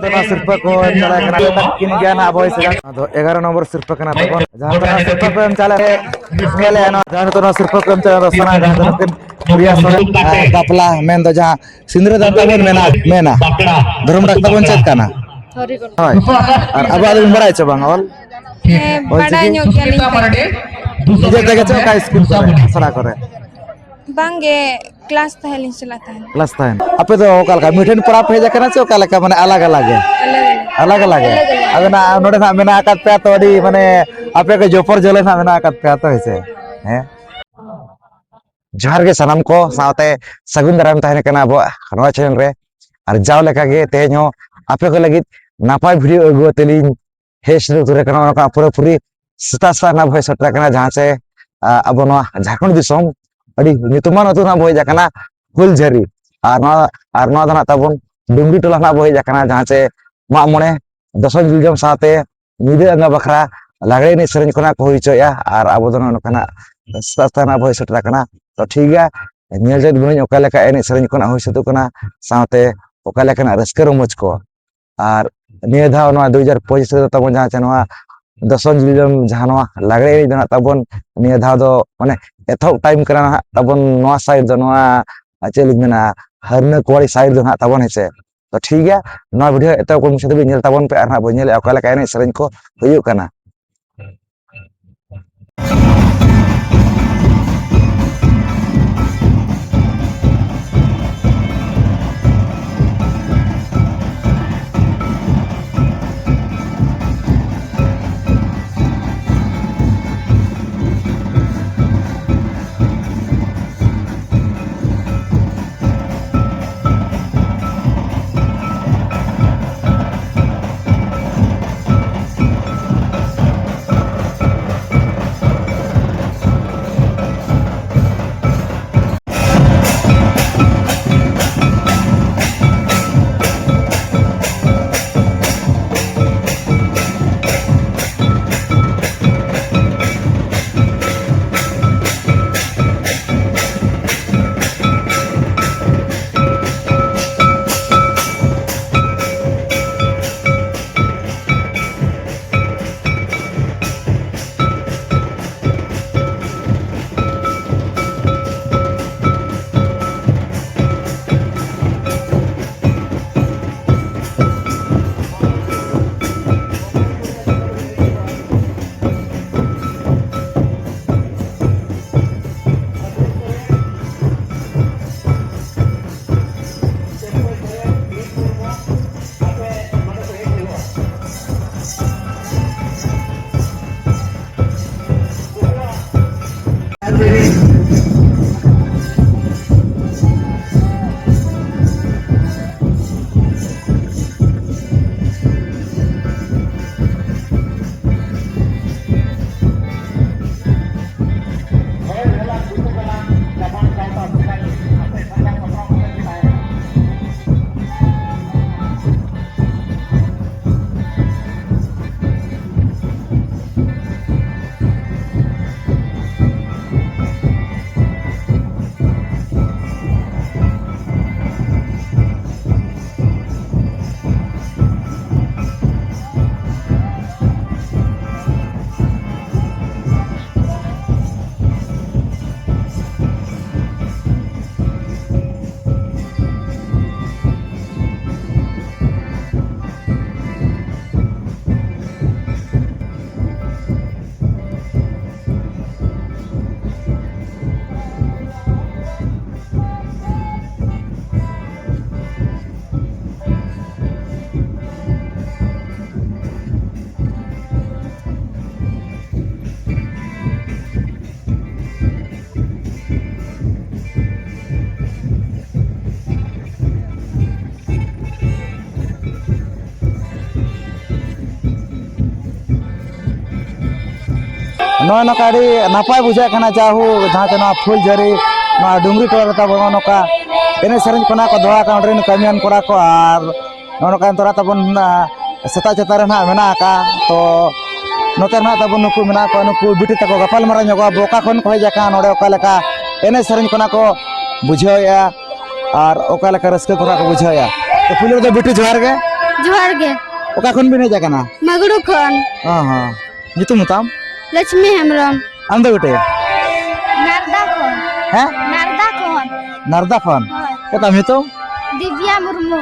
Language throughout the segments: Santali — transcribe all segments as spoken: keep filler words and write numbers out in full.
ᱱᱚᱣᱟ ᱥᱤᱨᱯᱟᱹ ᱠᱚ ᱮᱢ ᱪᱟᱞᱟᱜ ᱠᱟᱱᱟ᱾ ᱛᱟᱹᱠᱤᱱ ᱜᱮᱭᱟ ᱱᱟᱦᱟᱜ ᱟᱵᱚ ᱥᱮᱫ᱾ ᱟᱫᱚ ᱮᱜᱟᱨᱚ ᱱᱚᱢᱵᱚᱨ ᱥᱤᱨᱯᱟᱹ ᱠᱟᱱᱟ ᱛᱟᱵᱚᱱ᱾ ᱡᱟᱦᱟᱸ ᱛᱤᱱᱟᱹᱜ ᱥᱤᱨᱯᱟᱹ ᱠᱚ ᱮᱢ ᱪᱟᱞᱟᱜ ᱨᱮ, ᱧᱮᱞᱮ ᱱᱚᱣᱟ ᱡᱟᱦᱟᱸ ᱱᱤᱛᱚᱜ ᱱᱚᱣᱟ ᱥᱤᱨᱯᱟᱹ ᱠᱚ ᱮᱢ ᱪᱟᱞᱟᱜ ᱨᱮ, ᱥᱟᱱᱟ ᱡᱟᱦᱟᱸ ᱛᱤᱱᱟᱹᱜ ᱠᱤᱱ ᱠᱩᱲᱤᱭᱟ ᱥᱚᱨᱮ, ᱟᱨ ᱵᱟᱯᱞᱟ ᱢᱮᱱᱫᱚ ᱡᱟᱦᱟᱸ ᱥᱤᱸᱫᱽᱨᱟᱹ ᱫᱟᱱ ᱛᱟᱵᱚᱱ ᱢᱮᱱᱟ, ᱢᱮᱱᱟ᱾ ᱫᱷᱚᱨᱚᱢ ᱰᱟᱠᱛᱟᱨ ᱵᱚᱱ ᱪᱮᱫ ᱠᱟᱱᱟ? ᱦᱳᱭ᱾ ᱟᱨ ᱟᱵᱚᱣᱟᱜ ᱫᱚᱵᱤᱱ ᱵᱟᱲᱟᱭ ᱪᱚ ᱵᱟᱝ ᱚᱞ? ᱦᱮᱸ, ᱚᱞ ᱵᱟᱲᱟᱭ ᱪᱤᱠᱤ? ᱧᱚᱜ ᱜᱮᱭᱟᱞᱤᱧ᱾ ᱱᱤᱡᱮ ᱛᱮᱜᱮ ᱪᱮ ᱚᱠᱟ ᱥᱠᱩᱞ ᱠᱚᱨᱮ, ᱟᱥᱲᱟ ᱠᱚᱨᱮ? ᱵᱟᱝᱜᱮ, ᱠᱞᱟᱥ ᱛᱟᱦᱮᱸ ᱞᱤᱧ ᱪᱟᱞᱟᱜ ᱛᱟᱦᱮᱸᱫ᱾ ᱠᱞᱟᱥ ᱛᱟᱦᱮᱸᱫ᱾ ᱟᱯᱮ ᱫᱚ ᱚᱠᱟ ᱞᱮᱠᱟ ᱢᱤᱫ ᱴᱷᱮᱱ ᱯᱟᱲᱦᱟᱣ ᱯᱮ ᱦᱮᱡ ᱟᱠᱟᱱᱟ ᱪᱮ ᱚᱠᱟ ᱞᱮᱠᱟ, ᱢᱟᱱᱮ ᱟᱞᱟᱜᱽ ᱟᱞᱟᱜᱽ ᱜᱮ? ᱟᱞᱟᱜᱽ ᱟᱞᱟᱜᱽ᱾ ᱟᱞᱟᱜᱽ ᱟᱞᱟᱜᱽ᱾ ᱟᱫᱚ ᱱᱟ-, ᱱᱚᱰᱮ ᱱᱟᱜ ᱢᱮᱱᱟᱜ ᱟᱠᱟᱫ ᱯᱮᱭᱟ ᱛᱚ ᱟᱹᱰᱤ ᱢᱟᱱᱮ ᱟᱯᱮ ᱠᱚ ᱡᱚᱯᱚᱨ ᱡᱚᱞᱮ ᱱᱟᱜ ᱢᱮᱱᱟᱜ ᱟᱠᱟᱫ ᱯᱮᱭᱟ ᱛᱚ, ᱦᱮᱸ ᱥᱮ? ᱦᱮᱸ᱾ ᱡᱚᱦᱟᱨ ᱜᱮ ᱥᱟᱱᱟᱢ ᱠᱚ ᱥᱟᱶᱛᱮ ᱥᱟᱹᱜᱩᱱ ᱫᱟᱨᱟᱢ ᱛᱟᱦᱮᱱ ᱠᱟᱱᱟ ᱟᱵᱚᱣᱟᱜ ᱱᱚᱣᱟ ᱪᱮᱱᱮᱞ ᱨᱮ᱾ ᱟᱨ ᱡᱟᱣ ᱞᱮᱠᱟ ᱜᱮ ᱛᱮᱦᱮᱧ ᱦᱚᱸ ᱟᱯᱮ ᱠᱚ ᱞᱟᱹᱜᱤᱫ ᱱᱟᱯᱟᱭ ᱵᱷᱤᱰᱤᱭᱳ ᱟᱹᱜᱩ ᱠᱟᱛᱮ ᱞᱤᱧ ᱦᱮᱡ ᱥᱮᱴᱮᱨ ᱩᱛᱟᱹᱨ ᱟᱠᱟᱱᱟ᱾ ᱚᱱᱟ ᱠᱚ ᱯᱩᱨᱟᱹᱯᱩᱨᱤ ᱥᱮᱛᱟᱜ ᱥᱮᱛᱟᱜ ᱨᱮᱱᱟᱜ ᱵᱚ ᱦᱮᱡ ᱥᱮᱴᱮᱨ ᱟᱠᱟᱱᱟ, ᱡᱟᱦᱟᱸ ᱪᱮ, ᱟ, ᱟᱵᱚ ᱱᱚᱣᱟ ᱡᱷᱟᱲᱠᱷᱚᱸᱰ ᱫᱤᱥᱚᱢ ᱟᱹᱰᱤ ᱧᱩᱛᱩᱢᱟᱱ ᱟᱹᱛᱩ ᱨᱮᱱᱟᱜ ᱵᱚ ᱦᱮᱡ ᱟᱠᱟᱱᱟ, ᱯᱷᱩᱞᱡᱷᱟᱹᱨᱤ᱾ ᱟᱨ ᱱᱚᱣᱟ, ᱟᱨ ᱱᱚᱣᱟ ᱫᱚ ᱱᱟᱜ ᱛᱟᱵᱚᱱ ᱰᱩᱝᱜᱽᱨᱤ ᱴᱚᱞᱟ ᱨᱮᱱᱟᱜ ᱵᱚ ᱦᱮᱡ ᱟᱠᱟᱱᱟ, ᱡᱟᱦᱟᱸ ᱪᱮ ᱢᱟᱜ ᱢᱚᱬᱮ ᱫᱚᱥᱚᱱ ᱡᱩᱞᱡᱚᱢ ᱥᱟᱶᱛᱮ ᱧᱤᱫᱟᱹ ᱟᱸᱜᱟ ᱵᱟᱠᱷᱨᱟ ᱞᱟᱜᱽᱲᱮ ᱮᱱᱮᱡ ᱥᱮᱨᱮᱧ ᱠᱷᱚᱱᱟᱜ ᱠᱚ ᱦᱩᱭ ᱦᱚᱪᱚᱭᱮᱫᱼᱟ᱾ ᱟᱨ ᱟᱵᱚ ᱫᱚ ᱱᱚᱜᱼᱚ ᱱᱚᱝᱠᱟᱱᱟᱜ ᱥᱮᱛᱟᱜ ᱥᱮᱛᱟᱜ ᱨᱮᱱᱟᱜ ᱵᱚ ᱦᱮᱡ ᱥᱮᱴᱮᱨ ᱟᱠᱟᱱᱟ᱾ ᱛᱚ ᱴᱷᱤᱠ ᱜᱮᱭᱟ, ᱧᱮᱞ ᱪᱮᱫ ᱵᱚᱱᱟᱹᱧ ᱚᱠᱟ ᱞᱮᱠᱟ ᱮᱱᱮᱡ ᱥᱮᱨᱮᱧ ᱠᱷᱚᱱᱟᱜ ᱦᱩᱭ ᱥᱟᱹᱛᱚᱜ ᱠᱟᱱᱟ, ᱥᱟᱶᱛᱮ ᱚᱠᱟ ᱞᱮᱠᱟᱱᱟᱜ ᱨᱟᱹᱥᱠᱟᱹ ᱨᱚᱢᱚᱡᱽ ᱠᱚ᱾ ᱟᱨ ᱱᱤᱭᱟᱹ ᱫᱷᱟᱣ ᱱᱚᱣᱟ ᱫᱩ ᱦᱟᱡᱟᱨ ᱯᱚᱸᱪᱤᱥ ᱨᱮᱫᱚ ᱛᱟᱵᱚᱱ ᱡᱟᱦᱟᱸ ᱪᱮ ᱱᱚᱣᱟ ᱫᱚᱥᱚᱱ ᱡᱩᱞᱡᱚᱢ ᱡᱟᱦᱟᱸ ᱱᱚᱣᱟ ᱞᱟᱜᱽᱲᱮ ᱮᱱᱮᱡ ᱫᱚ ᱱᱟᱜ ᱛᱟᱵᱚᱱ ᱱᱤᱭᱟᱹ ᱫᱷᱟᱣ ᱫᱚ ᱢᱟᱱᱮ ᱮᱛᱚᱦᱚᱵ ᱴᱟᱭᱤᱢ ᱠᱟᱱᱟ ᱱᱟᱦᱟᱜ ᱛᱟᱵᱚᱱ ᱱᱚᱣᱟ ᱥᱟᱭᱤᱰ ᱫᱚ, ᱱᱚᱣᱟ ᱪᱮᱫ ᱞᱤᱧ ᱢᱮᱱᱟ, ᱦᱟᱨᱱᱟᱹ ᱠᱩᱣᱟᱲᱤ ᱥᱟᱭᱤᱰ ᱫᱚ ᱱᱟᱦᱟᱜ ᱛᱟᱵᱚᱱ, ᱦᱮᱸ ᱥᱮ᱾ ᱛᱚ ᱴᱷᱤᱠ ᱜᱮᱭᱟ, ᱱᱚᱣᱟ ᱵᱷᱤᱰᱤᱭᱳ ᱮᱛᱚᱦᱚᱵ ᱠᱷᱚᱱ ᱢᱩᱪᱟᱹᱫ ᱫᱷᱟᱹᱵᱤᱡ ᱧᱮᱞ ᱛᱟᱵᱚᱱ ᱯᱮ ᱟᱨ ᱱᱟᱦᱟᱜ ᱵᱚᱱ ᱧᱮᱞᱮᱫᱼᱟ ᱚᱠᱟ ᱞᱮᱠᱟ ᱮᱱᱮᱡ ᱥᱮᱨᱮᱧ ᱠᱚ ᱦᱩᱭᱩᱜ ᱠᱟᱱᱟ᱾ ᱱᱚᱜᱼᱚᱭ ᱱᱚᱝᱠᱟ ᱟᱹᱰᱤ ᱱᱟᱯᱟᱭ ᱵᱩᱡᱷᱟᱹᱜ ᱠᱟᱱᱟ, ᱡᱟᱦᱳ ᱡᱟᱦᱟᱸ ᱪᱮ ᱱᱚᱣᱟ ᱯᱷᱩᱞᱡᱷᱟᱹᱨᱤ ᱱᱚᱣᱟ ᱰᱩᱝᱨᱤ ᱴᱚᱞᱟ ᱨᱮ ᱛᱟᱵᱚᱱ ᱱᱚᱜᱼᱚ ᱱᱚᱝᱠᱟ ᱮᱱᱮᱡ ᱥᱮᱨᱮᱧ ᱠᱚ ᱱᱟᱜ ᱠᱚ ᱫᱚᱦᱚ ᱟᱠᱟᱫ ᱚᱸᱰᱮ ᱨᱮᱱ ᱠᱟᱹᱢᱤᱭᱟᱱ ᱠᱚᱲᱟ ᱠᱚ, ᱟᱨ ᱱᱚᱜᱼᱚ ᱱᱚᱝᱠᱟ ᱛᱚᱨᱟ ᱛᱟᱵᱚᱱ, ᱟ, ᱥᱮᱛᱟᱜ ᱥᱮᱛᱟᱜ ᱨᱮ ᱱᱟᱜ ᱢᱮᱱᱟᱜ ᱟᱠᱟᱫ᱾ ᱛᱚ ᱱᱚᱛᱮ ᱨᱮ ᱱᱟᱜ ᱛᱟᱵᱚᱱ ᱱᱩᱠᱩ ᱢᱮᱱᱟᱜ ᱠᱚᱣᱟ, ᱱᱩᱠᱩ ᱵᱤᱴᱤ ᱛᱟᱠᱚ ᱜᱟᱯᱟᱞ ᱢᱟᱨᱟᱣ ᱧᱚᱜᱚᱜᱼᱟ, ᱵᱚ ᱚᱠᱟ ᱠᱷᱚᱱ ᱠᱚ ᱦᱮᱡ ᱟᱠᱟᱱ, ᱱᱚᱰᱮ ᱚᱠᱟ ᱞᱮᱠᱟ ᱮᱱᱮᱡ ᱥᱮᱨᱮᱧ ᱠᱚ ᱱᱟᱜ ᱠᱚ ᱵᱩᱡᱷᱟᱹᱣᱮᱫᱼᱟ ᱟᱨ ᱚᱠᱟ ᱞᱮᱠᱟ ᱨᱟᱹᱥᱠᱟᱹ ᱠᱚ ᱱᱟᱜ ᱠᱚ ᱵᱩᱡᱷᱟᱹᱣᱮᱫᱼᱟ᱾ ᱛᱚ ᱯᱩᱭᱞᱩ ᱨᱮᱫᱚ ᱵᱤᱴᱤ ᱡᱚᱦᱟᱨ ᱜᱮ᱾ ᱡᱚᱦᱟᱨ ᱜᱮ᱾ ᱚᱠᱟ ᱠᱷᱚᱱ ᱵᱤᱱ ᱦᱮᱡ ᱟᱠᱟᱱᱟ? ᱢᱟᱜᱲᱩ ᱠᱷᱚᱱ᱾ ᱦᱚᱸ ᱦᱚᱸ᱾ ᱧᱩᱛᱩᱢ ᱛᱟᱢ? ᱞᱚᱪᱷᱢᱤ ᱦᱮᱢᱵᱨᱚᱢ᱾ ᱟᱢ ᱫᱚ ᱵᱤᱴᱤ? ᱱᱟᱨᱫᱟ ᱠᱷᱚᱱ᱾ ᱦᱮᱸ? ᱱᱟᱨᱫᱟ ᱠᱷᱚᱱ᱾ ᱱᱟᱨᱫᱟ ᱠᱷᱚᱱ? ᱦᱳᱭ᱾ ᱪᱮᱫ ᱛᱟᱢ ᱧᱩᱛᱩᱢ? ᱫᱤᱵᱽᱭᱟ ᱢᱩᱨᱢᱩ᱾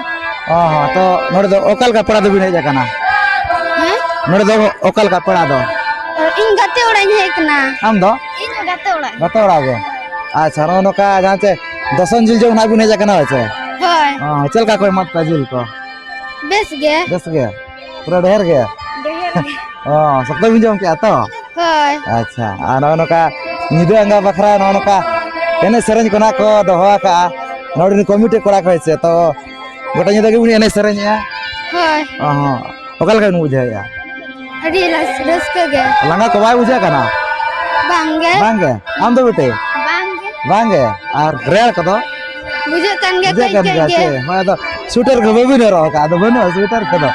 ᱚ ᱦᱚᱸ, ᱛᱚ ᱱᱚᱰᱮ ᱫᱚ ᱚᱠᱟ ᱞᱮᱠᱟ ᱯᱮᱲᱟ ᱫᱚᱵᱤᱱ ᱦᱮᱡ ᱟᱠᱟᱱᱟ? ᱦᱮᱸ? ᱱᱚᱰᱮ ᱫᱚ ᱚᱠᱟ ᱞᱮᱠᱟ ᱯᱮᱲᱟ ᱫᱚ? ᱤᱧ ᱜᱟᱛᱮ ᱚᱲᱟᱜ ᱤᱧ ᱦᱮᱡ ᱟᱠᱟᱱᱟ᱾ ᱟᱢ ᱫᱚ? ᱤᱧ ᱦᱚᱸ ᱜᱟᱛᱮ ᱚᱲᱟᱜ᱾ ᱜᱟᱛᱮ ᱚᱲᱟᱜ ᱜᱮ? ᱟᱪᱪᱷᱟ, ᱱᱚᱜᱼᱚ ᱱᱚᱝᱠᱟ ᱡᱟᱦᱟᱸ ᱪᱮ ᱫᱚᱥᱚᱱ ᱡᱤᱞ ᱡᱚᱢ ᱱᱟᱜ ᱵᱤᱱ ᱦᱮᱡ ᱟᱠᱟᱱᱟ ᱦᱳᱭ ᱥᱮ? ᱦᱳᱭ᱾ ᱚ, ᱪᱮᱫ ᱞᱮᱠᱟ ᱠᱚ ᱮᱢᱟᱫ ᱯᱮᱭᱟ ᱡᱤᱞ ᱠᱚ? ᱵᱮᱥ ᱜᱮ᱾ ᱵᱮᱥ ᱜᱮ? ᱯᱩᱨᱟᱹ ᱰᱷᱮᱨ ᱜᱮ? ᱰᱷᱮᱨ ᱜᱮ᱾ ᱚ, ᱥᱚᱠᱛᱚ ᱵᱤᱱ ᱡᱚᱢ ᱠᱮᱜᱼᱟ ᱛᱚ? ᱦᱳᱭ᱾ ᱟᱪᱪᱷᱟ, ᱟᱨ ᱱᱚᱜᱼᱚ ᱱᱚᱝᱠᱟ ᱧᱤᱫᱟᱹ ᱟᱸᱜᱟ ᱵᱟᱠᱷᱨᱟ ᱱᱚᱜᱼᱚ ᱱᱚᱝᱠᱟ ᱮᱱᱮᱡ ᱥᱮᱨᱮᱧ ᱠᱚ ᱱᱟᱜ ᱠᱚ ᱫᱚᱦᱚ ᱟᱠᱟᱜᱼᱟ ᱱᱚᱰᱮ ᱨᱮᱱ ᱠᱚᱢᱤᱴᱤ ᱠᱚᱲᱟ ᱠᱚ, ᱦᱮᱸ ᱥᱮ? ᱛᱚ ᱜᱚᱴᱟ ᱧᱤᱫᱟᱹ ᱜᱮᱵᱤᱱ ᱮᱱᱮᱡ ᱥᱮᱨᱮᱧᱮᱜᱼᱟ? ᱦᱳᱭ᱾ ᱚ ᱦᱚᱸ, ᱚᱠᱟ ᱞᱮᱠᱟ ᱵᱤᱱ ᱵᱩᱡᱷᱟᱹᱣᱮᱜᱼᱟ? ᱟᱹᱰᱤ ᱨᱟᱹᱥ-, ᱨᱟᱹᱥᱠᱟᱹ ᱜᱮ᱾ ᱞᱟᱸᱜᱟ ᱠᱚ ᱵᱟᱭ ᱵᱩᱡᱷᱟᱹᱜ ᱠᱟᱱᱟ? ᱵᱟᱝ ᱜᱮ᱾ ᱵᱟᱝ ᱜᱮ? ᱟᱢ ᱫᱚ ᱵᱤᱴᱤ? ᱵᱟᱝ ᱜᱮ᱾ ᱵᱟᱝ ᱜᱮ? ᱟᱨ ᱨᱮᱭᱟᱲ ᱠᱚᱫᱚ? ᱵᱩᱡᱷᱟᱹᱜ ᱠᱟᱱ ᱜᱮᱭᱟ ᱵᱩᱡᱷᱟᱹᱜ ᱠᱟᱹᱡ ᱠᱟᱱ ᱠᱟᱹᱡ ᱜᱮᱭᱟ ᱜᱮ᱾ ᱪᱮ? ᱦᱳᱭ, ᱟᱫᱚ ᱥᱩᱴᱟᱨ ᱠᱚ ᱵᱟᱹᱵᱤᱱ ᱦᱚᱨᱚᱜ ᱟᱠᱟᱫ, ᱟᱫᱚ ᱵᱟᱹᱱᱩᱜᱼᱟ ᱥᱩᱴᱟᱨ ᱠᱚᱫᱚ?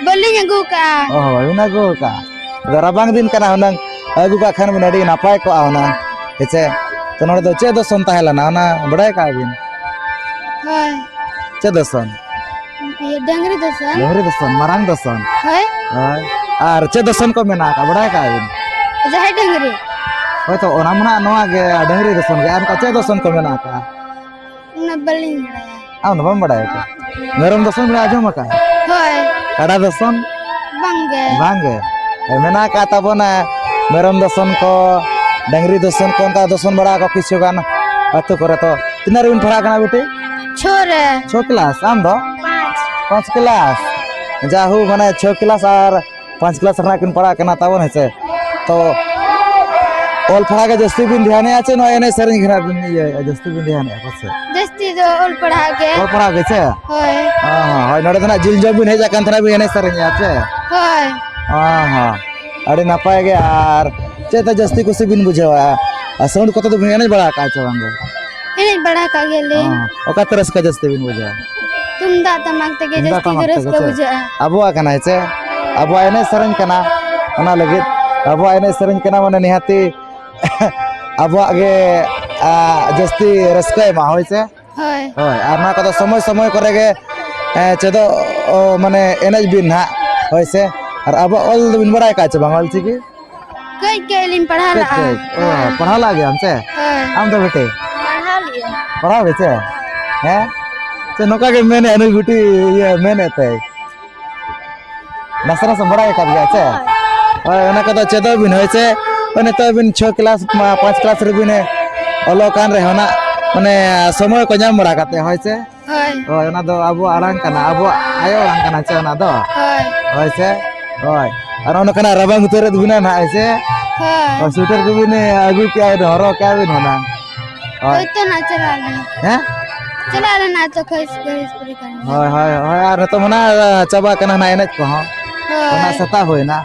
ᱵᱟᱹᱞᱤᱧ ᱟᱹᱜᱩ ᱠᱟᱜᱼᱟ᱾ ᱚ, ᱵᱟᱹᱵᱤᱱ ᱟᱹᱜᱩ ᱟᱠᱟᱫ᱾ ᱟᱫᱚ ᱨᱟᱵᱟᱝ ᱫᱤᱱ ᱠᱟᱱᱟ, ᱦᱩᱱᱟᱹᱝ ᱟᱹᱜᱩ ᱠᱟᱜ ᱠᱷᱟᱱ ᱵᱤᱱ ᱟᱹᱰᱤ ᱱᱟᱯᱟᱭ ᱠᱚᱜᱼᱟ ᱦᱩᱱᱟᱹᱝ, ᱦᱮᱸ ᱪᱮ? ᱛᱚ ᱱᱚᱰᱮ ᱫᱚ ᱪᱮᱫ ᱫᱚᱥᱚᱱ ᱛᱟᱦᱮᱸ ᱞᱮᱱᱟ, ᱚᱱᱟ ᱵᱟᱰᱟᱭ ᱠᱟᱜᱼᱟ ᱵᱤᱱ? ᱦᱳᱭ᱾ ᱪᱮᱫ ᱫᱚᱥᱚᱱ? ᱤᱭᱟᱹ, ᱰᱟᱹᱝᱨᱤ ᱫᱚᱥᱚᱱ᱾ ᱰᱟᱹᱝᱨᱤ ᱫᱚᱥᱚᱱ, ᱢᱟᱨᱟᱝ ᱫᱚᱥᱚᱱ᱾ ᱦᱳᱭ᱾ ᱦᱳᱭ᱾ ᱟᱨ ᱪᱮᱫ ᱫᱚᱥᱚᱱ ᱠᱚ ᱢᱮᱱᱟᱜ ᱟᱠᱟᱫ, ᱵᱟᱰᱟᱭ ᱠᱟᱜᱼᱟ ᱵᱤᱱ? ᱡᱟᱦᱟᱸᱭ ᱰᱟᱹᱝᱨᱤ᱾ ᱦᱳᱭ ᱛᱚ, ᱚᱱᱟ ᱢᱟ ᱱᱟᱜ ᱱᱚᱣᱟ ᱜᱮ, ᱰᱟᱹᱝᱨᱤ ᱫᱚᱥᱚᱱ ᱜᱮ᱾ ᱟᱨ ᱚᱱᱠᱟ ᱪᱮᱫ ᱫᱚᱥᱚᱱ ᱠᱚ ᱢᱮᱱᱟᱜ ᱟᱠᱟᱫ? ᱚᱱᱟ ᱵᱟᱹᱞᱤᱧ ᱵᱟᱲᱟᱭᱟ᱾ ᱟᱢ ᱫᱚ ᱵᱟᱢ ᱵᱟᱲᱟᱭᱟ ᱛᱚ? ᱢᱮᱨᱚᱢ ᱫᱚᱥᱚᱱ ᱵᱤᱱ ᱟᱸᱡᱚᱢ ᱟᱠᱟᱫᱼᱟ? ᱦᱳᱭ᱾ ᱠᱟᱰᱟ ᱫᱚᱥᱚᱱ? ᱵᱟᱝ ᱜᱮ᱾ ᱵᱟᱝ ᱜᱮ? ᱮ, ᱢᱮᱱᱟᱜ ᱟᱠᱟᱫ ᱛᱟᱵᱚᱱᱟ ᱢᱮᱨᱚᱢ ᱫᱚᱥᱚᱱ ᱠᱚ, ᱰᱟᱹᱝᱨᱤ ᱫᱚᱥᱚᱱ ᱠᱚ, ᱚᱱᱠᱟ ᱫᱚᱥᱚᱱ ᱵᱟᱲᱟ ᱟᱠᱚ ᱠᱤᱪᱷᱩ ᱜᱟᱱ ᱟᱹᱛᱩ ᱠᱚᱨᱮ᱾ ᱛᱚ ᱛᱤᱱᱟᱹᱜ ᱨᱮᱵᱤᱱ ᱯᱟᱲᱦᱟᱜ ᱠᱟᱱᱟ ᱵᱤᱴᱤ? ᱪᱷᱚ ᱨᱮ᱾ ᱪᱷᱚ ᱠᱞᱟᱥ᱾ ᱟᱢ ᱫᱚ? ᱯᱟᱸᱪ᱾ ᱯᱟᱸᱪ ᱠᱞᱟᱥ᱾ ᱡᱟᱦᱳ, ᱢᱟᱱᱮ ᱪᱷᱚ ᱠᱞᱟᱥ ᱟᱨ ᱯᱟᱸᱪ ᱠᱞᱟᱥ ᱨᱮᱱᱟᱜ ᱠᱤᱱ ᱯᱟᱲᱦᱟᱜ ᱠᱟᱱᱟ ᱛᱟᱵᱚᱱ, ᱦᱮᱸ ᱥᱮ? ᱛᱚ ᱚᱞ ᱯᱟᱲᱦᱟᱣ ᱜᱮ ᱡᱟᱹᱥᱛᱤ ᱵᱤᱱ ᱫᱷᱮᱭᱟᱱᱮᱜᱼᱟ ᱪᱮ ᱱᱚᱣᱟ ᱮᱱᱮᱡ ᱥᱮᱨᱮᱧ ᱜᱮ ᱱᱟᱜ ᱵᱤᱱ ᱤᱭᱟᱹᱭᱮᱜᱼᱟ, ᱡᱟᱹᱥᱛᱤ ᱵᱤᱱ ᱫᱷᱮᱭᱟᱱᱮᱜᱼᱟ ᱯᱟᱥᱮ? ᱡᱟᱹᱥᱛᱤ ᱫᱚ ᱚᱞ ᱯᱟᱲᱦᱟᱣ ᱜᱮ᱾ ᱚᱞ ᱯᱟᱲᱦᱟᱣ ᱜᱮ ᱪᱮ? ᱦᱳᱭ᱾ ᱦᱚᱸ, ᱦᱚᱸ, ᱦᱳᱭ, ᱱᱚᱰᱮ ᱫᱚ ᱱᱟᱜ ᱡᱤᱞ ᱡᱚᱢ ᱵᱤᱱ ᱦᱮᱡ ᱟᱠᱟᱱ ᱛᱟᱦᱮᱱᱟ, ᱵᱤᱱ ᱮᱱᱮᱡ ᱥᱮᱨᱮᱧᱮᱜᱼᱟ ᱪᱮ? ᱦᱳᱭ᱾ ᱦᱚᱸ, ᱦᱚᱸ, ᱟᱹᱰᱤ ᱱᱟᱯᱟᱭ ᱜᱮ᱾ ᱟᱨ ᱪᱮᱫ ᱛᱮ ᱡᱟᱹᱥᱛᱤ ᱠᱩᱥᱤ ᱵᱤᱱ ᱵᱩᱡᱷᱟᱹᱣᱟ? ᱟᱨ ᱥᱟᱣᱩᱱᱰ ᱠᱚᱛᱮ ᱫᱚᱵᱤᱱ ᱮᱱᱮᱡ ᱵᱟᱲᱟ ᱟᱠᱟᱫᱼᱟ ᱪᱮ ᱵᱟᱝ ᱜᱮ? ᱮᱱᱮᱡ ᱵᱟᱲᱟ ᱟᱠᱟᱫ ᱜᱮᱭᱟᱞᱤᱧ᱾ ᱦᱚᱸ, ᱚᱠᱟᱛᱮ ᱨᱟᱹᱥᱠᱟᱹ ᱡᱟᱹᱥᱛᱤ ᱵᱤᱱ ᱵᱩᱡᱷᱟᱹᱣᱟ? ᱛᱩᱢᱫᱟᱜ ᱴᱟᱢᱟᱠ ᱛᱮᱜᱮ ᱛᱩᱢᱫᱟᱜ ᱡᱟᱹᱥᱛᱤ ᱴᱟᱢᱟᱠ ᱜᱮ ᱛᱮᱜᱮ ᱨᱟᱹᱥᱠᱟᱹ ᱪᱮ? ᱵᱩᱡᱷᱟᱹᱜᱼᱟ᱾ ᱟᱵᱚᱣᱟᱜ ᱠᱟᱱᱟ ᱦᱮᱸ ᱪᱮ? ᱟᱵᱚᱣᱟᱜ ᱮᱱᱮᱡ ᱥᱮᱨᱮᱧ ᱠᱟᱱᱟ, ᱚᱱᱟ ᱞᱟᱹᱜᱤᱫ ᱟᱵᱚᱣᱟᱜ ᱮᱱᱮᱡ ᱥᱮᱨᱮᱧ ᱠᱟᱱᱟ, ᱢᱟᱱᱮ ᱱᱤᱦᱟᱹᱛᱤ ᱟᱵᱚᱣᱟᱜ ᱜᱮ, ᱟ, ᱡᱟᱹᱥᱛᱤ ᱨᱟᱹᱥᱠᱟᱹᱭ ᱮᱢᱟ, ᱦᱳᱭ ᱥᱮ? ᱦᱳᱭ᱾ ᱦᱳᱭ, ᱟᱨ ᱱᱚᱣᱟ ᱠᱚᱫᱚ ᱥᱚᱢᱚᱭ ᱥᱚᱢᱚᱭ ᱠᱚᱨᱮ ᱜᱮ, ᱮ, ᱪᱮᱫᱚᱜ, ᱚ, ᱢᱟᱱᱮ ᱮᱱᱮᱡ ᱵᱤᱱ ᱱᱟᱦᱟᱜ, ᱦᱳᱭ ᱥᱮ? ᱟᱨ ᱟᱵᱚᱣᱟᱜ ᱚᱞ ᱫᱚᱵᱤᱱ ᱵᱟᱲᱟᱭ ᱠᱟᱜᱼᱟ ᱪᱮ ᱵᱟᱝ, ᱚᱞ ᱪᱤᱠᱤ? ᱠᱟᱹᱡ ᱠᱟᱹᱡ ᱞᱤᱧ ᱯᱟᱲᱦᱟᱣ ᱠᱟᱹᱡ ᱞᱟᱜᱼᱟ᱾ ᱠᱟᱹᱡ᱾ ᱚ, ᱦᱳᱭ᱾ ᱯᱟᱲᱦᱟᱣ ᱞᱟᱜ ᱜᱮᱭᱟᱢ ᱥᱮ? ᱦᱳᱭ᱾ ᱟᱢ ᱫᱚ ᱵᱤᱴᱤ? ᱯᱟᱲᱦᱟᱣ ᱞᱮᱜᱼᱟ᱾ ᱯᱟᱲᱦᱟᱣ ᱜᱮ ᱪᱮ? ᱦᱮᱸ? ᱪᱮ ᱱᱚᱝᱠᱟ ᱜᱮ ᱢᱮᱱᱮᱫ ᱱᱩᱭ ᱵᱤᱴᱤ, ᱤᱭᱟᱹ, ᱢᱮᱱᱮᱫ ᱛᱟᱭ᱾ ᱱᱟᱥᱮ ᱱᱟᱥᱮ ᱵᱟᱲᱟᱭ ᱟᱠᱟᱫ ᱜᱮᱭᱟ ᱪᱮ? ᱦᱳᱭ᱾ ᱦᱳᱭ, ᱚᱱᱟ ᱠᱚᱫᱚ ᱪᱮᱫᱚᱜ ᱵᱤᱱ, ᱦᱳᱭ ᱪᱮ? ᱦᱳᱭ, ᱱᱤᱛᱚᱜ ᱵᱤᱱ ᱪᱷᱚ ᱠᱞᱟᱥ, ᱢᱟ, ᱯᱟᱸᱪ ᱠᱞᱟᱥ ᱨᱮᱵᱤᱱ ᱚᱞᱚᱜ ᱠᱟᱱ ᱨᱮᱦᱚᱸ ᱱᱟᱜ, ᱢᱟᱱᱮ, ᱥᱚᱢᱚᱭ ᱠᱚ ᱧᱟᱢ ᱵᱟᱲᱟ ᱠᱟᱛᱮ, ᱦᱳᱭ ᱪᱮ? ᱦᱳᱭ᱾ ᱦᱳᱭ, ᱚᱱᱟ ᱫᱚ ᱟᱵᱚᱣᱟᱜ ᱟᱲᱟᱝ ᱠᱟᱱᱟ, ᱟᱵᱚᱣᱟᱜ ᱟᱭᱳ ᱟᱲᱟᱝ ᱠᱟᱱᱟ ᱪᱮ ᱚᱱᱟ ᱫᱚ? ᱦᱳᱭ᱾ ᱦᱳᱭ ᱥᱮ? ᱦᱳᱭ᱾ ᱟᱨ ᱚᱱᱟ ᱠᱟᱱᱟ ᱨᱟᱵᱟᱝ ᱩᱛᱟᱹᱨᱮᱫ ᱵᱤᱱᱟ ᱱᱟᱦᱟᱜ, ᱦᱳᱭ ᱥᱮ? ᱦᱳᱭ᱾ ᱦᱳᱭ, ᱥᱩᱭᱮᱴᱟᱨ ᱠᱚᱵᱤᱱ, ᱮ, ᱟᱹᱜᱩ ᱠᱮᱜᱼᱟ, ᱦᱚᱨᱚᱜ ᱠᱮᱜᱼᱟ ᱵᱤᱱ ᱦᱩᱱᱟᱹᱝ᱾ ᱦᱳᱭ᱾ ᱦᱳᱭ ᱛᱚ ᱱᱟᱜ ᱪᱟᱞᱟᱜ ᱟᱞᱮ᱾ ᱦᱮᱸ? ᱪᱟᱞᱟᱜ ᱟᱞᱮ ᱱᱟᱜ ᱛᱚ ᱠᱷᱟᱹᱥ, ᱠᱷᱟᱹᱥ ᱯᱩᱨᱤ ᱠᱟᱱ ᱜᱮᱭᱟ᱾ ᱦᱳᱭ, ᱦᱳᱭ, ᱦᱳᱭ, ᱟᱨ ᱱᱤᱛᱚᱜ ᱢᱟ ᱱᱟᱜ ᱪᱟᱵᱟ ᱠᱟᱱᱟ ᱱᱟᱜ ᱮᱱᱮᱡ ᱠᱚᱦᱚᱸ᱾ ᱦᱳᱭ᱾ ᱚᱱᱟ ᱥᱮᱛᱟᱜ ᱦᱩᱭᱱᱟ᱾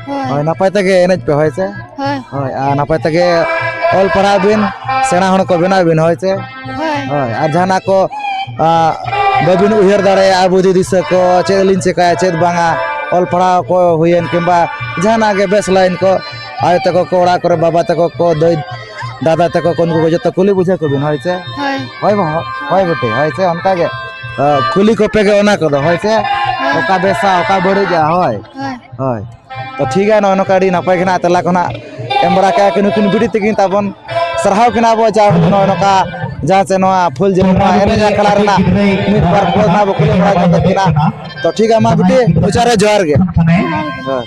ᱦᱳᱭ᱾ ᱦᱳᱭ, ᱱᱟᱯᱟᱭ ᱛᱮᱜᱮ ᱮᱱᱮᱡ ᱯᱮ, ᱦᱳᱭ ᱥᱮ? ᱦᱳᱭ᱾ ᱦᱳᱭ, ᱟᱨ ᱱᱟᱯᱟᱭ ᱛᱮᱜᱮ ᱚᱞ ᱯᱟᱲᱦᱟᱣ ᱵᱤᱱ, ᱥᱮᱬᱟ ᱦᱚᱲ ᱠᱚ ᱵᱮᱱᱟᱣ ᱵᱤᱱ, ᱦᱳᱭ ᱥᱮ? ᱦᱳᱭ᱾ ᱦᱳᱭ, ᱟᱨ ᱡᱟᱦᱟᱱᱟᱜ ᱠᱚ, ᱟ, ᱵᱟᱹᱵᱤᱱ ᱩᱭᱦᱟᱹᱨ ᱫᱟᱲᱮᱭᱟᱜᱼᱟ, ᱵᱩᱫᱷᱤ ᱫᱤᱥᱟᱹ ᱠᱚ, ᱪᱮᱫ ᱞᱤᱧ ᱪᱮᱠᱟᱭᱟ, ᱪᱮᱫ ᱵᱟᱝᱟ, ᱚᱞ ᱯᱟᱲᱦᱟᱣ ᱠᱚ ᱦᱩᱭᱮᱱ ᱠᱤᱝᱵᱟ ᱡᱟᱦᱟᱱᱟᱜ ᱜᱮ ᱵᱮᱥ ᱞᱟᱭᱤᱱ ᱠᱚ, ᱟᱭᱳ ᱛᱟᱠᱚ ᱠᱚ, ᱚᱲᱟᱜ ᱠᱚᱨᱮ ᱵᱟᱵᱟ ᱛᱟᱠᱚ ᱠᱚ, ᱫᱟᱹᱭ ᱫᱟᱫᱟ ᱛᱟᱠᱚ ᱠᱚ, ᱩᱱᱠᱩ ᱠᱚ ᱡᱚᱛᱚ ᱠᱩᱞᱤ ᱵᱩᱡᱷᱟᱹᱣ ᱠᱚᱵᱤᱱ, ᱦᱳᱭ ᱥᱮ? ᱦᱳᱭ᱾ ᱦᱳᱭ ᱵᱟᱝ, ᱦᱳᱭ ᱵᱤᱴᱤ, ᱦᱳᱭ ᱥᱮ? ᱚᱱᱠᱟ ᱜᱮ, ᱟ, ᱠᱩᱞᱤ ᱠᱚᱯᱮ ᱜᱮ ᱚᱱᱟ ᱠᱚᱫᱚ, ᱦᱳᱭ ᱥᱮ? ᱦᱳᱭ᱾ ᱚᱠᱟ ᱵᱮᱥᱟ, ᱚᱠᱟ ᱵᱟᱹᱲᱤᱡᱟ, ᱦᱳᱭ᱾ ᱦᱳᱭ᱾ ᱦᱳᱭ᱾ ᱛᱚ ᱴᱷᱤᱠ ᱜᱮᱭᱟ, ᱱᱚᱜᱼᱚᱭ ᱱᱚᱝᱠᱟ ᱟᱹᱰᱤ ᱱᱟᱯᱟᱭ ᱜᱮ ᱱᱟᱜ ᱛᱮᱞᱟ ᱠᱚ ᱱᱟᱜ ᱮᱢ ᱵᱟᱲᱟ ᱠᱮᱜᱼᱟ ᱠᱤᱱ ᱱᱩᱠᱤᱱ ᱵᱤᱴᱤ ᱛᱟᱹᱠᱤᱱ ᱛᱟᱵᱚᱱ᱾ ᱥᱟᱨᱦᱟᱣ ᱠᱤᱱᱟ ᱟᱵᱚ ᱡᱟ ᱱᱚᱜᱼᱚᱭ ᱱᱚᱝᱠᱟ ᱡᱟᱦᱟᱸ ᱥᱮ ᱱᱚᱣᱟ ᱯᱷᱩᱞ ᱡᱮᱞ ᱱᱚᱣᱟ ᱮᱱᱮᱡ ᱟᱠᱷᱲᱟ ᱨᱮᱱᱟᱜ ᱢᱤᱫ ᱵᱟᱨ ᱯᱚᱫ ᱱᱟᱜ ᱵᱚ ᱠᱩᱞᱤ ᱵᱟᱲᱟ ᱧᱚᱜ ᱠᱮᱫ ᱠᱤᱱᱟ᱾ ᱛᱚ ᱴᱷᱤᱠ ᱜᱮᱭᱟ, ᱢᱟ ᱵᱤᱴᱤ, ᱢᱩᱪᱟᱹᱫ ᱨᱮ ᱡᱚᱦᱟᱨ ᱜᱮ᱾ ᱦᱳᱭ᱾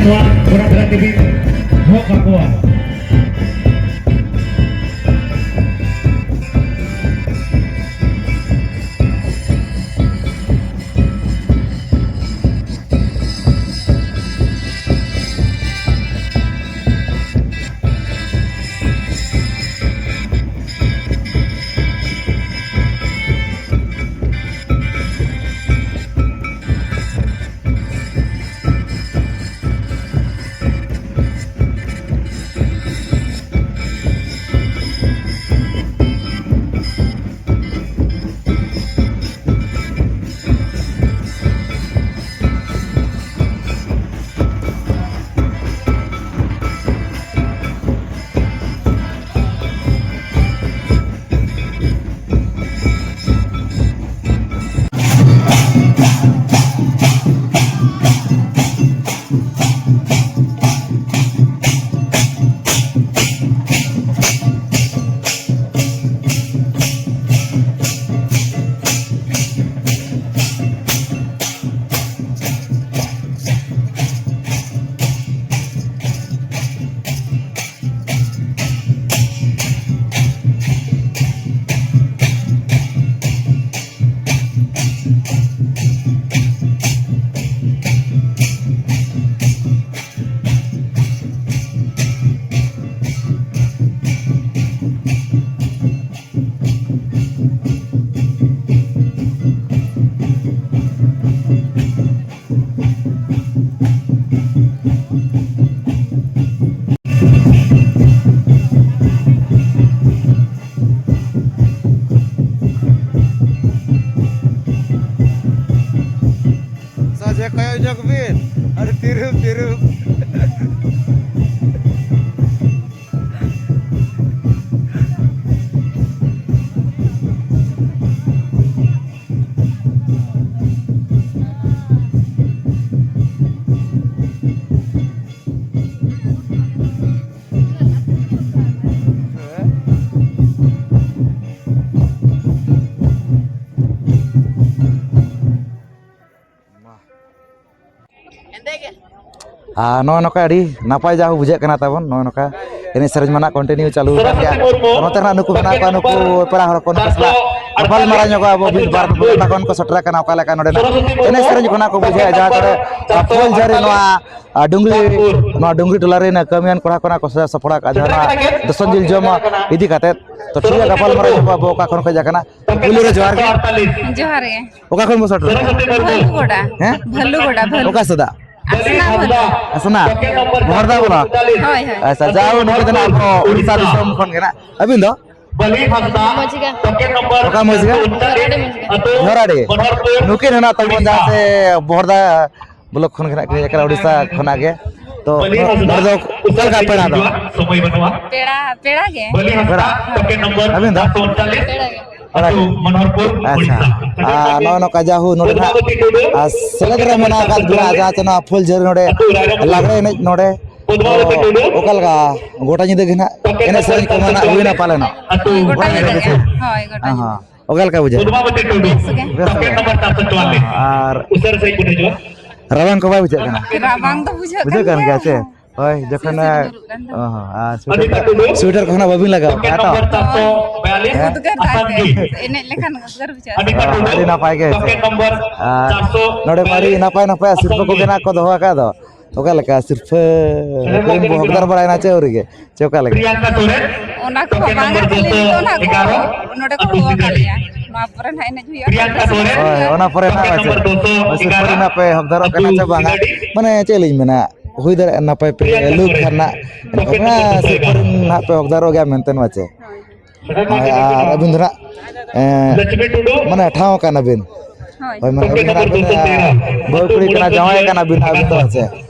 ᱱᱚᱣᱟ ᱜᱚᱲᱟ ᱫᱷᱟᱨᱟ ᱛᱮᱵᱤᱱ ᱦᱚᱦᱚ ᱠᱟᱠᱚᱣᱟ᱾ ᱥᱟᱡᱮ ᱠᱚᱭᱚᱜ ᱧᱚᱜ ᱵᱤᱱ, ᱟᱹᱰᱤ ᱛᱤᱨᱩᱯ ᱛᱤᱨᱩᱯ᱾ ᱮᱱᱛᱮ ᱜᱮ᱾ ᱟᱨ ᱱᱚᱜᱼᱚ ᱱᱚᱝᱠᱟ ᱟᱹᱰᱤ ᱱᱟᱯᱟᱭ ᱡᱟᱦᱟᱸ ᱵᱩᱡᱷᱟᱹᱜ ᱠᱟᱱᱟ ᱛᱟᱵᱚᱱ, ᱱᱚᱜᱼᱚ ᱱᱚᱝᱠᱟ ᱮᱱᱮᱡ ᱥᱮᱨᱮᱧ ᱢᱟ ᱱᱟᱜ continue ᱪᱟᱹᱞᱩ ᱟᱠᱟᱱ ᱜᱮᱭᱟ᱾ ᱱᱚᱛᱮ ᱨᱮ ᱱᱟᱜ ᱱᱩᱠᱩ ᱢᱮᱱᱟᱜ ᱠᱚᱣᱟ, ᱱᱩᱠᱩ ᱯᱮᱲᱟ ᱦᱚᱲ ᱠᱚ ᱱᱩᱠᱩ ᱥᱟᱞᱟᱜ ᱜᱟᱯᱟᱞ ᱢᱟᱨᱟᱣ ᱧᱚᱜᱚᱜᱼᱟ ᱟᱵᱚ ᱢᱤᱫ ᱵᱟᱨ ᱱᱚᱝᱠᱟ ᱠᱷᱚᱱ ᱠᱚ ᱥᱮᱴᱮᱨ ᱟᱠᱟᱱᱟ, ᱚᱠᱟ ᱞᱮᱠᱟ ᱱᱚᱰᱮᱱᱟᱜ ᱮᱱᱮᱡ ᱥᱮᱨᱮᱧ ᱠᱷᱚᱱᱟᱜ ᱠᱚ ᱵᱩᱡᱷᱟᱹᱣᱟ, ᱡᱟᱦᱟᱸ ᱠᱚᱨᱮ ᱯᱷᱩᱞ ᱡᱷᱟᱹᱨᱤ ᱱᱚᱣᱟ ᱟᱨ ᱰᱩᱝᱜᱽᱨᱤ, ᱱᱚᱣᱟ ᱰᱩᱝᱜᱽᱨᱤ ᱴᱚᱞᱟ ᱨᱮᱱ ᱠᱟᱹᱢᱤᱭᱟᱱ ᱠᱚᱲᱟ ᱠᱚ ᱱᱟᱜ ᱠᱚ ᱥᱟᱡᱟᱣ ᱥᱟᱯᱲᱟᱣ ᱠᱟᱜᱼᱟ, ᱡᱟᱦᱟᱸ ᱱᱚᱣᱟ ᱫᱚᱥᱚᱱ ᱡᱤᱞ ᱡᱚᱢ ᱤᱫᱤ ᱠᱟᱛᱮᱫ᱾ ᱛᱚ ᱴᱷᱤᱠ ᱜᱮᱭᱟ, ᱜᱟᱯᱟᱞ ᱢᱟᱨᱟᱣ ᱧᱚᱜᱚᱜᱼᱟ ᱟᱵᱚ ᱚᱠᱟ ᱠᱷᱚᱱ ᱠᱚ ᱦᱮᱡ ᱟᱠᱟᱱᱟ᱾ ᱯᱩᱭᱞᱩ ᱨᱮ ᱡᱚᱦᱟᱨ ᱜᱮ᱾ ᱡᱚᱦᱟᱨ ᱜᱮ᱾ ᱚᱠᱟ ᱠᱷᱚᱱ ᱵᱚ ᱥᱮᱴᱮᱨ ᱮᱱᱟ? ᱵᱷᱟᱞᱩᱜᱚᱰᱟ᱾ ᱦᱮᱸ? ᱵᱷᱟᱞᱩᱜᱚᱰᱟ, ᱵᱷᱟᱞᱩ-, ᱚᱠᱟ ᱥᱮᱫᱟᱜ? ᱟᱥᱱᱟ ᱵᱷᱟᱞᱩ᱾ ᱟᱥᱱᱟ? ᱵᱚᱦᱚᱨᱫᱟ ᱵᱚᱞᱚ? ᱦᱳᱭ, ᱦᱳᱭ᱾ ᱟᱪᱪᱷᱟ, ᱡᱟᱣ ᱱᱩᱠᱩ ᱫᱚ ᱱᱟᱜ ᱟᱵᱚ ᱩᱲᱤᱥᱥᱟ ᱫᱤᱥᱚᱢ ᱠᱷᱚᱱ ᱜᱮ ᱱᱟᱜ᱾ ᱟᱹᱵᱤᱱ ᱫᱚ? ᱢᱚᱡᱽᱜᱟ᱾ ᱚᱠᱟ ᱢᱚᱡᱽᱜᱟ? ᱡᱚᱦᱟᱨᱟᱰᱤ ᱢᱚᱡᱽᱜᱟ᱾ ᱡᱚᱦᱟᱨᱟᱰᱤ? ᱱᱩᱠᱤᱱ ᱦᱚᱸ ᱱᱟᱜ ᱛᱟᱵᱚᱱ ᱡᱟᱦᱟᱸ ᱥᱮ ᱵᱚᱦᱚᱨᱫᱟ block ᱠᱷᱚᱱ ᱜᱮ ᱱᱟᱜ ᱠᱤᱱ ᱦᱮᱡ ᱟᱠᱟᱱᱟ, ᱩᱲᱤᱥᱥᱟ ᱠᱷᱚᱱᱟᱜ ᱜᱮ᱾ ᱛᱚ, ᱱᱚᱰᱮ ᱫᱚ ᱚᱠᱟ ᱞᱮᱠᱟ ᱯᱮᱲᱟ ᱫᱚ? ᱯᱮᱲᱟ, ᱯᱮᱲᱟ ᱜᱮ᱾ ᱯᱮᱲᱟ? ᱟᱹᱵᱤᱱ ᱫᱚ? ᱯᱮᱲᱟ ᱜᱮ᱾ ᱯᱮᱲᱟ ᱜᱮ᱾ ᱟᱪᱪᱷᱟ᱾ ᱟᱨ ᱱᱚᱜᱼᱚ ᱱᱚᱝᱠᱟ ᱡᱟᱦᱳ ᱱᱚᱰᱮ ᱱᱟᱜ, ᱟᱨ ᱥᱮᱞᱮᱫ ᱨᱮ ᱢᱮᱱᱟᱜ ᱟᱠᱟᱫ ᱵᱤᱱᱟ, ᱡᱟᱦᱟᱸ ᱪᱮ ᱱᱚᱣᱟ ᱯᱷᱩᱞ ᱡᱷᱟᱹᱨᱤ ᱱᱚᱰᱮ ᱞᱟᱜᱽᱲᱮ ᱮᱱᱮᱡ ᱱᱚᱰᱮ᱾ ᱛᱚ, ᱚᱠᱟ ᱞᱮᱠᱟ ᱜᱚᱴᱟ ᱧᱤᱫᱟᱹ ᱜᱮ ᱱᱟᱜ ᱮᱱᱮᱡ ᱥᱮᱨᱮᱧ ᱠᱚ ᱢᱮᱱᱟᱜ ᱦᱩᱭᱱᱟ ᱯᱟᱞᱮᱱᱚᱜ? ᱦᱳᱭ, ᱜᱚᱴᱟ ᱧᱤᱫᱟᱹ ᱜᱮ᱾ ᱦᱳᱭ, ᱜᱚᱴᱟ ᱦᱚᱸ, ᱧᱤᱫᱟᱹ᱾ ᱦᱚᱸ᱾ ᱚᱠᱟ ᱞᱮᱠᱟ ᱵᱩᱡᱷᱟᱹᱜ ᱠᱟᱱᱟ? ᱵᱮᱥ ᱜᱮ᱾ ᱵᱮᱥ ᱜᱮ? ᱦᱚᱸ, ᱟᱨ ᱨᱟᱵᱟᱝ ᱠᱚ ᱵᱟᱭ ᱵᱩᱡᱷᱟᱹᱜ ᱠᱟᱱᱟ? ᱨᱟᱵᱟᱝ ᱫᱚ ᱵᱩᱡᱷᱟᱹᱜ ᱵᱩᱡᱷᱟᱹᱜ ᱠᱟᱱ ᱠᱟᱱ ᱜᱮᱭᱟ᱾ ᱜᱮᱭᱟ ᱥᱮ? ᱦᱳᱭ, ᱡᱚᱠᱷᱚᱱ, ᱥᱤᱥᱤᱨ ᱧᱩᱨᱩᱜ ᱠᱟᱱ ᱫᱚ᱾ ᱚ, ᱦᱚᱸ, ᱟᱨ ᱥᱩᱭᱮᱴᱟᱨ, ᱥᱩᱭᱮᱴᱟᱨ ᱠᱚ ᱱᱟᱜ ᱵᱟᱹᱵᱤᱱ ᱞᱟᱜᱟᱣ ᱠᱟᱜᱼᱟ ᱛᱚ? ᱦᱳᱭ᱾ ᱦᱮᱸ? ᱩᱫᱽᱜᱟᱹᱨ ᱫᱟᱭ ᱥᱮ᱾ ᱮᱱᱮᱡ ᱞᱮᱠᱷᱟᱱ ᱩᱫᱽᱜᱟᱹᱨ ᱵᱩᱡᱷᱟᱹᱜᱼᱟ᱾ ᱚ, ᱟᱹᱰᱤ ᱱᱟᱯᱟᱭ ᱜᱮ ᱦᱮᱸ ᱥᱮ? ᱟᱨ ᱱᱚᱰᱮ ᱢᱟ ᱟᱹᱰᱤ ᱱᱟᱯᱟᱭ ᱱᱟᱯᱟᱭ ᱥᱤᱨᱯᱟᱹ ᱠᱚᱜᱮ ᱱᱟᱜ ᱠᱚ ᱫᱚᱦᱚ ᱟᱠᱟᱫ ᱫᱚ᱾ ᱚᱠᱟ ᱞᱮᱠᱟ ᱥᱤᱨᱯᱟᱹ ᱠᱚᱨᱮᱱ ᱵᱚ ᱦᱚᱠᱫᱟᱨ ᱵᱟᱲᱟᱭᱮᱱᱟ ᱪᱮ ᱟᱹᱣᱨᱤ ᱜᱮ? ᱪᱮ ᱚᱠᱟ ᱞᱮᱠᱟ? ᱚᱱᱟ ᱠᱚᱦᱚᱸ ᱵᱟᱝᱟ, ᱠᱷᱟᱹᱞᱤ ᱱᱤᱛᱚᱜ ᱱᱟᱜ ᱠᱚ ᱱᱚᱰᱮ ᱠᱚ ᱦᱚᱦᱚ ᱟᱠᱟᱫ ᱞᱮᱭᱟ᱾ ᱱᱚᱣᱟ ᱯᱚᱨᱮ ᱱᱟᱜ ᱮᱱᱮᱡ ᱦᱩᱭᱩᱜᱼᱟ᱾ ᱦᱳᱭ, ᱚᱱᱟ ᱯᱚᱨᱮ ᱱᱟᱜ ᱟᱨ ᱪᱮᱫ? ᱥᱤᱨᱯᱟᱹ ᱨᱮᱱᱟᱜ ᱯᱮ ᱦᱚᱠᱫᱟᱨᱚᱜ ᱠᱟᱱᱟ ᱪᱮ ᱵᱟᱝᱟ? ᱢᱟᱱᱮ ᱪᱮᱫ ᱞᱤᱧ ᱢᱮᱱᱟ, ᱦᱩᱭ ᱫᱟᱲᱮᱭᱟᱜᱼᱟ ᱱᱟᱯᱟᱭ ᱯᱮ ᱞᱩᱠ ᱠᱷᱟᱱ ᱱᱟᱜ, ᱮᱱᱠᱷᱟᱱ ᱚᱱᱟ ᱥᱤᱨᱯᱟᱹ ᱨᱮ ᱱᱟᱜ ᱯᱮ ᱦᱚᱠᱫᱟᱨᱚᱜ ᱜᱮᱭᱟ ᱢᱮᱱᱛᱮ ᱱᱚᱣᱟ ᱪᱮ? ᱦᱳᱭ᱾ ᱦᱳᱭ, ᱟᱨ ᱟᱹᱵᱤᱱ ᱫᱚ ᱱᱟᱜ, ᱮᱸ, ᱢᱟᱱᱮ ᱴᱷᱟᱶ ᱟᱠᱟᱱᱟ ᱵᱤᱱ᱾ ᱦᱳᱭ᱾ ᱦᱳᱭ, ᱢᱟᱱᱮ ᱟᱹᱵᱤᱱ ᱫᱚ ᱱᱟᱜ ᱵᱤᱱ, ᱮᱸ, ᱵᱟᱹᱦᱩ ᱠᱩᱲᱤ ᱠᱟᱱᱟ, ᱡᱟᱶᱟᱭ ᱠᱟᱱᱟ ᱵᱤᱱ ᱟᱹᱵᱤᱱ ᱫᱚ, ᱦᱮᱸ ᱥᱮ?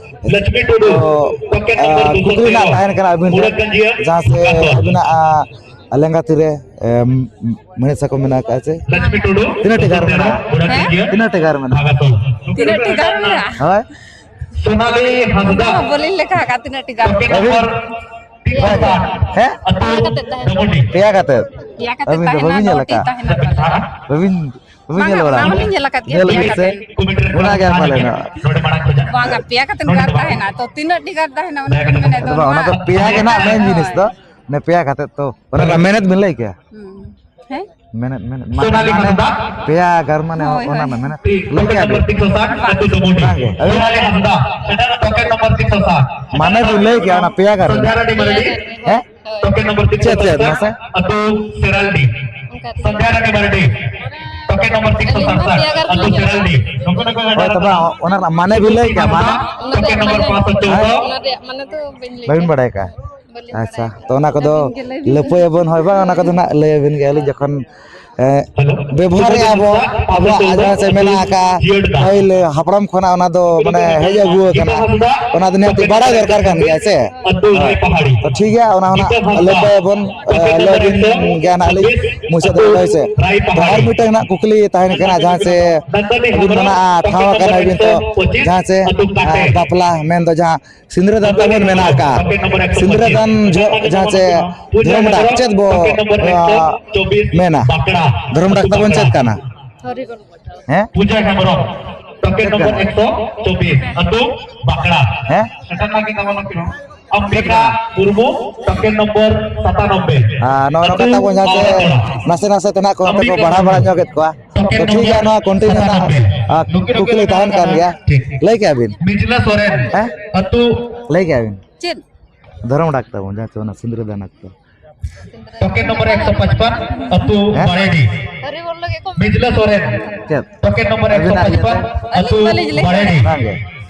ᱛᱚ, ᱮᱸ, ᱠᱩᱠᱞᱤ ᱱᱟᱜ ᱛᱟᱦᱮᱱ ᱠᱟᱱᱟ ᱟᱹᱵᱤᱱ ᱴᱷᱮᱱ, ᱡᱟᱦᱟᱸ ᱥᱮ ᱟᱹᱵᱤᱱᱟᱜ, ᱟᱸ, ᱞᱮᱸᱜᱟ ᱛᱤᱨᱮ, ᱮᱸ, ᱢᱮᱲᱦᱮᱫ ᱥᱟᱠᱚᱢ ᱢᱮᱱᱟᱜ ᱟᱠᱟᱫᱼᱟ ᱪᱮ? ᱛᱤᱱᱟᱹᱜ ᱴᱤ ᱜᱟᱨ ᱢᱮᱱᱟᱜᱼᱟ? ᱦᱮᱸ? ᱛᱤᱱᱟᱹᱜ ᱴᱤ ᱜᱟᱨ ᱢᱮᱱᱟᱜᱼᱟ? ᱛᱤᱱᱟᱹᱜ ᱴᱤ ᱜᱟᱨ ᱢᱮᱱᱟᱜᱼᱟ? ᱦᱳᱭ᱾ ᱥᱳᱱᱟᱞᱤ ᱦᱟᱸᱥᱫᱟ᱾ ᱵᱟᱹᱞᱤᱧ ᱞᱮᱠᱷᱟ ᱟᱠᱟᱫ ᱛᱤᱱᱟᱹᱜ ᱴᱤ ᱜᱟᱨ ᱢᱮᱱᱟᱜᱼᱟ᱾ ᱦᱮᱸ? ᱯᱟᱲᱟ ᱠᱟᱛᱮ ᱛᱟᱦᱮᱱ᱾ ᱯᱮᱭᱟ ᱠᱟᱛᱮ? ᱯᱮᱭᱟ ᱠᱟᱛᱮ ᱟᱹᱵᱤᱱ ᱫᱚ ᱛᱟᱦᱮᱱᱟ, ᱵᱟᱹᱵᱤᱱ ᱧᱮᱞ ᱫᱚ ᱟᱠᱟᱫᱼᱟ? ᱴᱷᱤᱠ ᱛᱟᱦᱮᱱᱟ ᱯᱟᱞᱮ᱾ ᱵᱟᱹᱵᱤᱱ, ᱵᱟᱹᱵᱤᱱ ᱵᱟᱝᱟ, ᱧᱮᱞ ᱵᱟᱲᱟ ᱚᱱᱟ ᱟᱠᱟᱫᱼᱟ? ᱦᱚᱸᱞᱤᱧ ᱧᱮᱞ ᱟᱠᱟᱫ ᱜᱮᱭᱟ, ᱧᱮᱞ ᱯᱮᱭᱟ ᱵᱤᱱ ᱥᱮ? ᱠᱟᱛᱮ᱾ ᱚᱱᱟ ᱜᱮ ᱟᱨ ᱯᱟᱞᱮ ᱱᱚᱣᱟ᱾ ᱵᱟᱝᱟ, ᱯᱮᱭᱟ ᱠᱟᱛᱮ ᱜᱟᱨ ᱛᱟᱦᱮᱱᱟ᱾ ᱛᱚ ᱛᱤᱱᱟᱹᱜ ᱴᱤ ᱜᱟᱨ ᱛᱟᱦᱮᱱᱟ, ᱚᱱᱟ ᱫᱚ ᱢᱮᱱᱮᱫ ᱫᱚ ᱟᱫᱚ ᱵᱟᱝ, ᱚᱱᱟ ᱫᱚ ᱱᱟᱦᱟᱜ᱾ ᱯᱮᱭᱟ ᱜᱮ ᱱᱟᱦᱟᱜ ᱢᱮᱱ ᱦᱳᱭ᱾ ᱡᱤᱱᱤᱥ ᱫᱚ᱾ ᱚᱱᱮ ᱯᱮᱭᱟ ᱠᱟᱛᱮ ᱛᱚ᱾ ᱚᱱᱟ ᱨᱮᱱᱟᱜ ᱢᱮᱱᱮᱛ ᱵᱤᱱ ᱞᱟᱹᱭ ᱠᱮᱭᱟ? ᱦᱩᱸ᱾ ᱦᱮᱸ? ᱢᱮᱱᱮᱛ, ᱢᱮᱱᱮᱛ, ᱢᱟ-, ᱥᱳᱱᱟᱞᱤ ᱢᱟᱱᱮ ᱦᱟᱸᱥᱫᱟ᱾ ᱯᱮᱭᱟ ᱜᱟᱨ ᱢᱟᱱᱮ ᱦᱳᱭ, ᱚᱱᱟ ᱦᱳᱭ, ᱨᱮᱱᱟᱜ ᱦᱳᱭ᱾ ᱢᱮᱱᱮᱛ ᱞᱟᱹᱭ ᱠᱮᱭᱟ ᱵᱤᱱ? ᱛᱤᱱᱥᱚ ᱥᱟᱛ, ᱟᱹᱛᱩ ᱰᱩᱢᱩᱰᱤ᱾ ᱵᱟᱝ ᱜᱮ᱾ ᱥᱳᱱᱟᱞᱤ ᱦᱟᱸᱥᱫᱟ, ᱥᱮᱴᱮᱨ ᱴᱚᱠᱮᱱ ᱱᱚᱢᱵᱚᱨ ᱛᱤᱱᱥᱚ ᱥᱟᱛ᱾ ᱢᱟᱱᱮ ᱵᱤᱱ ᱞᱟᱹᱭ ᱠᱮᱭᱟ ᱚᱱᱟ ᱯᱮᱭᱟ ᱜᱟᱨ ᱨᱮᱱᱟᱜ? ᱯᱮᱭᱟ ᱜᱟᱨ ᱨᱮᱱᱟᱜ᱾ ᱦᱮᱸ? ᱴᱚᱠᱮᱱ ᱱᱚᱢᱵᱚᱨ ᱪᱮᱫ, ᱪᱮᱫ, ᱛᱤᱱᱥᱚ ᱥᱟᱛ, ᱢᱟᱥᱮ? ᱟᱹᱛᱩ ᱥᱮᱨᱟᱞᱰᱤ᱾ ᱚᱱᱠᱟ ᱛᱮᱜᱮ᱾ ᱥᱚᱱᱫᱷᱭᱟ ᱨᱟᱱᱤ ᱢᱟᱨᱰᱤ᱾ ᱴᱚᱠᱮᱱ ᱱᱚᱢᱵᱚᱨ ᱛᱤᱱᱥᱚ ᱥᱟᱛ, ᱟᱹᱞᱤᱧ ᱫᱚ ᱯᱮᱭᱟ ᱜᱟᱨ ᱟᱹᱛᱩ ᱜᱮᱞᱤᱧ ᱥᱮᱨᱟᱞᱰᱤ᱾ ᱱᱩᱠᱩ ᱱᱩᱠᱩ ᱦᱳᱭ, ᱛᱚᱵᱮ ᱚᱱᱟ ᱨᱮᱱᱟᱜ ᱢᱟᱱᱮ ᱵᱤᱱ ᱞᱟᱹᱭ ᱠᱮᱭᱟ, ᱢᱟᱱᱮ? ᱚᱱᱟ ᱴᱚᱠᱮᱱ ᱨᱮᱭᱟᱜ ᱱᱚᱢᱵᱚᱨ ᱢᱟᱱᱮ, ᱯᱟᱸᱪᱥᱚ ᱪᱳᱫᱫᱚ᱾ ᱚᱱᱟ ᱨᱮᱭᱟᱜ ᱢᱟᱱᱮ ᱫᱚ ᱵᱟᱹᱧ ᱞᱟᱹᱭ ᱵᱟᱹᱵᱤᱱ ᱠᱮᱭᱟ᱾ ᱵᱟᱲᱟᱭ ᱠᱟᱜᱼᱟ? ᱵᱟᱹᱞᱤᱧ ᱟᱪᱪᱷᱟ, ᱵᱟᱲᱟᱭ ᱠᱟᱜᱼᱟ᱾ ᱛᱚ ᱚᱱᱟ ᱠᱚᱫᱚ ᱟᱹᱵᱤᱱ ᱜᱮ ᱞᱟᱹᱭ ᱵᱤᱱ᱾ ᱞᱟᱹᱯᱟᱹᱭᱟᱵᱚᱱ, ᱦᱳᱭ ᱵᱟᱝ, ᱚᱱᱟ ᱠᱚᱫᱚ ᱱᱟᱜ ᱞᱟᱹᱭ ᱟᱵᱤᱱ ᱜᱮᱭᱟᱞᱤᱧ ᱡᱚᱠᱷᱚᱱ, ᱮ, ᱵᱮᱵᱚᱦᱟᱨᱮᱜᱼᱟ ᱵᱚ, ᱟᱵᱚᱣᱟᱜ ᱡᱟᱦᱟᱸ ᱥᱮ ᱢᱮᱱᱟᱜ ᱟᱠᱟᱫ, ᱯᱟᱹᱦᱤᱞ ᱦᱟᱯᱲᱟᱢ ᱠᱷᱚᱱᱟᱜ ᱚᱱᱟ ᱫᱚ ᱢᱟᱱᱮ ᱦᱮᱡ ᱟᱹᱜᱩ ᱟᱠᱟᱱᱟ, ᱚᱱᱟ ᱫᱚ ᱱᱤᱦᱟᱹᱛ ᱵᱟᱲᱟᱭ ᱫᱚᱨᱠᱟᱨ ᱠᱟᱱ ᱜᱮᱭᱟ ᱥᱮ? ᱦᱳᱭ᱾ ᱛᱚ ᱴᱷᱤᱠ ᱜᱮᱭᱟ, ᱚᱱᱟ ᱦᱚᱸ ᱱᱟᱜ ᱞᱟᱹᱯᱟᱹᱭᱟᱵᱚᱱ, ᱮ, ᱞᱟᱹᱭ ᱟᱵᱤᱱ ᱜᱮᱭᱟ ᱱᱟᱜ ᱞᱤᱧ ᱢᱩᱪᱟᱹᱫ ᱨᱮ, ᱦᱳᱭ ᱥᱮ? ᱛᱚ ᱟᱨ ᱢᱤᱫᱴᱟᱝ ᱱᱟᱜ ᱠᱩᱠᱞᱤ ᱛᱟᱦᱮᱱ ᱠᱟᱱᱟ, ᱡᱟᱦᱟᱸ ᱥᱮ ᱟᱹᱵᱤᱱ ᱫᱚ ᱱᱟᱜ ᱴᱷᱟᱶ ᱟᱠᱟᱱᱟ ᱵᱤᱱ, ᱛᱚ ᱡᱟᱦᱟᱸ ᱥᱮ, ᱮ, ᱵᱟᱯᱞᱟ ᱢᱮᱱᱫᱚ ᱡᱟᱦᱟᱸ ᱥᱤᱸᱫᱽᱨᱟᱹ ᱫᱟᱱ ᱛᱟᱵᱚᱱ ᱢᱮᱱᱟᱜ ᱟᱠᱟᱫ, ᱥᱤᱸᱫᱽᱨᱟᱹ ᱫᱟᱱ ᱡᱚᱦᱚᱜ ᱡᱟᱦᱟᱸ ᱪᱮ ᱫᱷᱚᱨᱚᱢ ᱰᱟᱠ ᱪᱮᱫ ᱵᱚ, ᱟ, ᱢᱮᱱᱟ? ᱫᱷᱚᱨᱚᱢ ᱰᱟᱠ ᱛᱟᱵᱚᱱ ᱪᱮᱫ ᱠᱟᱱᱟ? ᱦᱮᱸ? ᱯᱩᱡᱟ ᱦᱮᱢᱵᱨᱚᱢ, ᱴᱚᱠᱮᱱ ᱪᱮᱫ ᱱᱚᱢᱵᱚᱨ ᱠᱟᱱᱟ? ᱮᱠᱥᱚ ᱪᱚᱵᱵᱤᱥ, ᱟᱹᱛᱩ ᱵᱟᱸᱠᱲᱟ᱾ ᱦᱮᱸ? ᱥᱮᱴᱮᱨ ᱞᱟᱹᱜᱤᱫ ᱟᱵᱚᱱ ᱠᱤᱱᱟ᱾ ᱚᱢᱵᱤᱠᱟ ᱪᱮᱫ ᱠᱟᱱᱟ? ᱢᱩᱨᱢᱩ, ᱴᱚᱠᱮᱱ ᱱᱚᱢᱵᱚᱨ ᱥᱟᱛᱟᱱᱚᱵᱵᱳᱭ, ᱟᱨ ᱱᱚᱣᱟ ᱟᱹᱛᱩ ᱨᱚᱠᱟ ᱛᱟᱵᱚᱱ ᱡᱟᱦᱟᱸ ᱪᱮ ᱵᱟᱸᱠᱲᱟ᱾ ᱱᱟᱥᱮ ᱱᱟᱥᱮ ᱛᱮ ᱱᱟᱜ ᱠᱚ ᱚᱱᱛᱮ ᱠᱚ ᱚᱢᱵᱤᱠᱟ ᱵᱟᱲᱦᱟᱣ ᱵᱟᱲᱟ ᱢᱩᱨᱢᱩ᱾ ᱧᱚᱜᱮᱫ ᱠᱚᱣᱟ᱾ ᱛᱚ ᱴᱷᱤᱠ ᱜᱮᱭᱟ, ᱱᱚᱣᱟ ᱠᱚᱱᱴᱤᱱᱤᱭᱩ ᱨᱮᱱᱟᱜ, ᱟ, ᱠᱩᱠᱞᱤ ᱛᱟᱦᱮᱱ ᱠᱟᱱ ᱜᱮᱭᱟ᱾ ᱞᱟᱹᱭ ᱠᱮᱜᱼᱟ ᱵᱤᱱ? ᱢᱤᱡᱞᱟᱹ ᱥᱚᱨᱮᱱ, ᱦᱮᱸ? ᱟᱹᱛᱩ᱾ ᱞᱟᱹᱭ ᱠᱮᱜᱼᱟ ᱵᱤᱱ? ᱪᱮᱫ? ᱫᱷᱚᱨᱚᱢ ᱰᱟᱠ ᱛᱟᱵᱚᱱ, ᱡᱟᱦᱟᱸ ᱪᱮ ᱚᱱᱟ ᱥᱤᱸᱫᱽᱨᱟᱹ ᱫᱟᱱ ᱚᱠᱛᱚ᱾ ᱴᱚᱠᱮᱱ ᱱᱚᱢᱵᱚᱨ ᱮᱠᱥᱚ ᱯᱟᱸᱪᱯᱟᱱ, ᱟᱹᱛᱩ ᱦᱮᱸ? ᱵᱟᱲᱮᱰᱤ᱾ ᱢᱤᱡᱞᱟᱹ ᱥᱚᱨᱮᱱ, ᱪᱮᱫ? ᱴᱚᱠᱮᱱ ᱱᱚᱢᱵᱚᱨ ᱟᱹᱵᱤᱱᱟᱜ ᱮᱠᱥᱚ ᱯᱟᱸᱪᱯᱟᱱ, ᱤᱭᱟᱹ ᱫᱚ? ᱟᱹᱛᱩ ᱵᱟᱹᱞᱤᱧ ᱞᱟᱹᱭ ᱵᱟᱲᱮᱰᱤ᱾ ᱫᱟᱲᱮᱭᱟᱜᱼᱟ᱾ ᱵᱟᱝ ᱜᱮ᱾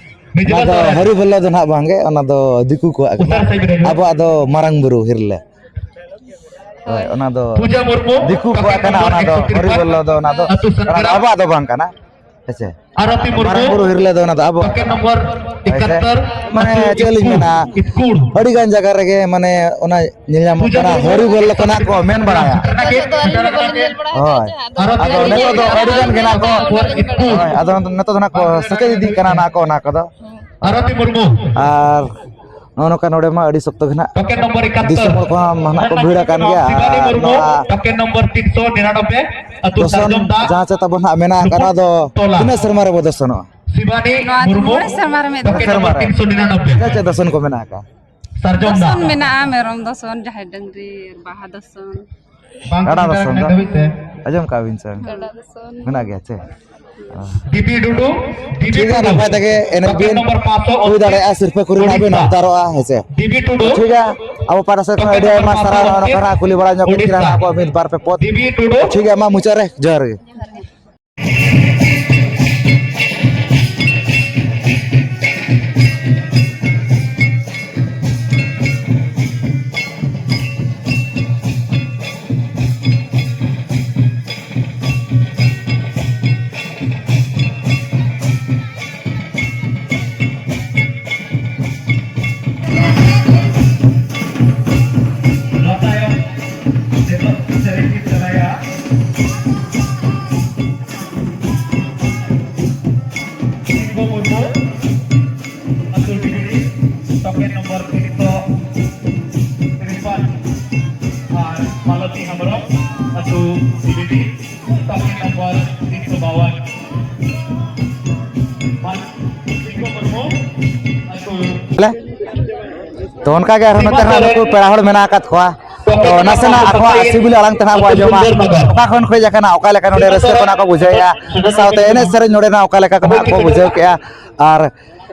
ᱢᱤᱡᱞᱟᱹ ᱚᱱᱟ ᱫᱚ ᱥᱚᱨᱮᱱ᱾ ᱦᱚᱨᱤ ᱵᱚᱞᱞᱚ ᱫᱚ ᱱᱟᱦᱟᱜ ᱵᱟᱝ ᱜᱮ, ᱚᱱᱟ ᱫᱚ ᱫᱤᱠᱩ ᱠᱚᱣᱟᱜ ᱠᱟᱱᱟ᱾ ᱩᱛᱟᱨ ᱥᱟᱭᱤᱰ ᱨᱮ᱾ ᱟᱵᱚᱣᱟᱜ ᱫᱚ ᱢᱟᱨᱟᱝ ᱵᱩᱨᱩ ᱦᱤᱨᱞᱟᱹ᱾ ᱦᱳᱭ, ᱦᱳᱭ᱾ ᱚᱱᱟ ᱫᱚ ᱯᱩᱡᱟ ᱢᱩᱨᱢᱩ, ᱫᱤᱠᱩ ᱠᱚᱣᱟᱜ ᱴᱚᱠᱮᱱ ᱠᱟᱱᱟ, ᱱᱚᱢᱵᱚᱨ ᱚᱱᱟ ᱫᱚ ᱮᱠᱥᱚ ᱛᱤᱨᱯᱟᱱ, ᱦᱚᱨᱤ ᱵᱚᱞᱞᱚ ᱫᱚ ᱚᱱᱟ ᱫᱚ, ᱟᱹᱛᱩ ᱚᱱᱟ ᱫᱚ ᱥᱟᱱᱠᱟᱨᱟ᱾ ᱟᱵᱚᱣᱟᱜ ᱫᱚ ᱵᱟᱝ ᱠᱟᱱᱟ, ᱦᱮᱸ ᱥᱮ? ᱟᱨᱚᱛᱤ ᱢᱩᱨᱢᱩ, ᱢᱟᱨᱟᱝ ᱵᱩᱨᱩ ᱦᱤᱨᱞᱟᱹ ᱫᱚ ᱚᱱᱟ ᱫᱚ ᱟᱵᱚ, ᱴᱚᱠᱮᱱ ᱱᱚᱢᱵᱚᱨ ᱦᱳᱭ ᱥᱮ? ᱮᱠᱟᱛᱛᱚᱨ, ᱢᱟᱱᱮ ᱟᱹᱛᱩ ᱪᱮᱫ ᱞᱤᱧ ᱤᱠᱩ, ᱢᱮᱱᱟ, ᱤᱠᱩᱲ᱾ ᱟᱹᱰᱤ ᱜᱟᱱ ᱡᱟᱭᱜᱟ ᱨᱮᱜᱮ ᱢᱟᱱᱮ ᱚᱱᱟ ᱧᱮᱞ ᱧᱟᱢᱚᱜ ᱯᱩᱡᱟ ᱠᱟᱱᱟ, ᱢᱩᱨᱢᱩ, ᱦᱚᱨᱤ ᱵᱚᱞᱞᱚ ᱠᱚ ᱱᱟᱜ ᱠᱚ ᱢᱮᱱ ᱵᱟᱲᱟᱭᱟ᱾ ᱥᱮᱴᱮᱨ ᱞᱟᱹᱜᱤᱫ, ᱟᱹᱞᱤᱧ ᱫᱚ ᱥᱮᱴᱮᱨ ᱵᱟᱹᱞᱤᱧ ᱞᱟᱹᱜᱤᱫ᱾ ᱧᱮᱞ ᱵᱟᱲᱟ ᱦᱳᱭ᱾ ᱟᱠᱟᱫᱟ ᱡᱮ, ᱟᱫᱚ ᱟᱨᱚᱛᱤ ᱱᱤᱛᱚᱜ ᱫᱚ ᱢᱩᱨᱢᱩ, ᱟᱹᱰᱤ ᱜᱟᱱ ᱜᱮ ᱱᱟᱜ ᱠᱚ, ᱟᱹᱞᱤᱧ ᱫᱚ ᱵᱟᱹᱞᱤᱧ ᱧᱮᱞ ᱵᱟᱲᱟ ᱤᱠᱩᱲ᱾ ᱦᱳᱭ, ᱟᱫᱚ ᱱᱤᱛᱚᱜ ᱫᱚ ᱱᱟᱜ ᱠᱚ ᱥᱮᱪᱮᱫ ᱤᱫᱤᱜ ᱠᱟᱱᱟ ᱱᱟᱜ ᱠᱚ ᱚᱱᱟ ᱠᱚᱫᱚ᱾ ᱟᱨᱚᱛᱤ ᱢᱩᱨᱢᱩ᱾ ᱟᱨ ᱱᱚᱜᱼᱚ ᱱᱚᱝᱠᱟ ᱱᱚᱰᱮ ᱢᱟ ᱟᱹᱰᱤ ᱥᱚᱠᱛᱚ ᱜᱮ ᱱᱟᱦᱟᱜ ᱴᱳᱠᱮᱱ ᱱᱚᱢᱵᱚᱨ ᱮᱠᱟᱛᱛᱳᱨ᱾ ᱫᱤᱥᱚᱢ ᱦᱚᱲ ᱠᱚᱦᱚᱸ ᱱᱟᱦᱟᱜ ᱠᱚ ᱵᱷᱤᱲ ᱟᱠᱟᱱ ᱜᱮᱭᱟ᱾ ᱥᱤᱵᱟᱱᱤ ᱟᱨ ᱢᱩᱨᱢᱩ, ᱱᱚᱣᱟ ᱴᱳᱠᱮᱱ ᱱᱚᱢᱵᱚᱨ ᱛᱤᱱᱥᱚ ᱱᱤᱨᱟᱱᱚᱵᱵᱮ, ᱟᱹᱛᱩ ᱫᱚᱥᱚᱱ ᱥᱟᱨᱡᱚᱢ ᱫᱟᱜ, ᱡᱟᱦᱟᱸ ᱪᱮᱛᱟᱱ ᱵᱚᱱ ᱱᱟᱦᱟᱜ ᱢᱮᱱᱟᱜ ᱟᱠᱟᱫ, ᱱᱚᱣᱟ ᱫᱚ ᱴᱚᱞᱟ᱾ ᱛᱤᱱᱟᱹᱜ ᱥᱮᱨᱢᱟ ᱨᱮᱵᱚ ᱫᱚᱥᱚᱱᱚᱜᱼᱟ? ᱥᱤᱵᱟᱱᱤ ᱱᱚᱣᱟ ᱫᱚ ᱢᱩᱨᱢᱩ, ᱢᱚᱬᱮ ᱥᱮᱨᱢᱟ ᱨᱮ ᱢᱤᱫ ᱫᱷᱟᱣ᱾ ᱴᱳᱠᱮᱱ ᱱᱚᱢᱵᱚᱨ ᱥᱮᱨᱢᱟ ᱨᱮ᱾ ᱛᱤᱱᱥᱚ ᱱᱤᱨᱟᱱᱚᱵᱵᱮ᱾ ᱪᱮᱫ ᱪᱮᱫ ᱫᱚᱥᱚᱱ ᱠᱚ ᱢᱮᱱᱟᱜ ᱟᱠᱟᱫ? ᱥᱟᱨᱡᱚᱢ ᱫᱟᱜ᱾ ᱫᱚᱥᱚᱱ ᱢᱮᱱᱟᱜᱼᱟ, ᱢᱮᱨᱚᱢ ᱫᱚᱥᱚᱱ, ᱡᱟᱦᱮᱨ ᱰᱟᱹᱝᱨᱤ, ᱵᱟᱦᱟ ᱫᱚᱥᱚᱱ᱾ ᱵᱟᱝ ᱠᱟᱰᱟ ᱥᱮᱴᱮᱨ ᱫᱚᱥᱚᱱ ᱟᱠᱟᱱᱟ ᱫᱚ? ᱫᱷᱟᱹᱵᱤᱡ ᱛᱮ᱾ ᱟᱸᱡᱚᱢ ᱠᱟᱜ ᱵᱤᱱ ᱥᱮ? ᱠᱟᱰᱟ ᱫᱚᱥᱚᱱ᱾ ᱢᱮᱱᱟᱜ ᱜᱮᱭᱟ ᱪᱮ? ᱫᱤᱵᱤ ᱴᱩᱰᱩ, ᱫᱤᱵᱤ ᱴᱷᱤᱠ ᱜᱮᱭᱟ, ᱴᱩᱰᱩ᱾ ᱱᱟᱯᱟᱭ ᱛᱮᱜᱮ ᱮᱱᱮᱡ ᱴᱳᱠᱮᱱ ᱵᱤᱱ᱾ ᱱᱚᱢᱵᱚᱨ ᱯᱟᱸᱪᱥᱚ ᱦᱩᱭ ᱫᱟᱲᱮᱭᱟᱜᱼᱟ, ᱥᱤᱨᱯᱟᱹ ᱠᱚᱨᱮᱱᱟᱜ ᱵᱤᱱ ᱩᱲᱤᱥᱥᱟ᱾ ᱦᱟᱛᱟᱨᱚᱜᱼᱟ, ᱦᱮᱸ ᱥᱮ? ᱫᱤᱵᱤ ᱴᱩᱰᱩ᱾ ᱴᱷᱤᱠ ᱜᱮᱭᱟ, ᱟᱵᱚ ᱯᱟᱦᱴᱟ ᱥᱮᱫ ᱠᱷᱚᱱ ᱴᱳᱠᱮᱱ ᱟᱹᱰᱤ ᱱᱚᱢᱵᱚᱨ ᱟᱭᱢᱟ ᱥᱟᱨᱦᱟᱣ, ᱯᱟᱸᱪᱥᱚ ᱱᱚᱜᱼᱚ ᱱᱚᱝᱠᱟ ᱩᱲᱤᱥᱥᱟ᱾ ᱠᱩᱞᱤ ᱵᱟᱲᱟ ᱧᱚᱜ ᱠᱟᱱᱟ ᱫᱤᱵᱤ ᱟᱵᱚᱣᱟᱜ ᱢᱤᱫ ᱵᱟᱨ ᱯᱮ ᱯᱚᱫ᱾ ᱴᱩᱰᱩ᱾ ᱴᱷᱤᱠ ᱜᱮᱭᱟ, ᱢᱟ ᱢᱩᱪᱟᱹᱫ ᱨᱮ ᱡᱚᱦᱟᱨ ᱜᱮ᱾ ᱚᱱᱟ ᱛᱟᱭᱚᱢ ᱱᱤᱛᱚᱜ ᱥᱮᱨᱮᱧ ᱠᱤᱱ ᱥᱮᱬᱟᱭᱟ᱾ ᱥᱤᱝᱦᱚ ᱢᱩᱨᱢᱩ, ᱟᱹᱛᱩ ᱰᱤᱦᱤᱰᱤ, ᱴᱳᱠᱮᱱ ᱱᱚᱢᱵᱚᱨ ᱛᱤᱱᱥᱚ ᱛᱤᱨᱯᱟᱱ, ᱟᱨ ᱢᱟᱞᱚᱛᱤ ᱦᱮᱢᱵᱨᱚᱢ, ᱟᱹᱛᱩ ᱰᱤᱦᱤᱰᱤ, ᱴᱳᱠᱮᱱ ᱱᱚᱢᱵᱚᱨ ᱛᱤᱱᱥᱚ ᱵᱟᱣᱟᱱ᱾ ᱢᱟᱞᱚᱛᱤ ᱢᱩᱨᱢᱩ, ᱟᱹᱛᱩ᱾ ᱛᱚ, ᱚᱱᱠᱟ ᱜᱮ ᱟᱨᱦᱚᱸ ᱱᱚᱛᱮ ᱨᱮ ᱱᱩᱠᱩ ᱯᱮᱲᱟ ᱦᱚᱲ ᱢᱮᱱᱟᱜ ᱟᱠᱟᱫ ᱠᱚᱣᱟ᱾ ᱛᱚ, ᱱᱟᱥᱮᱱᱟᱜ ᱟᱠᱚᱣᱟᱜ ᱥᱤᱵᱤᱞ ᱟᱲᱟᱝ ᱛᱮ ᱱᱟᱜ ᱵᱚ ᱟᱸᱡᱚᱢᱟ, ᱚᱠᱟ ᱠᱷᱚᱱ ᱠᱚ ᱦᱮᱡ ᱟᱠᱟᱱᱟ, ᱚᱠᱟ ᱞᱮᱠᱟ ᱱᱚᱰᱮ ᱨᱟᱹᱥᱠᱟᱹ ᱠᱚ ᱱᱟᱜ ᱠᱚ ᱵᱩᱡᱷᱟᱹᱣᱮᱫᱼᱟ, ᱥᱟᱶᱛᱮ ᱮᱱᱮᱡ ᱥᱮᱨᱮᱧ ᱱᱚᱰᱮᱱᱟᱜ ᱚᱠᱟ ᱞᱮᱠᱟ ᱠᱚ ᱱᱟᱜ ᱠᱚ ᱵᱩᱡᱷᱟᱹᱣ ᱠᱮᱫᱼᱟ, ᱟᱨ,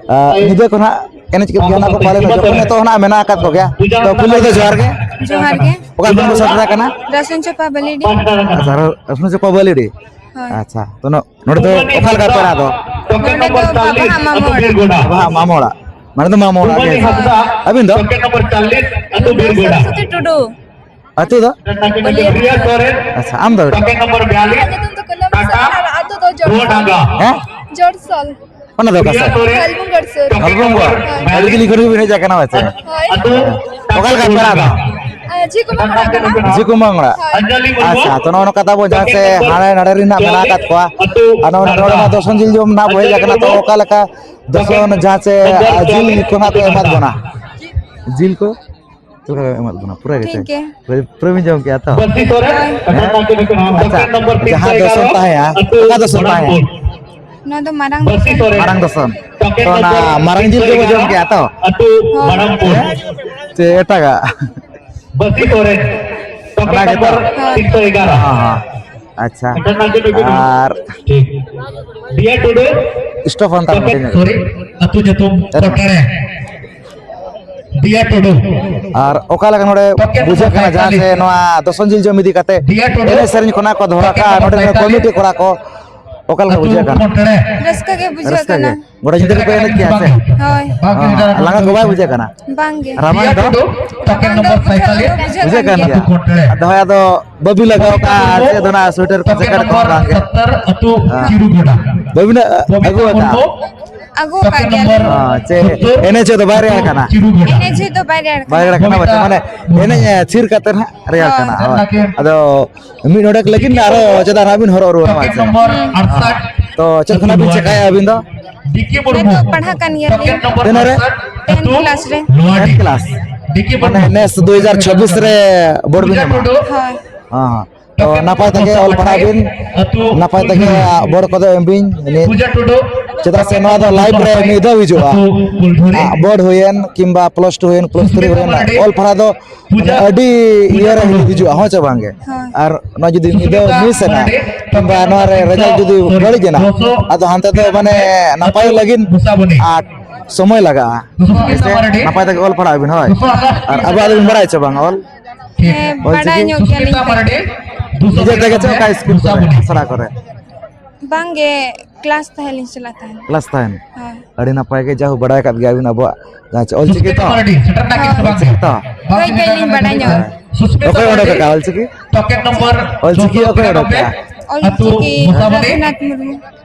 ᱟᱨ ᱧᱤᱫᱟᱹ ᱠᱚ ᱱᱟᱜ ᱮᱱᱮᱡ ᱠᱮᱫ ᱜᱮᱭᱟ ᱱᱟᱜ ᱠᱚ ᱯᱟᱞᱮᱱ, ᱡᱚᱠᱷᱚᱱ ᱱᱤᱛᱚᱜ ᱦᱚᱸ ᱱᱟᱜ ᱢᱮᱱᱟᱜ ᱟᱠᱟᱫ ᱠᱚᱜᱮᱭᱟ᱾ ᱛᱚ, ᱯᱩᱭᱞᱩ ᱨᱮᱫᱚ ᱡᱚᱦᱟᱨ ᱜᱮ᱾ ᱡᱚᱦᱟᱨ ᱜᱮ᱾ ᱚᱠᱟ ᱠᱷᱚᱱ ᱵᱚ ᱥᱮᱴᱮᱨ ᱟᱠᱟᱱᱟ? ᱨᱟᱥᱩᱱ ᱪᱚᱯᱟ ᱵᱟᱹᱞᱤᱰᱤ᱾ ᱟᱪᱪᱷᱟ, ᱨᱟᱥᱩᱱ ᱪᱚᱯᱟ ᱵᱟᱹᱞᱤᱰᱤ᱾ ᱦᱳᱭ᱾ ᱟᱪᱪᱷᱟ, ᱛᱚ, ᱱᱚ-, ᱱᱚᱰᱮ ᱫᱚ ᱚᱠᱟ ᱞᱮᱠᱟ ᱯᱮᱲᱟ ᱫᱚ? ᱱᱚᱰᱮ ᱫᱚ ᱵᱟᱵᱟ ᱟᱜ ᱢᱟᱢᱚ ᱚᱲᱟᱜ᱾ ᱵᱟᱵᱟ ᱟᱜ ᱢᱟᱢᱚ ᱚᱲᱟᱜ᱾ ᱢᱟᱱᱮ ᱫᱚ ᱢᱟᱢᱚ ᱚᱲᱟᱜ ᱜᱮ᱾ ᱦᱳᱭ᱾ ᱟᱹᱵᱤᱱ ᱫᱚ? ᱤᱧ ᱫᱚ ᱥᱚᱨᱚᱥᱚᱛᱤ ᱴᱩᱰᱩ᱾ ᱟᱹᱛᱩ ᱫᱚ? ᱵᱟᱹᱞᱤᱭᱟᱹ᱾ ᱟᱪᱪᱷᱟ, ᱟᱢ ᱫᱚ? ᱤᱧᱟᱹᱜ ᱧᱩᱛᱩᱢ ᱫᱚ ᱠᱟᱹᱱᱟᱹᱢ ᱥᱚᱨᱮᱱ ᱟᱨ ᱟᱹᱛᱩ ᱫᱚ ᱡᱚᱲᱥᱟᱞ᱾ ᱦᱮᱸ? ᱡᱚᱲᱥᱟᱞ᱾ ᱚᱱᱟ ᱫᱚ ᱚᱠᱟ ᱥᱮᱫ? ᱯᱷᱟᱞᱜᱩᱱᱜᱚᱲ ᱥᱩᱨ᱾ ᱯᱷᱟᱞᱜᱩᱱᱜᱚᱲ? ᱦᱳᱭ᱾ ᱟᱹᱰᱤ ᱫᱤᱱ ᱠᱷᱚᱱ ᱜᱮᱵᱤᱱ ᱦᱮᱡ ᱟᱠᱟᱱᱟ ᱯᱟᱪᱮ? ᱦᱳᱭ᱾ ᱚᱠᱟ ᱞᱮᱠᱟ ᱯᱮᱲᱟ ᱫᱚ? ᱟᱨ ᱡᱷᱤ ᱠᱩᱢᱟᱹᱝ ᱚᱲᱟᱜ ᱠᱟᱱᱟ᱾ ᱡᱷᱤ ᱠᱩᱢᱟᱹᱝ ᱚᱲᱟᱜ? ᱦᱳᱭ᱾ ᱟᱪᱪᱷᱟ, ᱛᱚ, ᱱᱚᱜᱼᱚ ᱱᱚᱝᱠᱟ ᱛᱟᱵᱚ ᱡᱟᱦᱟᱸ ᱥᱮ ᱦᱟᱱᱟ ᱱᱟᱲᱮ ᱨᱮ ᱱᱟᱜ ᱢᱮᱱᱟᱜ ᱟᱠᱟᱫ ᱠᱚᱣᱟ᱾ ᱟᱨ ᱱᱚᱜᱼᱚ ᱱᱚᱰᱮ ᱢᱟ ᱫᱚᱥᱚᱱ ᱡᱤᱞ ᱡᱚᱢ ᱱᱟᱜ ᱵᱚ ᱦᱮᱡ ᱟᱠᱟᱱᱟ, ᱛᱚ, ᱚᱠᱟ ᱞᱮᱠᱟ ᱫᱚᱥᱚᱱ ᱡᱟᱦᱟᱸ ᱥᱮ, ᱟ, ᱡᱤᱞ ᱠᱚ ᱱᱟᱜ ᱠᱚ ᱮᱢᱟᱫ ᱵᱚᱱᱟ? ᱡᱤᱞ ᱠᱚ ᱪᱮᱫ ᱞᱮᱠᱟ ᱠᱚ ᱮᱢᱟᱫ ᱵᱚᱱᱟ? ᱯᱩᱨᱟᱹ ᱜᱮ ᱴᱷᱤᱠ ᱥᱮ? ᱜᱮ᱾ ᱯᱩᱨᱟᱹ, ᱯᱩᱨᱟᱹ ᱵᱤᱱ ᱡᱚᱢ ᱠᱮᱜᱼᱟ ᱛᱚ? ᱵᱟᱹᱥᱤ ᱥᱚᱨᱮᱱ, ᱦᱮᱸ? ᱠᱷᱟᱛᱟᱨᱱᱟᱠ ᱜᱮ ᱢᱮᱱᱟᱜᱼᱟ᱾ ᱟᱪᱪᱷᱟ, ᱫᱚᱥᱚᱱ ᱡᱟᱦᱟᱸ ᱛᱟᱦᱮᱸᱭᱟ, ᱟᱹᱛᱩ ᱚᱠᱟ ᱫᱚᱥᱚᱱ ᱛᱟᱦᱮᱸᱭᱟ? ᱢᱟᱨᱟᱝᱯᱩᱨ᱾ ᱱᱚᱣᱟ ᱫᱚ ᱢᱟᱨᱟᱝ ᱵᱟᱹᱥᱤ ᱫᱚᱥᱚᱱ᱾ ᱥᱚᱨᱮᱱ᱾ ᱢᱟᱨᱟᱝ ᱫᱚᱥᱚᱱ᱾ ᱴᱚᱠᱮᱴ ᱛᱚ ᱚᱱᱟ ᱱᱚᱢᱵᱚᱨ ᱢᱟᱨᱟᱝ ᱡᱤᱞ ᱜᱮᱵᱚ ᱡᱚᱢ ᱠᱮᱜᱼᱟ ᱛᱚ? ᱟᱹᱛᱩ ᱦᱳᱭ᱾ ᱢᱟᱨᱟᱝᱯᱩᱨ᱾ ᱦᱮᱸ? ᱪᱮ ᱮᱴᱟᱜᱟᱜ? ᱵᱟᱹᱥᱤ ᱥᱚᱨᱮᱱ᱾ ᱴᱚᱠᱮᱴ ᱚᱱᱟ ᱜᱮᱛᱚ? ᱱᱚᱢᱵᱚᱨ ᱛᱤᱱᱥᱚ ᱮᱜᱟᱨᱚ᱾ ᱦᱚᱸ, ᱦᱚᱸ᱾ ᱟᱪᱪᱷᱟ᱾ ᱠᱷᱟᱛᱟᱨᱱᱟᱠ ᱜᱮ ᱢᱮᱱᱟᱜᱼᱟ᱾ ᱟᱨ ᱴᱷᱤᱠ᱾ ᱵᱤᱭᱟ ᱴᱩᱰᱩ᱾ ᱥᱴᱚᱯ ᱦᱟᱱᱛᱟᱲ ᱴᱚᱠᱮᱴ, ᱢᱤᱫᱴᱮᱱ ᱧᱚᱜ᱾ ᱥᱚᱨᱤ, ᱟᱹᱛᱩ ᱧᱩᱛᱩᱢ ᱮᱨ ᱢᱮ᱾ ᱠᱚᱴᱟᱲᱮ᱾ ᱫᱤᱭᱟ ᱴᱩᱰᱩ᱾ ᱟᱨ ᱚᱠᱟ ᱞᱮᱠᱟ ᱱᱚᱰᱮ ᱴᱚᱠᱮᱴ ᱵᱩᱡᱷᱟᱹᱜ ᱱᱚᱢᱵᱚᱨ ᱠᱟᱱᱟ, ᱡᱟᱦᱟᱸ ᱥᱮ ᱯᱚᱸᱭᱛᱟᱞᱤᱥ᱾ ᱱᱚᱣᱟ ᱫᱚᱥᱚᱱ ᱡᱤᱞ ᱡᱚᱢ ᱤᱫᱤ ᱠᱟᱛᱮ ᱫᱤᱭᱟ ᱴᱩᱰᱩ᱾ ᱮᱱᱮᱡ ᱥᱮᱨᱮᱧ ᱠᱷᱚᱱᱟᱜ ᱠᱚ ᱫᱚᱦᱚ ᱴᱚᱠᱮᱴ ᱨᱟᱠᱟᱵᱼᱟ, ᱱᱚᱰᱮ ᱱᱚᱢᱵᱚᱨ ᱨᱮᱱ ᱯᱚᱸᱭᱛᱟᱞᱤᱥ᱾ ᱠᱚᱢᱤᱴᱤ ᱠᱚᱲᱟ ᱠᱚ ᱚᱠᱟ ᱞᱮᱠᱟ ᱟᱹᱛᱩ ᱵᱩᱡᱷᱟᱹᱜ ᱠᱟᱱᱟ? ᱠᱚᱴᱟᱲᱮ᱾ ᱨᱟᱹᱥᱠᱟᱹ ᱜᱮ ᱵᱩᱡᱷᱟᱹᱜ ᱨᱟᱹᱥᱠᱟᱹ ᱜᱮ᱾ ᱠᱟᱱᱟ᱾ ᱜᱚᱴᱟ ᱧᱤᱫᱟᱹ ᱜᱮᱯᱮ ᱮᱱᱮᱡ ᱠᱮᱜᱼᱟ ᱥᱮ? ᱦᱳᱭ᱾ ᱵᱟᱝ ᱦᱚᱸ, ᱞᱟᱸᱜᱟ ᱠᱚ ᱵᱟᱭ ᱵᱩᱡᱷᱟᱹᱜ ᱠᱟᱱᱟ? ᱵᱟᱝ ᱜᱮ᱾ ᱨᱟᱵᱟᱝ ᱫᱤᱭᱟ ᱫᱚ? ᱴᱩᱰᱩ᱾ ᱴᱚᱠᱮᱴ ᱵᱟᱝ ᱫᱚ ᱱᱚᱢᱵᱚᱨ ᱵᱩᱡᱷᱟᱹᱜ ᱯᱚᱸᱭᱛᱟᱞᱤᱥ᱾ ᱫᱚ ᱵᱩᱡᱷᱟᱹᱜ ᱵᱩᱡᱷᱟᱹᱜ ᱠᱟᱱ ᱠᱟᱱ ᱜᱮᱭᱟ᱾ ᱜᱮᱭᱟ᱾ ᱟᱨ ᱫᱚᱦᱚᱭ ᱟᱫᱚ ᱵᱟᱹᱵᱤ ᱞᱟᱜᱟᱣ ᱠᱟᱜᱼᱟ, ᱪᱮᱫ ᱚᱱᱟ ᱥᱩᱭᱮᱴᱟᱨ ᱠᱚ ᱴᱚᱠᱮᱴ ᱡᱮᱠᱮᱴ ᱠᱚᱦᱚᱸ ᱱᱚᱢᱵᱚᱨ ᱵᱟᱝ ᱜᱮ᱾ ᱥᱚᱛᱛᱚᱨ, ᱟᱹᱛᱩ ᱦᱮᱸ᱾ ᱪᱤᱨᱩᱜᱚᱰᱟ᱾ ᱵᱟᱹᱵᱤᱱ ᱟᱹᱜᱩ ᱵᱚᱵᱤᱛᱟ ᱟᱠᱟᱫᱼᱟ? ᱢᱩᱨᱢᱩ, ᱟᱹᱜᱩ ᱟᱠᱟᱫ ᱴᱚᱠᱮᱴ ᱜᱮᱭᱟᱞᱮ᱾ ᱱᱚᱢᱵᱚᱨ ᱦᱮᱸ, ᱪᱮᱫ ᱥᱚᱛᱛᱚᱨ, ᱮᱱᱮᱡ ᱦᱚᱪᱚ ᱫᱚ ᱵᱟᱭ ᱨᱮᱭᱟᱲ ᱠᱟᱱᱟ? ᱪᱤᱨᱩᱜᱚᱰᱟ᱾ ᱮᱱᱮᱡ ᱦᱚᱪᱚ ᱫᱚ ᱵᱟᱭ ᱨᱮᱭᱟᱲ ᱠᱟᱱᱟ᱾ ᱵᱟᱭ ᱨᱮᱭᱟᱲ ᱠᱟᱱᱟ, ᱵᱚᱵᱤᱛᱟ ᱵᱟᱪᱷᱟ, ᱢᱟᱱᱮ ᱢᱩᱨᱢᱩ᱾ ᱮᱱᱮᱡ, ᱮ, ᱛᱷᱤᱨ ᱠᱟᱛᱮ ᱱᱟᱦᱟᱜ ᱨᱮᱭᱟᱲ ᱦᱳᱭ᱾ ᱠᱟᱱᱟ, ᱦᱳᱭ᱾ ᱟᱫᱚ ᱢᱤᱫ ᱰᱚᱸᱰᱮᱠ ᱞᱟᱹᱜᱤᱫ ᱟᱨᱚ ᱪᱮᱫᱟᱜ ᱱᱟᱦᱟᱜ ᱵᱤᱱ ᱦᱚᱨᱚᱜ ᱨᱩᱣᱟᱹᱲᱟ, ᱢᱟ ᱴᱚᱠᱮᱴ ᱥᱮ? ᱱᱚᱢᱵᱚᱨ ᱦᱮᱸ᱾ ᱟᱴᱥᱟᱴ, ᱛᱚ ᱪᱮᱫ ᱠᱷᱚᱱᱟᱜ ᱵᱤᱱ ᱪᱮᱠᱟᱭᱟ ᱟᱹᱵᱤᱱ ᱫᱚ? ᱰᱤᱠᱮ ᱢᱩᱨᱢᱩ᱾ ᱱᱤᱛᱚᱜ ᱯᱟᱲᱦᱟᱜ ᱠᱟᱱ ᱜᱮᱭᱟᱞᱤᱧ᱾ ᱴᱚᱠᱮᱴ ᱱᱚᱢᱵᱚᱨ ᱛᱤᱱᱟᱹᱜ ᱨᱮ? ᱟᱴᱥᱟᱴ, ᱴᱮᱱ ᱟᱹᱛᱩ ᱠᱞᱟᱥ ᱨᱮ᱾ ᱞᱳᱣᱟᱰᱤ᱾ Ten class. ᱰᱤᱠᱮ ᱢᱟᱱᱮ ᱢᱩᱨᱢᱩ᱾ ᱱᱮᱥ ᱫᱩ ᱦᱟᱡᱟᱨ ᱪᱷᱟᱵᱵᱤᱥ ᱨᱮ ᱵᱳᱨᱰ ᱵᱤᱱ ᱯᱩᱡᱟ ᱮᱢᱟ? ᱴᱩᱰᱩ᱾ ᱦᱳᱭ᱾ ᱦᱮᱸ, ᱦᱮᱸ᱾ ᱛᱚ ᱴᱚᱠᱮᱴ ᱱᱟᱯᱟᱭ ᱱᱚᱢᱵᱚᱨ ᱛᱮᱜᱮ ᱫᱩᱥᱚ ᱚᱞ ᱯᱟᱲᱦᱟᱣ ᱟᱴᱷᱟᱥ, ᱵᱤᱱ, ᱟᱹᱛᱩ ᱱᱟᱯᱟᱭ ᱛᱮᱜᱮ ᱠᱩᱞᱡᱷᱩᱨᱤ᱾ ᱵᱳᱨᱰ ᱠᱚᱫᱚ ᱮᱢ ᱵᱤᱱ᱾ ᱱᱤᱭᱟᱹ ᱯᱩᱡᱟ ᱴᱩᱰᱩ᱾ ᱪᱮᱫᱟᱜ ᱥᱮ ᱴᱚᱠᱮᱴ ᱱᱚᱣᱟ ᱫᱚ ᱱᱚᱢᱵᱚᱨ ᱞᱟᱭᱤᱯᱷ ᱫᱩᱥᱚ ᱨᱮ ᱟᱴᱷᱟᱥ, ᱢᱤᱫ ᱫᱷᱟᱣ ᱦᱤᱡᱩᱜᱼᱟ᱾ ᱟᱹᱛᱩ ᱠᱩᱞᱡᱷᱩᱨᱤ᱾ ᱟ, ᱵᱳᱨᱰ ᱦᱩᱭᱮᱱ ᱠᱤᱝᱵᱟ ᱯᱞᱟᱥ ᱴᱩ ᱦᱩᱭᱮᱱ, ᱯᱞᱟᱥ ᱛᱷᱨᱤ ᱥᱩᱥᱢᱤᱛᱟ ᱦᱩᱭᱮᱱ, ᱢᱟᱨᱰᱤ᱾ ᱚᱞ ᱯᱟᱲᱦᱟᱣ ᱫᱚ ᱢᱟᱱᱮ ᱯᱩᱡᱟ, ᱟᱹᱰᱤ ᱯᱩᱡᱟ ᱤᱭᱟᱹ ᱨᱮ ᱴᱩᱰᱩ᱾ ᱦᱤᱡᱩᱜᱼᱟ, ᱦᱮᱸ ᱪᱮ ᱵᱟᱝ ᱜᱮ? ᱦᱳᱭ᱾ ᱟᱨ ᱱᱚᱣᱟ ᱡᱩᱫᱤ ᱢᱤᱫ ᱫᱷᱟᱣ ᱥᱩᱥᱢᱤᱛᱟ ᱢᱤᱥ ᱮᱱᱟ, ᱢᱟᱨᱰᱤ, ᱠᱤᱝᱵᱟ ᱴᱚᱠᱮᱴ ᱱᱚᱣᱟ ᱨᱮ ᱱᱚᱢᱵᱚᱨ ᱨᱮᱡᱟᱞᱴ ᱡᱩᱫᱤ ᱥᱚᱨᱤ, ᱵᱟᱹᱲᱤᱡ ᱮᱱᱟ, ᱫᱩᱥᱚ ᱟᱫᱚ ᱦᱟᱱᱛᱮ ᱫᱚ ᱢᱟᱱᱮ ᱱᱟᱯᱟᱭ ᱟᱹᱛᱩ ᱞᱟᱹᱜᱤᱫ ᱜᱚᱥᱟᱵᱚᱱᱤ᱾ ᱟᱨ ᱥᱚᱢᱚᱭ ᱞᱟᱜᱟᱜᱼᱟ᱾ ᱥᱩᱥᱢᱤᱛᱟ ᱦᱮᱸᱥᱮ? ᱢᱟᱨᱰᱤ᱾ ᱱᱟᱯᱟᱭ ᱛᱮᱜᱮ ᱚᱞ ᱯᱟᱲᱦᱟᱜ ᱟᱵᱤᱱ, ᱦᱳᱭ᱾ ᱫᱩᱥᱚ ᱟᱴᱷᱟᱥ ᱟᱨ ᱟᱵᱚᱣᱟᱜ ᱫᱚᱵᱤᱱ ᱵᱟᱲᱟᱭᱟ ᱪᱮ ᱵᱟᱝ ᱚᱞ? ᱦᱮᱸ, ᱚᱞ ᱵᱟᱲᱟᱭ ᱪᱤᱠᱤ? ᱧᱚᱜ ᱜᱮᱭᱟᱞᱤᱧ ᱥᱩᱥᱢᱤᱛᱟ ᱠᱟᱹᱡ᱾ ᱢᱟᱨᱰᱤ, ᱫᱩᱥᱚ ᱱᱤᱡᱮ ᱛᱮᱜᱮ ᱪᱮ ᱚᱠᱟ ᱥᱠᱩᱞ ᱠᱚᱨᱮ, ᱜᱚᱥᱟᱵᱚᱱᱤ᱾ ᱟᱥᱲᱟ ᱠᱚᱨᱮ? ᱵᱟᱝ ᱜᱮ, ᱠᱞᱟᱥ ᱛᱟᱦᱮᱸ ᱞᱤᱧ ᱪᱟᱞᱟᱜ ᱛᱟᱦᱮᱸᱱ᱾ ᱠᱞᱟᱥ ᱛᱟᱦᱮᱸᱱ? ᱦᱳᱭ᱾ ᱟᱹᱰᱤ ᱱᱟᱯᱟᱭ ᱜᱮ, ᱡᱟᱦᱳ ᱵᱟᱲᱟᱭ ᱟᱠᱟᱫ ᱜᱮᱭᱟ ᱵᱤᱱ ᱟᱵᱚᱣᱟᱜ ᱡᱟᱦᱟᱸ ᱪᱮ ᱚᱞ ᱪᱤᱠᱤ ᱥᱩᱥᱢᱤᱛᱟ ᱛᱚ? ᱢᱟᱨᱰᱤ, ᱥᱮᱴᱮᱨ ᱮᱱᱟ ᱠᱤᱱ ᱥᱮ ᱦᱳᱭ᱾ ᱵᱟᱝ ᱜᱮ? ᱚᱞ ᱪᱤᱠᱤ ᱛᱚ? ᱠᱟᱹᱡ ᱠᱟᱹᱡ ᱞᱤᱧ ᱵᱟᱲᱟᱭ ᱧᱚᱜᱼᱟ᱾ ᱦᱮᱸ᱾ ᱥᱩᱥᱢᱤᱛᱟ ᱚᱠᱚᱭ ᱚᱰᱚᱠ ᱢᱟᱨᱰᱤ, ᱟᱠᱟᱫᱼᱟ ᱚᱞ ᱪᱤᱠᱤ? ᱴᱚᱠᱮᱴ ᱱᱚᱢᱵᱚᱨ ᱚᱞ ᱪᱤᱠᱤ ᱫᱩᱥᱚ ᱚᱠᱚᱭ ᱚᱰᱚᱠ ᱛᱤᱨᱟᱱᱚᱵᱵᱳᱭ, ᱟᱠᱟᱫᱼᱟ? ᱚᱞ ᱪᱤᱠᱤ ᱨᱚᱜᱷᱩᱱᱟᱛᱷ ᱢᱩᱨᱢᱩ᱾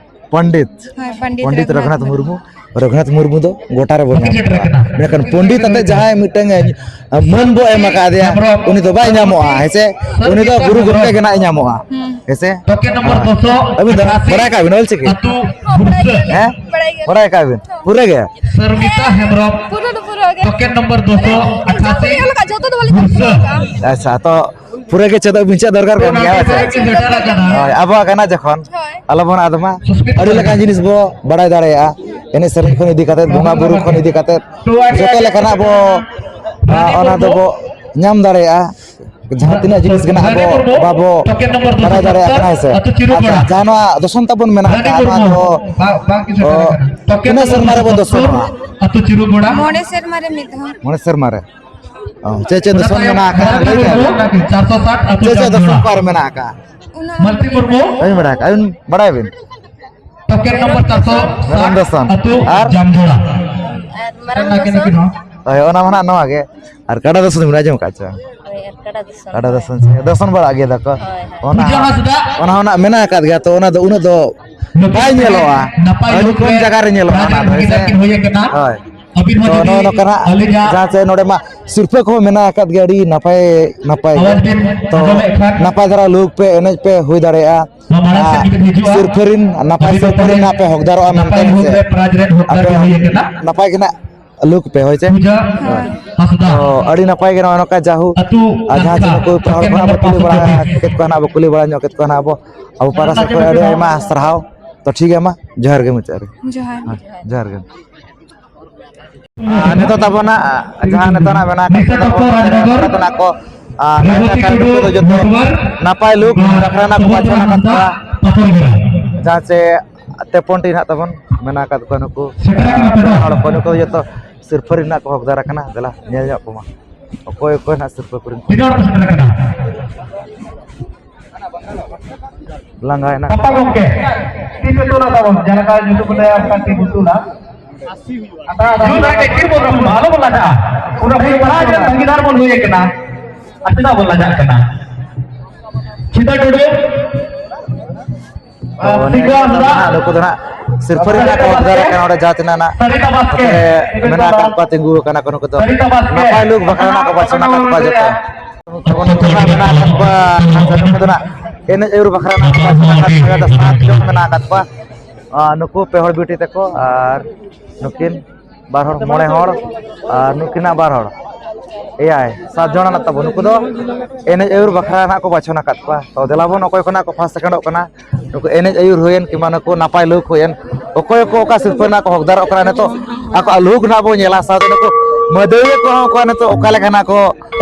ᱯᱚᱱᱰᱤᱛ᱾ ᱦᱳᱭ, ᱯᱚᱱᱰᱤᱛ ᱯᱚᱱᱰᱤᱛ ᱨᱚᱜᱷᱩᱱᱟᱛᱷ ᱨᱚᱜᱷᱩᱱᱟᱛᱷ ᱢᱩᱨᱢᱩ᱾ ᱢᱩᱨᱢᱩ᱾ ᱨᱚᱜᱷᱩᱱᱟᱛᱷ ᱢᱩᱨᱢᱩ ᱫᱚ ᱜᱚᱴᱟ ᱨᱮᱵᱚᱱ ᱧᱟᱢ ᱠᱚᱣᱟ᱾ ᱢᱮᱱᱠᱷᱟᱱ ᱯᱚᱱᱰᱤᱛ ᱟᱛᱮ ᱡᱟᱦᱟᱸᱭ ᱢᱤᱫᱴᱟᱝ, ᱮ, ᱢᱟᱹᱱ ᱵᱚ ᱮᱢ ᱟᱠᱟᱫᱮᱭᱟ, ᱩᱱᱤ ᱫᱚ ᱵᱟᱭ ᱧᱟᱢᱚᱜᱼᱟ, ᱦᱮᱸ ᱥᱮ? ᱩᱱᱤ ᱫᱚ ᱜᱩᱨᱩ ᱜᱚᱢᱠᱮ ᱜᱮ ᱱᱟᱜ ᱧᱟᱢᱚᱜᱼᱟ, ᱦᱩᱸ᱾ ᱦᱮᱸ ᱥᱮ? ᱴᱚᱠᱮᱴ ᱱᱚᱢᱵᱚᱨ ᱦᱳᱭ᱾ ᱫᱩᱥᱚ ᱟᱹᱵᱤᱱ ᱫᱚ ᱟᱴᱷᱟᱥᱤ, ᱵᱟᱲᱟᱭ ᱠᱟᱜ ᱵᱤᱱ ᱚᱞ ᱪᱤᱠᱤ? ᱟᱹᱛᱩ ᱵᱷᱩᱨᱥᱟᱹ᱾ ᱦᱮᱸ? ᱵᱟᱲᱟᱭ ᱜᱮᱭᱟ᱾ ᱵᱟᱲᱟᱭ ᱠᱟᱜ ᱵᱤᱱ? ᱯᱩᱨᱟᱹ ᱜᱮ? ᱥᱚᱨᱢᱤᱛᱟ ᱦᱮᱢᱵᱨᱚᱢ᱾ ᱯᱩᱨᱟᱹ ᱫᱚ ᱯᱩᱨᱟᱹ᱾ ᱴᱚᱠᱮᱱ ᱱᱚᱢᱵᱚᱨ ᱫᱩᱥᱚ ᱟᱴᱷᱟᱥᱤ᱾ ᱡᱚᱛᱚ ᱫᱚ ᱵᱟᱹᱞᱤᱧ ᱵᱩᱨᱥᱟᱹ᱾ ᱟᱪᱪᱷᱟ, ᱛᱚ ᱯᱩᱨᱟᱹ ᱜᱮ ᱪᱮᱫᱚᱜ ᱵᱤᱱ ᱪᱮᱫ ᱫᱚᱨᱠᱟᱨ ᱠᱟᱱ ᱜᱮᱭᱟ, ᱦᱮᱸ ᱥᱮ? ᱦᱳᱭ, ᱟᱵᱚᱣᱟᱜ ᱠᱟᱱᱟ ᱡᱚᱠᱷᱚᱱ, ᱦᱳᱭ᱾ ᱟᱞᱚᱵᱚᱱ ᱟᱫ ᱢᱟ᱾ ᱟᱹᱰᱤ ᱞᱮᱠᱟᱱ ᱡᱤᱱᱤᱥ ᱵᱚ ᱵᱟᱲᱟᱭ ᱫᱟᱲᱮᱭᱟᱜᱼᱟ, ᱮᱱᱮᱡ ᱥᱮᱨᱮᱧ ᱠᱷᱚᱱ ᱤᱫᱤ ᱠᱟᱛᱮ, ᱵᱚᱸᱜᱟ ᱵᱩᱨᱩ ᱠᱷᱚᱱ ᱤᱫᱤ ᱠᱟᱛᱮ, ᱡᱚᱛᱚ ᱞᱮᱠᱟᱱᱟᱜ ᱵᱚ, ᱟ, ᱚᱱᱟ ᱫᱚᱵᱚ ᱧᱟᱢ ᱫᱟᱲᱮᱭᱟᱜᱼᱟ᱾ ᱡᱟᱦᱟᱸ ᱛᱤᱱᱟᱹᱜ ᱡᱤᱱᱤᱥ ᱜᱮ ᱱᱟᱜ ᱟᱵᱚ ᱵᱟᱵᱚ ᱵᱟᱲᱟᱭ ᱫᱟᱲᱮᱭᱟᱜ ᱠᱟᱱᱟ, ᱦᱮᱸ ᱥᱮ? ᱟᱪᱪᱷᱟ, ᱡᱟᱦᱟᱸ ᱱᱚᱣᱟ ᱫᱚᱥᱚᱱ ᱛᱟᱵᱚᱱ ᱢᱮᱱᱟᱜ ᱟᱠᱟᱫ, ᱱᱚᱣᱟ ᱫᱚ, ᱚ, ᱛᱤᱱᱟᱹᱜ ᱥᱮᱨᱢᱟ ᱨᱮᱵᱚ ᱫᱚᱥᱚᱱᱚᱜᱼᱟ? ᱢᱚᱬᱮ ᱥᱮᱨᱢᱟ ᱨᱮ ᱢᱤᱫ ᱫᱷᱟᱣ᱾ ᱢᱚᱬᱮ ᱥᱮᱨᱢᱟ ᱨᱮ? ᱚ, ᱪᱮᱫ ᱪᱮᱫ ᱫᱚᱥᱚᱱ ᱢᱮᱱᱟᱜ ᱟᱠᱟᱫ? ᱞᱟᱹᱭ ᱵᱤᱱ᱾ ᱪᱮᱫ ᱪᱮᱫ ᱫᱚᱥᱚᱱ ᱠᱚ ᱟᱨ ᱢᱮᱱᱟᱜ ᱟᱠᱟᱫ? ᱩᱱᱟᱹᱜ ᱵᱟᱹᱧ ᱵᱟᱲᱟᱭᱟ᱾ ᱵᱟᱹᱧ ᱵᱟᱲᱟᱭ ᱟᱠᱟᱫ᱾ ᱟᱹᱵᱤᱱ ᱵᱟᱲᱟᱭᱟᱵᱤᱱ? ᱴᱚᱠᱮᱱ ᱱᱚᱢᱵᱚᱨ ᱪᱟᱨᱥᱚ ᱥᱟᱛ, ᱢᱮᱨᱚᱢ ᱫᱚᱥᱚᱱ᱾ ᱟᱹᱛᱩ ᱟᱨ? ᱡᱟᱢᱡᱚᱲᱟ᱾ ᱟᱨ ᱢᱟᱨᱟᱝ ᱫᱚᱥᱚᱱ᱾ ᱦᱳᱭ, ᱚᱱᱟ ᱢᱟ ᱱᱟᱜ ᱱᱚᱣᱟ ᱜᱮ᱾ ᱟᱨ ᱠᱟᱰᱟ ᱫᱚᱥᱚᱱ ᱵᱤᱱ ᱟᱸᱡᱚᱢ ᱟᱠᱟᱫ ᱪᱮ ᱵᱟᱝ? ᱦᱳᱭ, ᱟᱨ ᱠᱟᱰᱟ ᱫᱚᱥᱚᱱ᱾ ᱠᱟᱰᱟ ᱫᱚᱥᱚᱱ ᱪᱮ, ᱫᱚᱥᱚᱱ ᱵᱟᱲᱟᱜ ᱜᱮᱭᱟ ᱠᱚ᱾ ᱦᱳᱭ, ᱦᱳᱭ᱾ ᱚᱱᱟ, ᱯᱩᱡᱟᱹ ᱦᱟᱸᱥᱫᱟ᱾ ᱚᱱᱟ ᱦᱚᱸ ᱱᱟᱜ ᱢᱮᱱᱟᱜ ᱟᱠᱟᱫ ᱜᱮᱭᱟ, ᱛᱚ ᱚᱱᱟ ᱫᱚ ᱩᱱᱟᱹᱜ ᱫᱚ ᱱᱟᱯᱟᱭ ᱵᱟᱭ ᱧᱮᱞᱚᱜᱼᱟ᱾ ᱱᱟᱯᱟᱭ ᱟᱹᱰᱤ ᱠᱚᱢ ᱡᱟᱭᱜᱟ ᱨᱮ ᱧᱮᱞᱚᱜᱼᱟ ᱚᱱᱟ ᱫᱚ, ᱦᱮᱸ ᱥᱮ? ᱦᱩᱭ ᱟᱠᱟᱱᱟ᱾ ᱦᱳᱭ᱾ ᱟᱹᱵᱤᱱ ᱦᱚᱸ ᱛᱚ ᱡᱩᱫᱤ ᱱᱚᱜᱼᱚ ᱱᱚᱝᱠᱟᱱᱟᱜ ᱟᱹᱞᱤᱧᱟᱜ ᱡᱟᱦᱟᱸ ᱪᱮ ᱱᱚᱰᱮ ᱢᱟ ᱥᱤᱨᱯᱟᱹ ᱠᱚᱦᱚᱸ ᱢᱮᱱᱟᱜ ᱟᱠᱟᱫ ᱜᱮᱭᱟ, ᱟᱹᱰᱤ ᱱᱟᱯᱟᱭ ᱱᱟᱯᱟᱭ ᱜᱮ᱾ ᱟᱣᱟᱡᱽ ᱵᱤᱱ ᱛᱚ ᱟᱸᱡᱚᱢᱮᱫ ᱠᱷᱟᱱ ᱱᱟᱯᱟᱭ ᱫᱷᱟᱨᱟ ᱞᱩᱦᱩᱠ ᱯᱮ, ᱮᱱᱮᱡ ᱯᱮ, ᱦᱩᱭ ᱫᱟᱲᱮᱭᱟᱜᱼᱟ᱾ ᱱᱚᱣᱟ ᱢᱟᱲᱟᱝ ᱥᱮᱫ ᱟᱨ ᱜᱮᱵᱤᱱ ᱦᱤᱡᱩᱜᱼᱟ᱾ ᱥᱤᱨᱯᱟᱹ ᱨᱤᱱ ᱱᱟᱯᱟᱭ ᱟᱹᱵᱤᱱ ᱥᱤᱨᱯᱟᱹ ᱨᱤᱱ ᱱᱟᱯᱟᱭ ᱦᱚᱠᱫᱟᱨᱚᱜᱼᱟ ᱢᱮᱱᱛᱮ, ᱱᱟᱯᱟᱭ ᱦᱮᱸ ᱨᱩᱯ ᱥᱮ? ᱨᱮ ᱯᱨᱟᱭᱤᱡᱽ ᱨᱮᱱ ᱦᱚᱠᱫᱟᱨ ᱟᱯᱮ ᱵᱤᱱ ᱦᱩᱭ ᱟᱠᱟᱱᱟ᱾ ᱱᱟᱯᱟᱭ ᱜᱮ ᱱᱟᱜ ᱞᱩᱦᱩᱠ ᱯᱮ, ᱦᱳᱭ ᱪᱮ? ᱯᱩᱡᱟ ᱦᱟᱸᱥᱫᱟ᱾ ᱛᱚ ᱟᱹᱰᱤ ᱱᱟᱯᱟᱭ ᱜᱮ ᱱᱚᱜᱼᱚ ᱱᱚᱝᱠᱟ ᱡᱟᱦᱩ ᱟᱹᱛᱩ ᱟᱨ ᱡᱟᱦᱟᱸ ᱠᱟᱱᱛᱷᱟ ᱛᱤᱱᱟᱹᱜ ᱠᱚ ᱯᱮᱲᱟ ᱦᱚᱲ ᱠᱚ ᱱᱟᱜ ᱵᱚ ᱠᱩᱞᱤ ᱵᱟᱲᱟ ᱠᱮᱫ ᱠᱚᱣᱟ, ᱱᱟᱜ ᱵᱚ ᱠᱩᱞᱤ ᱵᱟᱲᱟ ᱧᱚᱜ ᱠᱮᱫ ᱠᱚᱣᱟ, ᱱᱟᱜ ᱵᱚ ᱟᱵᱚ ᱯᱟᱦᱴᱟ ᱥᱮᱫ ᱠᱷᱚᱱ ᱟᱹᱰᱤ ᱟᱭᱢᱟ ᱥᱟᱨᱦᱟᱣ᱾ ᱛᱚ ᱴᱷᱤᱠ ᱜᱮᱭᱟ, ᱢᱟ ᱡᱚᱦᱟᱨ ᱜᱮ ᱢᱩᱪᱟᱹᱫ ᱨᱮ᱾ ᱡᱚᱦᱟᱨ᱾ ᱦᱮᱸ, ᱡᱚᱦᱟᱨ ᱜᱮ᱾ ᱟᱨ ᱱᱤᱛᱚᱜ ᱛᱟᱵᱚᱱᱟᱜ ᱡᱟᱦᱟᱸ ᱱᱤᱛᱚᱜ ᱱᱟᱜ ᱢᱮᱱᱟᱜ ᱟᱠᱟᱫ ᱱᱤᱥᱟ ᱛᱟᱵᱚᱱᱟ, ᱠᱚᱠᱚ ᱨᱟᱡᱽᱱᱚᱜᱚᱨ, ᱱᱚᱰᱮ ᱠᱷᱚᱱᱟᱜ ᱠᱚ, ᱟᱨ ᱨᱮᱵᱚᱛᱤ ᱱᱮᱛᱟᱨ ᱴᱩᱰᱩ, ᱱᱤᱛᱚᱜ ᱫᱚ ᱡᱚᱛᱚ ᱱᱚᱴᱣᱟᱨ, ᱱᱟᱯᱟᱭ ᱞᱩᱠ ᱟᱨ ᱵᱟᱠᱷᱨᱟ ᱱᱟᱜ ᱠᱚ ᱥᱩᱵᱚᱨᱱᱚ ᱵᱟᱪᱷᱚᱱ ᱟᱠᱟᱫ ᱦᱟᱸᱥᱫᱟ, ᱠᱚᱣᱟ᱾ ᱯᱟᱛᱷᱚᱨᱜᱷᱟᱴ᱾ ᱡᱟᱦᱟᱸ ᱪᱮ ᱛᱮᱯᱚᱱ ᱴᱤ ᱱᱟᱜ ᱛᱟᱵᱚᱱ ᱢᱮᱱᱟᱜ ᱟᱠᱟᱫ ᱠᱚᱣᱟ ᱱᱩᱠᱩ, ᱥᱮᱴᱮᱨ ᱟᱠᱟᱱᱟ ᱯᱮ ᱫᱚ᱾ ᱦᱚᱲ ᱠᱚ, ᱱᱩᱠᱩ ᱫᱚ ᱡᱚᱛᱚ ᱥᱤᱨᱯᱷᱟᱹ ᱨᱮᱱᱟᱜ ᱠᱚ ᱦᱚᱠᱫᱟᱨ ᱟᱠᱟᱱᱟ᱾ ᱫᱮᱞᱟ ᱧᱮᱞ ᱧᱚᱜ ᱠᱚᱢᱟ ᱚᱠᱚᱭ ᱚᱠᱚᱭ ᱱᱟᱜ ᱥᱤᱨᱯᱷᱟᱹ ᱠᱚᱨᱮᱱ ᱠᱚ᱾ ᱛᱤᱱᱟᱹᱜ ᱦᱚᱲ ᱯᱮ ᱥᱮᱴᱮᱨ ᱟᱠᱟᱱᱟ? ᱞᱟᱸᱜᱟᱭᱮᱱᱟ᱾ ᱜᱟᱯᱟ ᱜᱚᱢᱠᱮ, ᱛᱤ ᱯᱮ ᱛᱩᱞᱟ ᱛᱟᱵᱚᱱ, ᱡᱟᱦᱟᱸ ᱞᱮᱠᱟ ᱧᱩᱛᱩᱢ ᱞᱮ ᱚᱱᱠᱟ ᱛᱤ ᱵᱚ ᱛᱩᱞᱟ᱾ ᱟᱫᱚ ᱡᱩᱛ ᱟᱨ ᱴᱷᱤᱠ ᱵᱚᱱ ᱨᱚᱲᱟ, ᱟᱞᱚ ᱵᱚᱱ ᱞᱟᱡᱟᱜᱼᱟ᱾ ᱯᱩᱨᱟᱹ ᱵᱷᱟᱹᱜᱤ ᱯᱟᱲᱦᱟᱣ ᱨᱮᱱ ᱵᱷᱟᱹᱜᱤᱫᱟᱨ ᱵᱚᱱ ᱦᱩᱭ ᱟᱠᱟᱱᱟ᱾ ᱟᱨ ᱪᱮᱫᱟᱜ ᱵᱚᱱ ᱞᱟᱡᱟᱜ ᱠᱟᱱᱟ? ᱥᱤᱫᱷᱟᱹ ᱴᱩᱰᱩ, ᱛᱚ, ᱟᱨ ᱱᱤᱭᱟᱹ ᱥᱤᱝᱜᱟ ᱫᱚ ᱦᱟᱸᱥᱫᱟ, ᱱᱟᱦᱟᱜ ᱱᱩᱠᱩ ᱫᱚ ᱱᱟᱦᱟᱜ ᱥᱤᱨᱯᱷᱟᱹ ᱨᱮᱱᱟᱜ ᱠᱚ ᱦᱚᱠᱫᱟᱨ ᱟᱠᱟᱱᱟ᱾ ᱚᱸᱰᱮ ᱡᱟᱦᱟᱸ ᱛᱤᱱᱟᱹᱜ ᱱᱟᱜ ᱥᱟᱨᱤᱛᱟ ᱵᱟᱥᱠᱮ, ᱱᱚᱛᱮ ᱨᱮ ᱢᱮᱱᱟᱜ ᱟᱠᱟᱫ ᱠᱚᱣᱟ, ᱛᱤᱸᱜᱩ ᱟᱠᱟᱱᱟ ᱠᱚ ᱱᱩᱠᱩ ᱫᱚ᱾ ᱥᱟᱨᱤᱛᱟ ᱵᱟᱥᱠᱮ, ᱱᱟᱯᱟᱭ ᱞᱩᱠ ᱵᱟᱠᱷᱨᱟ ᱱᱟᱜ ᱠᱚ ᱵᱟᱪᱷᱚᱱ ᱟᱠᱟᱫ ᱠᱚᱣᱟ ᱡᱚᱛᱚ᱾ ᱱᱟᱯᱟᱭ ᱞᱩᱠ ᱵᱟᱠᱷᱨᱟ ᱱᱟᱜ ᱠᱚ ᱵᱟᱪᱷᱚᱱ ᱟᱠᱟᱫ ᱠᱚᱣᱟ᱾ ᱮᱱᱮᱡ ᱟᱹᱭᱩᱨ ᱵᱟᱠᱷᱨᱟ ᱱᱟᱜ ᱠᱚ ᱵᱟᱪᱷᱚᱱ ᱟᱠᱟᱫ ᱠᱚᱣᱟ᱾ ᱡᱟᱦᱟᱸ ᱛᱤᱱᱟᱹᱜ ᱢᱮᱱᱟᱜ ᱟᱠᱟᱫ ᱠᱚᱣᱟ, ᱟᱨ ᱱᱩᱠᱩ ᱯᱮ ᱦᱚᱲ ᱵᱤᱴᱤ ᱛᱟᱠᱚ ᱟᱨ ᱱᱩᱠᱤᱱ ᱵᱟᱨ ᱦᱚᱲ, ᱢᱚᱬᱮ ᱦᱚᱲ, ᱟᱨ ᱱᱩᱠᱤᱱᱟᱜ ᱵᱟᱨ ᱦᱚᱲ, ᱮᱭᱟᱭ, ᱥᱟᱛ ᱡᱚᱱ ᱢᱮᱱᱟᱜ ᱛᱟᱵᱚᱱ᱾ ᱱᱩᱠᱩ ᱫᱚ ᱮᱱᱮᱡ ᱟᱹᱭᱩᱨ ᱵᱟᱠᱷᱨᱟ ᱱᱟᱜ ᱠᱚ ᱵᱟᱪᱷᱚᱱ ᱟᱠᱟᱫ ᱠᱚᱣᱟ᱾ ᱛᱚ ᱫᱮᱞᱟ ᱵᱚᱱ, ᱚᱠᱚᱭ ᱠᱷᱚᱱᱟᱜ ᱠᱚ ᱯᱷᱟᱥᱴ ᱥᱮᱠᱮᱱᱰᱚᱜ ᱠᱟᱱᱟ, ᱱᱩᱠᱩ ᱮᱱᱮᱡ ᱟᱹᱭᱩᱨ ᱦᱩᱭᱮᱱ ᱠᱤᱝᱵᱟ ᱱᱩᱠᱩ ᱱᱟᱯᱟᱭ ᱞᱩᱠ ᱦᱩᱭᱮᱱ, ᱚᱠᱚᱭ ᱠᱚ ᱚᱠᱟ ᱥᱤᱨᱯᱟᱹ ᱨᱮᱱᱟᱜ ᱠᱚ ᱦᱚᱠᱫᱟᱨᱚᱜ ᱠᱟᱱᱟ, ᱱᱤᱛᱚᱜ ᱟᱠᱚᱣᱟᱜ ᱞᱩᱠ ᱱᱟᱜ ᱵᱚᱱ ᱧᱮᱞᱟ᱾ ᱥᱟᱶᱛᱮ ᱱᱩᱠᱩ ᱢᱟᱹᱫᱟᱹᱲᱤᱭᱟᱹ ᱠᱚᱦᱚᱸ ᱚᱠᱚᱭ ᱱᱤᱛᱚᱜ ᱚᱠᱟ ᱞᱮᱠᱟ ᱱᱟᱜ ᱠᱚ,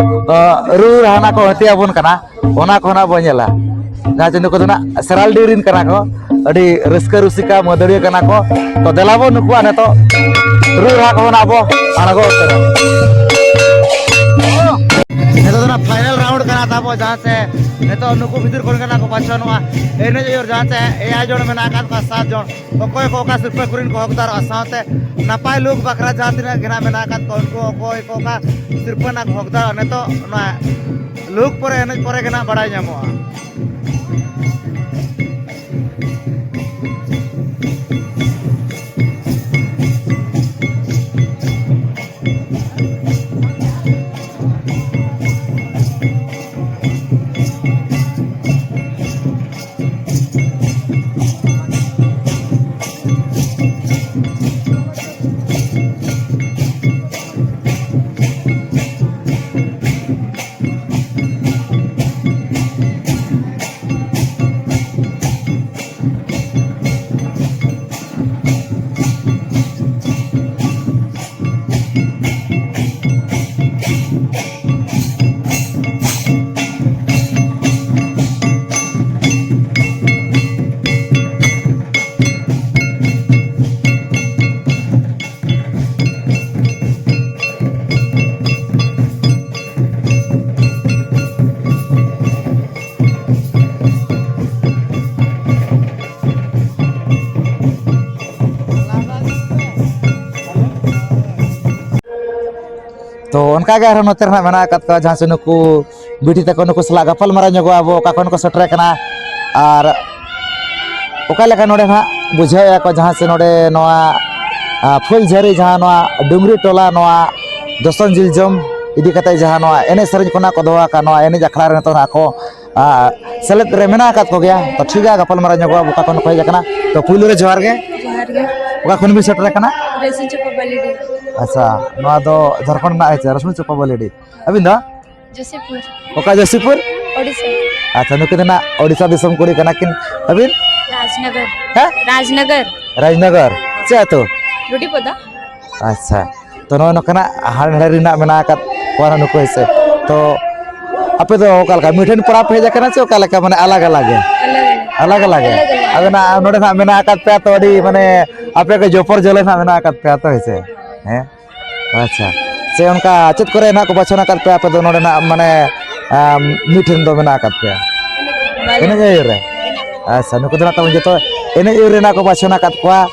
ᱟ, ᱨᱩ ᱨᱟᱦᱟ ᱱᱟᱜ ᱠᱚ ᱦᱟᱹᱴᱤᱧ ᱟᱵᱚᱱ ᱠᱟᱱᱟ, ᱚᱱᱟ ᱠᱚᱦᱚᱸ ᱱᱟᱜ ᱵᱚᱱ ᱧᱮᱞᱟ᱾ ᱡᱟᱦᱟᱸ ᱪᱮ ᱱᱩᱠᱩ ᱫᱚ ᱱᱟᱜ ᱥᱮᱨᱟᱞᱰᱤ ᱨᱤᱱ ᱠᱟᱱᱟ ᱠᱚ, ᱟᱹᱰᱤ ᱨᱟᱹᱥᱠᱟᱹ ᱨᱩᱥᱤᱠᱟ ᱢᱟᱹᱫᱟᱹᱲᱤᱭᱟᱹ ᱠᱟᱱᱟ ᱠᱚ᱾ ᱛᱚ ᱫᱮᱞᱟ ᱵᱚᱱ ᱱᱩᱠᱩᱣᱟᱜ ᱱᱤᱛᱚᱜ ᱨᱩ ᱨᱟᱦᱟ ᱠᱚᱵᱚᱱ ᱟᱵᱚ ᱟᱬᱜᱚ ᱩᱛᱟᱹᱨᱟ᱾ ᱱᱤᱛᱚᱜ ᱫᱚ ᱱᱟᱜ ᱯᱷᱟᱭᱱᱟᱞ ᱨᱟᱣᱩᱱᱰ ᱠᱟᱱᱟ ᱛᱟᱵᱚ, ᱡᱟᱦᱟᱸ ᱪᱮ ᱱᱤᱛᱚᱜ ᱱᱩᱠᱩ ᱵᱷᱤᱛᱤᱨ ᱠᱷᱚᱱ ᱜᱮ ᱱᱟᱜ ᱠᱚ ᱵᱟᱪᱷᱚᱱᱚᱜᱼᱟ᱾ ᱮᱱᱮᱡ ᱟᱹᱭᱩᱨ ᱡᱟᱦᱟᱸ ᱪᱮ ᱮᱭᱟᱭ ᱡᱚᱱ ᱢᱮᱱᱟᱜ ᱟᱠᱟᱫ ᱠᱚᱣᱟ, ᱥᱟᱛ ᱡᱚᱱ, ᱚᱠᱚᱭ ᱠᱚ ᱚᱠᱟ ᱥᱤᱨᱯᱟᱹ ᱠᱚᱨᱮᱱ ᱠᱚ ᱦᱚᱠᱫᱟᱨᱚᱜᱼᱟ, ᱥᱟᱶᱛᱮ ᱱᱟᱯᱟᱭ ᱞᱩᱠ ᱵᱟᱠᱷᱨᱟ ᱡᱟᱦᱟᱸ ᱛᱤᱱᱟᱹᱜ ᱜᱮ ᱱᱟᱜ ᱢᱮᱱᱟᱜ ᱟᱠᱟᱫ ᱠᱚᱣᱟ, ᱩᱱᱠᱩ ᱚᱠᱚᱭ ᱠᱚ ᱚᱠᱟ ᱥᱤᱨᱯᱟᱹ ᱱᱟᱜ ᱠᱚ ᱦᱚᱠᱫᱟᱨᱚᱜᱼᱟ, ᱱᱤᱛᱚᱜ ᱚᱱᱟ ᱞᱩᱠ ᱯᱚᱨᱮ, ᱮᱱᱮᱡ ᱯᱚᱨᱮ ᱜᱮ ᱱᱟᱜ ᱵᱟᱲᱟᱭ ᱧᱟᱢᱚᱜᱼᱟ᱾ ᱛᱚ ᱚᱱᱠᱟᱜᱮ ᱟᱨᱦᱚᱸ ᱱᱚᱛᱮ ᱨᱮ ᱱᱟᱜ ᱢᱮᱱᱟᱜ ᱟᱠᱟᱫ ᱠᱚᱣᱟ, ᱡᱟᱦᱟᱸ ᱥᱮ ᱱᱩᱠᱩ ᱵᱤᱴᱤ ᱛᱟᱠᱚ, ᱱᱩᱠᱩ ᱥᱟᱞᱟᱜ ᱜᱟᱯᱟᱞ ᱢᱟᱨᱟᱣ ᱧᱚᱜᱚᱜᱼᱟ ᱟᱵᱚ, ᱚᱠᱟ ᱠᱷᱚᱱ ᱠᱚ ᱥᱮᱴᱮᱨ ᱟᱠᱟᱱᱟ ᱟᱨ ᱚᱠᱟ ᱞᱮᱠᱟ ᱱᱚᱰᱮ ᱱᱟᱜ ᱵᱩᱡᱷᱟᱹᱣᱮᱫᱼᱟ ᱠᱚ, ᱡᱟᱦᱟᱸ ᱥᱮ ᱱᱚᱰᱮ ᱱᱚᱣᱟ, ᱟ, ᱯᱷᱩᱞᱡᱷᱟᱹᱨᱤ, ᱡᱟᱦᱟᱸ ᱱᱚᱣᱟ ᱰᱩᱝᱨᱤ ᱴᱚᱞᱟ, ᱱᱚᱣᱟ ᱫᱚᱥᱚᱱ ᱡᱤᱞ ᱡᱚᱢ ᱤᱫᱤ ᱠᱟᱛᱮ ᱡᱟᱦᱟᱸ ᱱᱚᱣᱟ ᱮᱱᱮᱡ ᱥᱮᱨᱮᱧ ᱠᱷᱚᱱᱟᱜ ᱠᱚ ᱫᱚᱦᱚ ᱟᱠᱟᱫ, ᱱᱚᱣᱟ ᱮᱱᱮᱡ ᱟᱠᱷᱲᱟ ᱨᱮ ᱱᱤᱛᱚᱜ ᱱᱟᱜ ᱠᱚ, ᱟ, ᱥᱮᱞᱮᱫ ᱨᱮ ᱢᱮᱱᱟᱜ ᱟᱠᱟᱫ ᱠᱚᱜᱮᱭᱟ᱾ ᱛᱚ ᱴᱷᱤᱠ ᱜᱮᱭᱟ, ᱜᱟᱯᱟᱞ ᱢᱟᱨᱟᱣ ᱧᱚᱜᱚᱜᱼᱟ ᱚᱠᱟ ᱠᱷᱚᱱ ᱠᱚ ᱦᱮᱡ ᱟᱠᱟᱱᱟ᱾ ᱛᱚ ᱯᱩᱭᱞᱩ ᱨᱮ ᱡᱚᱦᱟᱨ ᱜᱮ᱾ ᱡᱚᱦᱟᱨ ᱜᱮ᱾ ᱚᱠᱟ ᱠᱷᱚᱱ ᱵᱤᱱ ᱥᱮᱴᱮᱨ ᱟᱠᱟᱱᱟ? ᱨᱟᱹᱥᱩᱱ ᱪᱚᱯᱟ ᱵᱟᱹᱞᱤᱰᱤ᱾ ᱟᱪᱪᱷᱟ, ᱱᱚᱣᱟ ᱫᱚ ᱡᱷᱟᱲᱠᱷᱚᱸᱰ ᱨᱮᱱᱟᱜ ᱦᱮᱸ ᱪᱮ, ᱨᱟᱹᱥᱩᱱ ᱪᱚᱯᱟ ᱵᱟᱹᱞᱤᱰᱤ᱾ ᱟᱹᱵᱤᱱ ᱫᱚ? ᱡᱳᱥᱤᱯᱩᱨ᱾ ᱚᱠᱟ ᱡᱳᱥᱤᱯᱩᱨ? ᱳᱰᱤᱥᱟ᱾ ᱟᱪᱪᱷᱟ, ᱱᱩᱠᱤᱱ ᱫᱚ ᱱᱟᱜ ᱳᱰᱤᱥᱟ ᱫᱤᱥᱚᱢ ᱠᱩᱲᱤ ᱠᱟᱱᱟ ᱠᱤᱱ᱾ ᱟᱹᱵᱤᱱ? ᱨᱟᱡᱽᱱᱚᱜᱚᱨ᱾ ᱦᱮᱸ? ᱨᱟᱡᱽᱱᱚᱜᱚᱨ᱾ ᱨᱟᱡᱽᱱᱚᱜᱚᱨ᱾ ᱪᱮᱫ ᱟᱹᱛᱩ? ᱰᱩᱰᱤᱯᱚᱫᱟ᱾ ᱟᱪᱪᱷᱟ, ᱛᱚ ᱱᱚᱜᱼᱚᱭ ᱱᱚᱝᱠᱟᱱᱟᱜ ᱦᱟᱱ ᱦᱟᱸᱰᱮ ᱨᱮᱱᱟᱜ ᱢᱮᱱᱟᱜ ᱟᱠᱟᱫ ᱠᱚᱣᱟ ᱱᱩᱠᱩ ᱦᱮᱸ ᱥᱮ᱾ ᱛᱚ ᱟᱯᱮ ᱫᱚ ᱚᱠᱟ ᱞᱮᱠᱟ ᱢᱤᱫ ᱴᱷᱮᱱ ᱯᱮᱲᱟ ᱯᱮ ᱦᱮᱡ ᱟᱠᱟᱱᱟ ᱥᱮ ᱚᱠᱟ ᱞᱮᱠᱟ, ᱢᱟᱱᱮ ᱟᱞᱟᱜᱽ ᱟᱞᱟᱜᱽ ᱜᱮ? ᱟᱞᱟᱜᱽ ᱟᱞᱟᱜᱽ᱾ ᱟᱞᱟᱜᱽ ᱟᱞᱟᱜᱽ᱾ ᱟᱫᱚ ᱱᱟᱜ ᱱᱚᱰᱮ ᱱᱟᱜ ᱢᱮᱱᱟᱜ ᱟᱠᱟᱫ ᱯᱮᱭᱟ ᱛᱚ ᱟᱹᱰᱤ ᱢᱟᱱᱮ ᱟᱯᱮ ᱜᱮ ᱡᱚᱯᱚᱨ ᱡᱚᱞᱮ ᱱᱟᱜ ᱢᱮᱱᱟᱜ ᱟᱠᱟᱫ ᱯᱮᱭᱟ ᱛᱚ ᱦᱮᱸ ᱥᱮ? ᱦᱮᱸ? ᱟᱪᱪᱷᱟ, ᱥᱮ ᱚᱱᱠᱟ ᱪᱮᱫ ᱠᱚᱨᱮ ᱱᱟᱜ ᱠᱚ ᱵᱟᱪᱷᱚᱱ ᱟᱠᱟᱫ ᱯᱮᱭᱟ ᱟᱯᱮ ᱫᱚ ᱱᱚᱰᱮ ᱱᱟᱜ ᱢᱟᱱᱮ ᱟᱢ, ᱢᱤᱫ ᱴᱷᱮᱱ ᱫᱚ ᱢᱮᱱᱟᱜ ᱟᱠᱟᱫ ᱯᱮᱭᱟ? ᱮᱱᱮᱡ ᱟᱹᱭᱩᱨ ᱨᱮ? ᱟᱪᱪᱷᱟ, ᱱᱩᱠᱩ ᱫᱚ ᱱᱟᱜ ᱛᱟᱵᱚᱱ ᱡᱚᱛᱚ ᱮᱱᱮᱡ ᱟᱹᱭᱩᱨ ᱨᱮᱱᱟᱜ ᱠᱚ ᱵᱟᱪᱷᱚᱱ ᱟᱠᱟᱫ ᱠᱚᱣᱟ᱾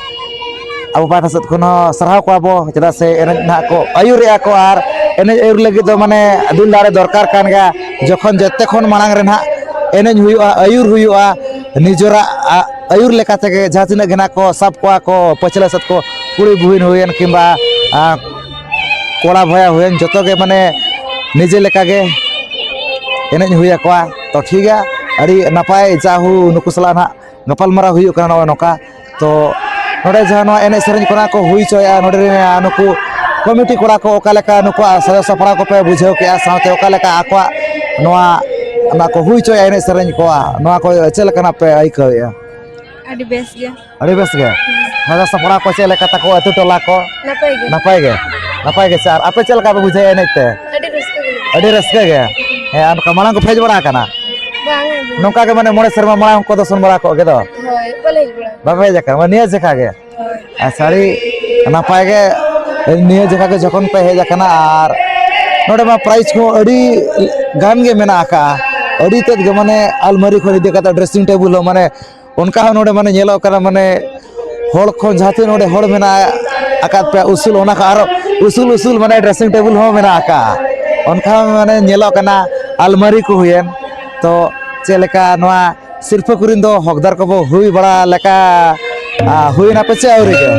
ᱟᱵᱚ ᱯᱟᱦᱴᱟ ᱥᱮᱫ ᱠᱷᱚᱱ ᱦᱚᱸ ᱥᱟᱨᱦᱟᱣ ᱠᱚᱣᱟ ᱵᱚ, ᱪᱮᱫᱟᱜ ᱥᱮ ᱮᱱᱮᱡ ᱱᱟᱦᱟᱜ ᱠᱚ ᱟᱹᱭᱩᱨᱮᱜᱼᱟ ᱠᱚ ᱟᱨ ᱮᱱᱮᱡ ᱟᱹᱭᱩᱨ ᱞᱟᱹᱜᱤᱫ ᱫᱚ ᱢᱟᱱᱮ ᱫᱤᱞ ᱫᱟᱲᱮ ᱫᱚᱨᱠᱟᱨ ᱠᱟᱱ ᱜᱮᱭᱟ᱾ ᱡᱚᱠᱷᱚᱱ ᱡᱚᱛᱚ ᱠᱷᱚᱱ ᱢᱟᱲᱟᱝ ᱨᱮ ᱱᱟᱦᱟᱜ ᱮᱱᱮᱡ ᱦᱩᱭᱩᱜᱼᱟ, ᱟᱹᱭᱩᱨ ᱦᱩᱭᱩᱜᱼᱟ, ᱱᱤᱡᱮᱨᱟᱜ ᱟ, ᱟᱹᱭᱩᱨ ᱞᱮᱠᱟ ᱛᱮᱜᱮ ᱡᱟᱦᱟᱸ ᱛᱤᱱᱟᱹᱜ ᱜᱮ ᱱᱟᱦᱟᱜ ᱠᱚ ᱥᱟᱵ ᱠᱚᱣᱟ ᱠᱚ ᱯᱟᱹᱪᱷᱞᱟᱹ ᱥᱮᱫ ᱠᱚ, ᱠᱩᱲᱤ ᱵᱩᱦᱤᱱ ᱦᱩᱭᱮᱱ ᱠᱤᱝᱵᱟ ᱟ, ᱠᱚᱲᱟ ᱵᱷᱚᱭᱟ ᱦᱩᱭᱮᱱ, ᱡᱚᱛᱚ ᱜᱮ ᱢᱟᱱᱮ ᱱᱤᱡᱮ ᱞᱮᱠᱟ ᱜᱮ ᱮᱱᱮᱡ ᱦᱩᱭ ᱟᱠᱚᱣᱟ᱾ ᱛᱚ ᱴᱷᱤᱠ ᱜᱮᱭᱟ, ᱟᱹᱰᱤ ᱱᱟᱯᱟᱭ ᱡᱟᱦᱳ ᱱᱩᱠᱩ ᱥᱟᱞᱟᱜ ᱱᱟᱦᱟᱜ ᱜᱟᱯᱟᱞᱢᱟᱨᱟᱣ ᱦᱩᱭᱩᱜ ᱠᱟᱱᱟ ᱱᱚᱜᱼᱚᱭ ᱱᱚᱝᱠᱟ᱾ ᱛᱚ ᱱᱚᱰᱮ ᱡᱟᱦᱟᱸ ᱱᱚᱣᱟ ᱮᱱᱮᱡ ᱥᱮᱨᱮᱧ ᱠᱚ ᱱᱟᱜ ᱠᱚ ᱦᱩᱭ ᱦᱚᱪᱚᱭᱮᱫᱼᱟ, ᱱᱚᱰᱮ ᱨᱮᱱ ᱱᱩᱠᱩ ᱠᱚᱢᱤᱴᱤ ᱠᱚᱲᱟ ᱠᱚ ᱚᱠᱟ ᱞᱮᱠᱟ ᱱᱩᱠᱩᱣᱟᱜ ᱥᱟᱡᱟᱣ ᱥᱟᱯᱲᱟᱣ ᱠᱚᱯᱮ ᱵᱩᱡᱷᱟᱹᱣ ᱠᱮᱜᱼᱟ, ᱥᱟᱶᱛᱮ ᱚᱠᱟ ᱞᱮᱠᱟ ᱟᱠᱚᱣᱟᱜ ᱱᱚᱣᱟ, ᱚᱱᱟ ᱠᱚ ᱦᱩᱭ ᱦᱚᱪᱚᱭᱮᱫᱼᱟ ᱮᱱᱮᱡ ᱥᱮᱨᱮᱧ ᱠᱚᱣᱟᱜ, ᱱᱚᱣᱟ ᱠᱚ ᱪᱮᱫ ᱞᱮᱠᱟᱱᱟᱜ ᱯᱮ ᱟᱹᱭᱠᱟᱹᱣᱮᱫᱼᱟ? ᱟᱹᱰᱤ ᱵᱮᱥ ᱜᱮ᱾ ᱟᱹᱰᱤ ᱵᱮᱥ ᱜᱮ? ᱥᱟᱡᱟᱣ ᱥᱟᱯᱲᱟᱣ ᱠᱚ ᱪᱮᱫ ᱞᱮᱠᱟ ᱛᱟᱠᱚ ᱟᱹᱛᱩ ᱴᱚᱞᱟ ᱠᱚ? ᱱᱟᱯᱟᱭ ᱜᱮ᱾ ᱱᱟᱯᱟᱭ ᱜᱮ? ᱱᱟᱯᱟᱭ ᱜᱮ ᱥᱮ? ᱟᱨ ᱟᱯᱮ ᱪᱮᱫ ᱞᱮᱠᱟ ᱯᱮ ᱵᱩᱡᱷᱟᱹᱣᱮᱫᱼᱟ ᱮᱱᱮᱡ ᱛᱮ? ᱟᱹᱰᱤ ᱨᱟᱹᱥᱠᱟᱹ ᱜᱮ᱾ ᱟᱹᱰᱤ ᱨᱟᱹᱥᱠᱟᱹ ᱜᱮ? ᱦᱮᱸ, ᱟᱨ ᱱᱚᱝᱠᱟ ᱢᱟᱲᱟᱝ ᱠᱚ ᱯᱮ ᱦᱮᱡ ᱵᱟᱲᱟ ᱟᱠᱟᱱᱟ? ᱵᱟᱝ, ᱵᱟᱝ᱾ ᱱᱚᱝᱠᱟ ᱜᱮ ᱢᱟᱱᱮ ᱢᱚᱬᱮ ᱥᱮᱨᱢᱟ ᱢᱟᱲᱟᱝ ᱠᱚ ᱫᱚᱥᱚᱱ ᱵᱟᱲᱟ ᱠᱚᱜ ᱜᱮ ᱫᱚ? ᱦᱳᱭ, ᱵᱟᱞᱮ ᱦᱮᱡ ᱵᱟᱲᱟ ᱟᱠᱟᱱᱟ᱾ ᱵᱟᱯᱮ ᱦᱮᱡ ᱟᱠᱟᱱᱟ? ᱢᱟᱱᱮ ᱱᱤᱭᱟᱹ ᱡᱮᱠᱷᱟ ᱜᱮ? ᱦᱳᱭ᱾ ᱟᱪᱪᱷᱟ, ᱟᱹᱰᱤ ᱱᱟᱯᱟᱭ ᱜᱮ᱾ ᱱᱤᱭᱟᱹ ᱡᱮᱠᱷᱟ ᱜᱮ ᱡᱚᱠᱷᱚᱱ ᱯᱮ ᱦᱮᱡ ᱟᱠᱟᱱᱟ ᱟᱨ ᱱᱚᱰᱮ ᱢᱟ prize ᱠᱚᱦᱚᱸ ᱟᱹᱰᱤ ᱜᱟᱱ ᱜᱮ ᱢᱮᱱᱟᱜ ᱟᱠᱟᱜᱼᱟ, ᱟᱹᱰᱤ ᱛᱮᱫ ᱜᱮ, ᱢᱟᱱᱮ ᱟᱞᱢᱟᱨᱤ ᱠᱷᱚᱱ ᱤᱫᱤ ᱠᱟᱛᱮ dressing table ᱦᱚᱸ, ᱢᱟᱱᱮ ᱚᱱᱠᱟ ᱦᱚᱸ ᱱᱚᱰᱮ ᱢᱟᱱᱮ ᱧᱮᱞᱚᱜ ᱠᱟᱱᱟ, ᱢᱟᱱᱮ ᱦᱚᱲ ᱠᱷᱚᱱ ᱡᱟᱦᱟᱸ ᱛᱤᱱᱟᱹᱜ ᱱᱚᱰᱮ ᱦᱚᱲ ᱢᱮᱱᱟᱜ ᱟᱠᱟᱫ ᱯᱮᱭᱟ ᱩᱥᱩᱞ, ᱚᱱᱟ ᱠᱷᱚᱱ ᱟᱨᱚ ᱩᱥᱩᱞ ᱩᱥᱩᱞ ᱢᱟᱱᱮ dressing table ᱦᱚᱸ ᱢᱮᱱᱟᱜ ᱟᱠᱟᱫᱼᱟ᱾ ᱚᱱᱠᱟ ᱦᱚᱸ ᱢᱟᱱᱮ ᱧᱮᱞᱚᱜ ᱠᱟᱱᱟ ᱟᱞᱢᱟᱨᱤ ᱠᱚ ᱦᱩᱭᱮᱱ᱾ ᱛᱚ ᱪᱮᱫ ᱞᱮᱠᱟ ᱱᱚᱣᱟ ᱥᱤᱨᱯᱟᱹ ᱠᱚᱨᱮᱱ ᱫᱚ ᱦᱚᱠᱫᱟᱨ ᱠᱚᱵᱚ ᱦᱩᱭ ᱵᱟᱲᱟ ᱞᱮᱠᱟ, ᱟ, ᱦᱩᱭᱱᱟᱯᱮ ᱪᱮ ᱟᱹᱣᱨᱤ ᱜᱮ?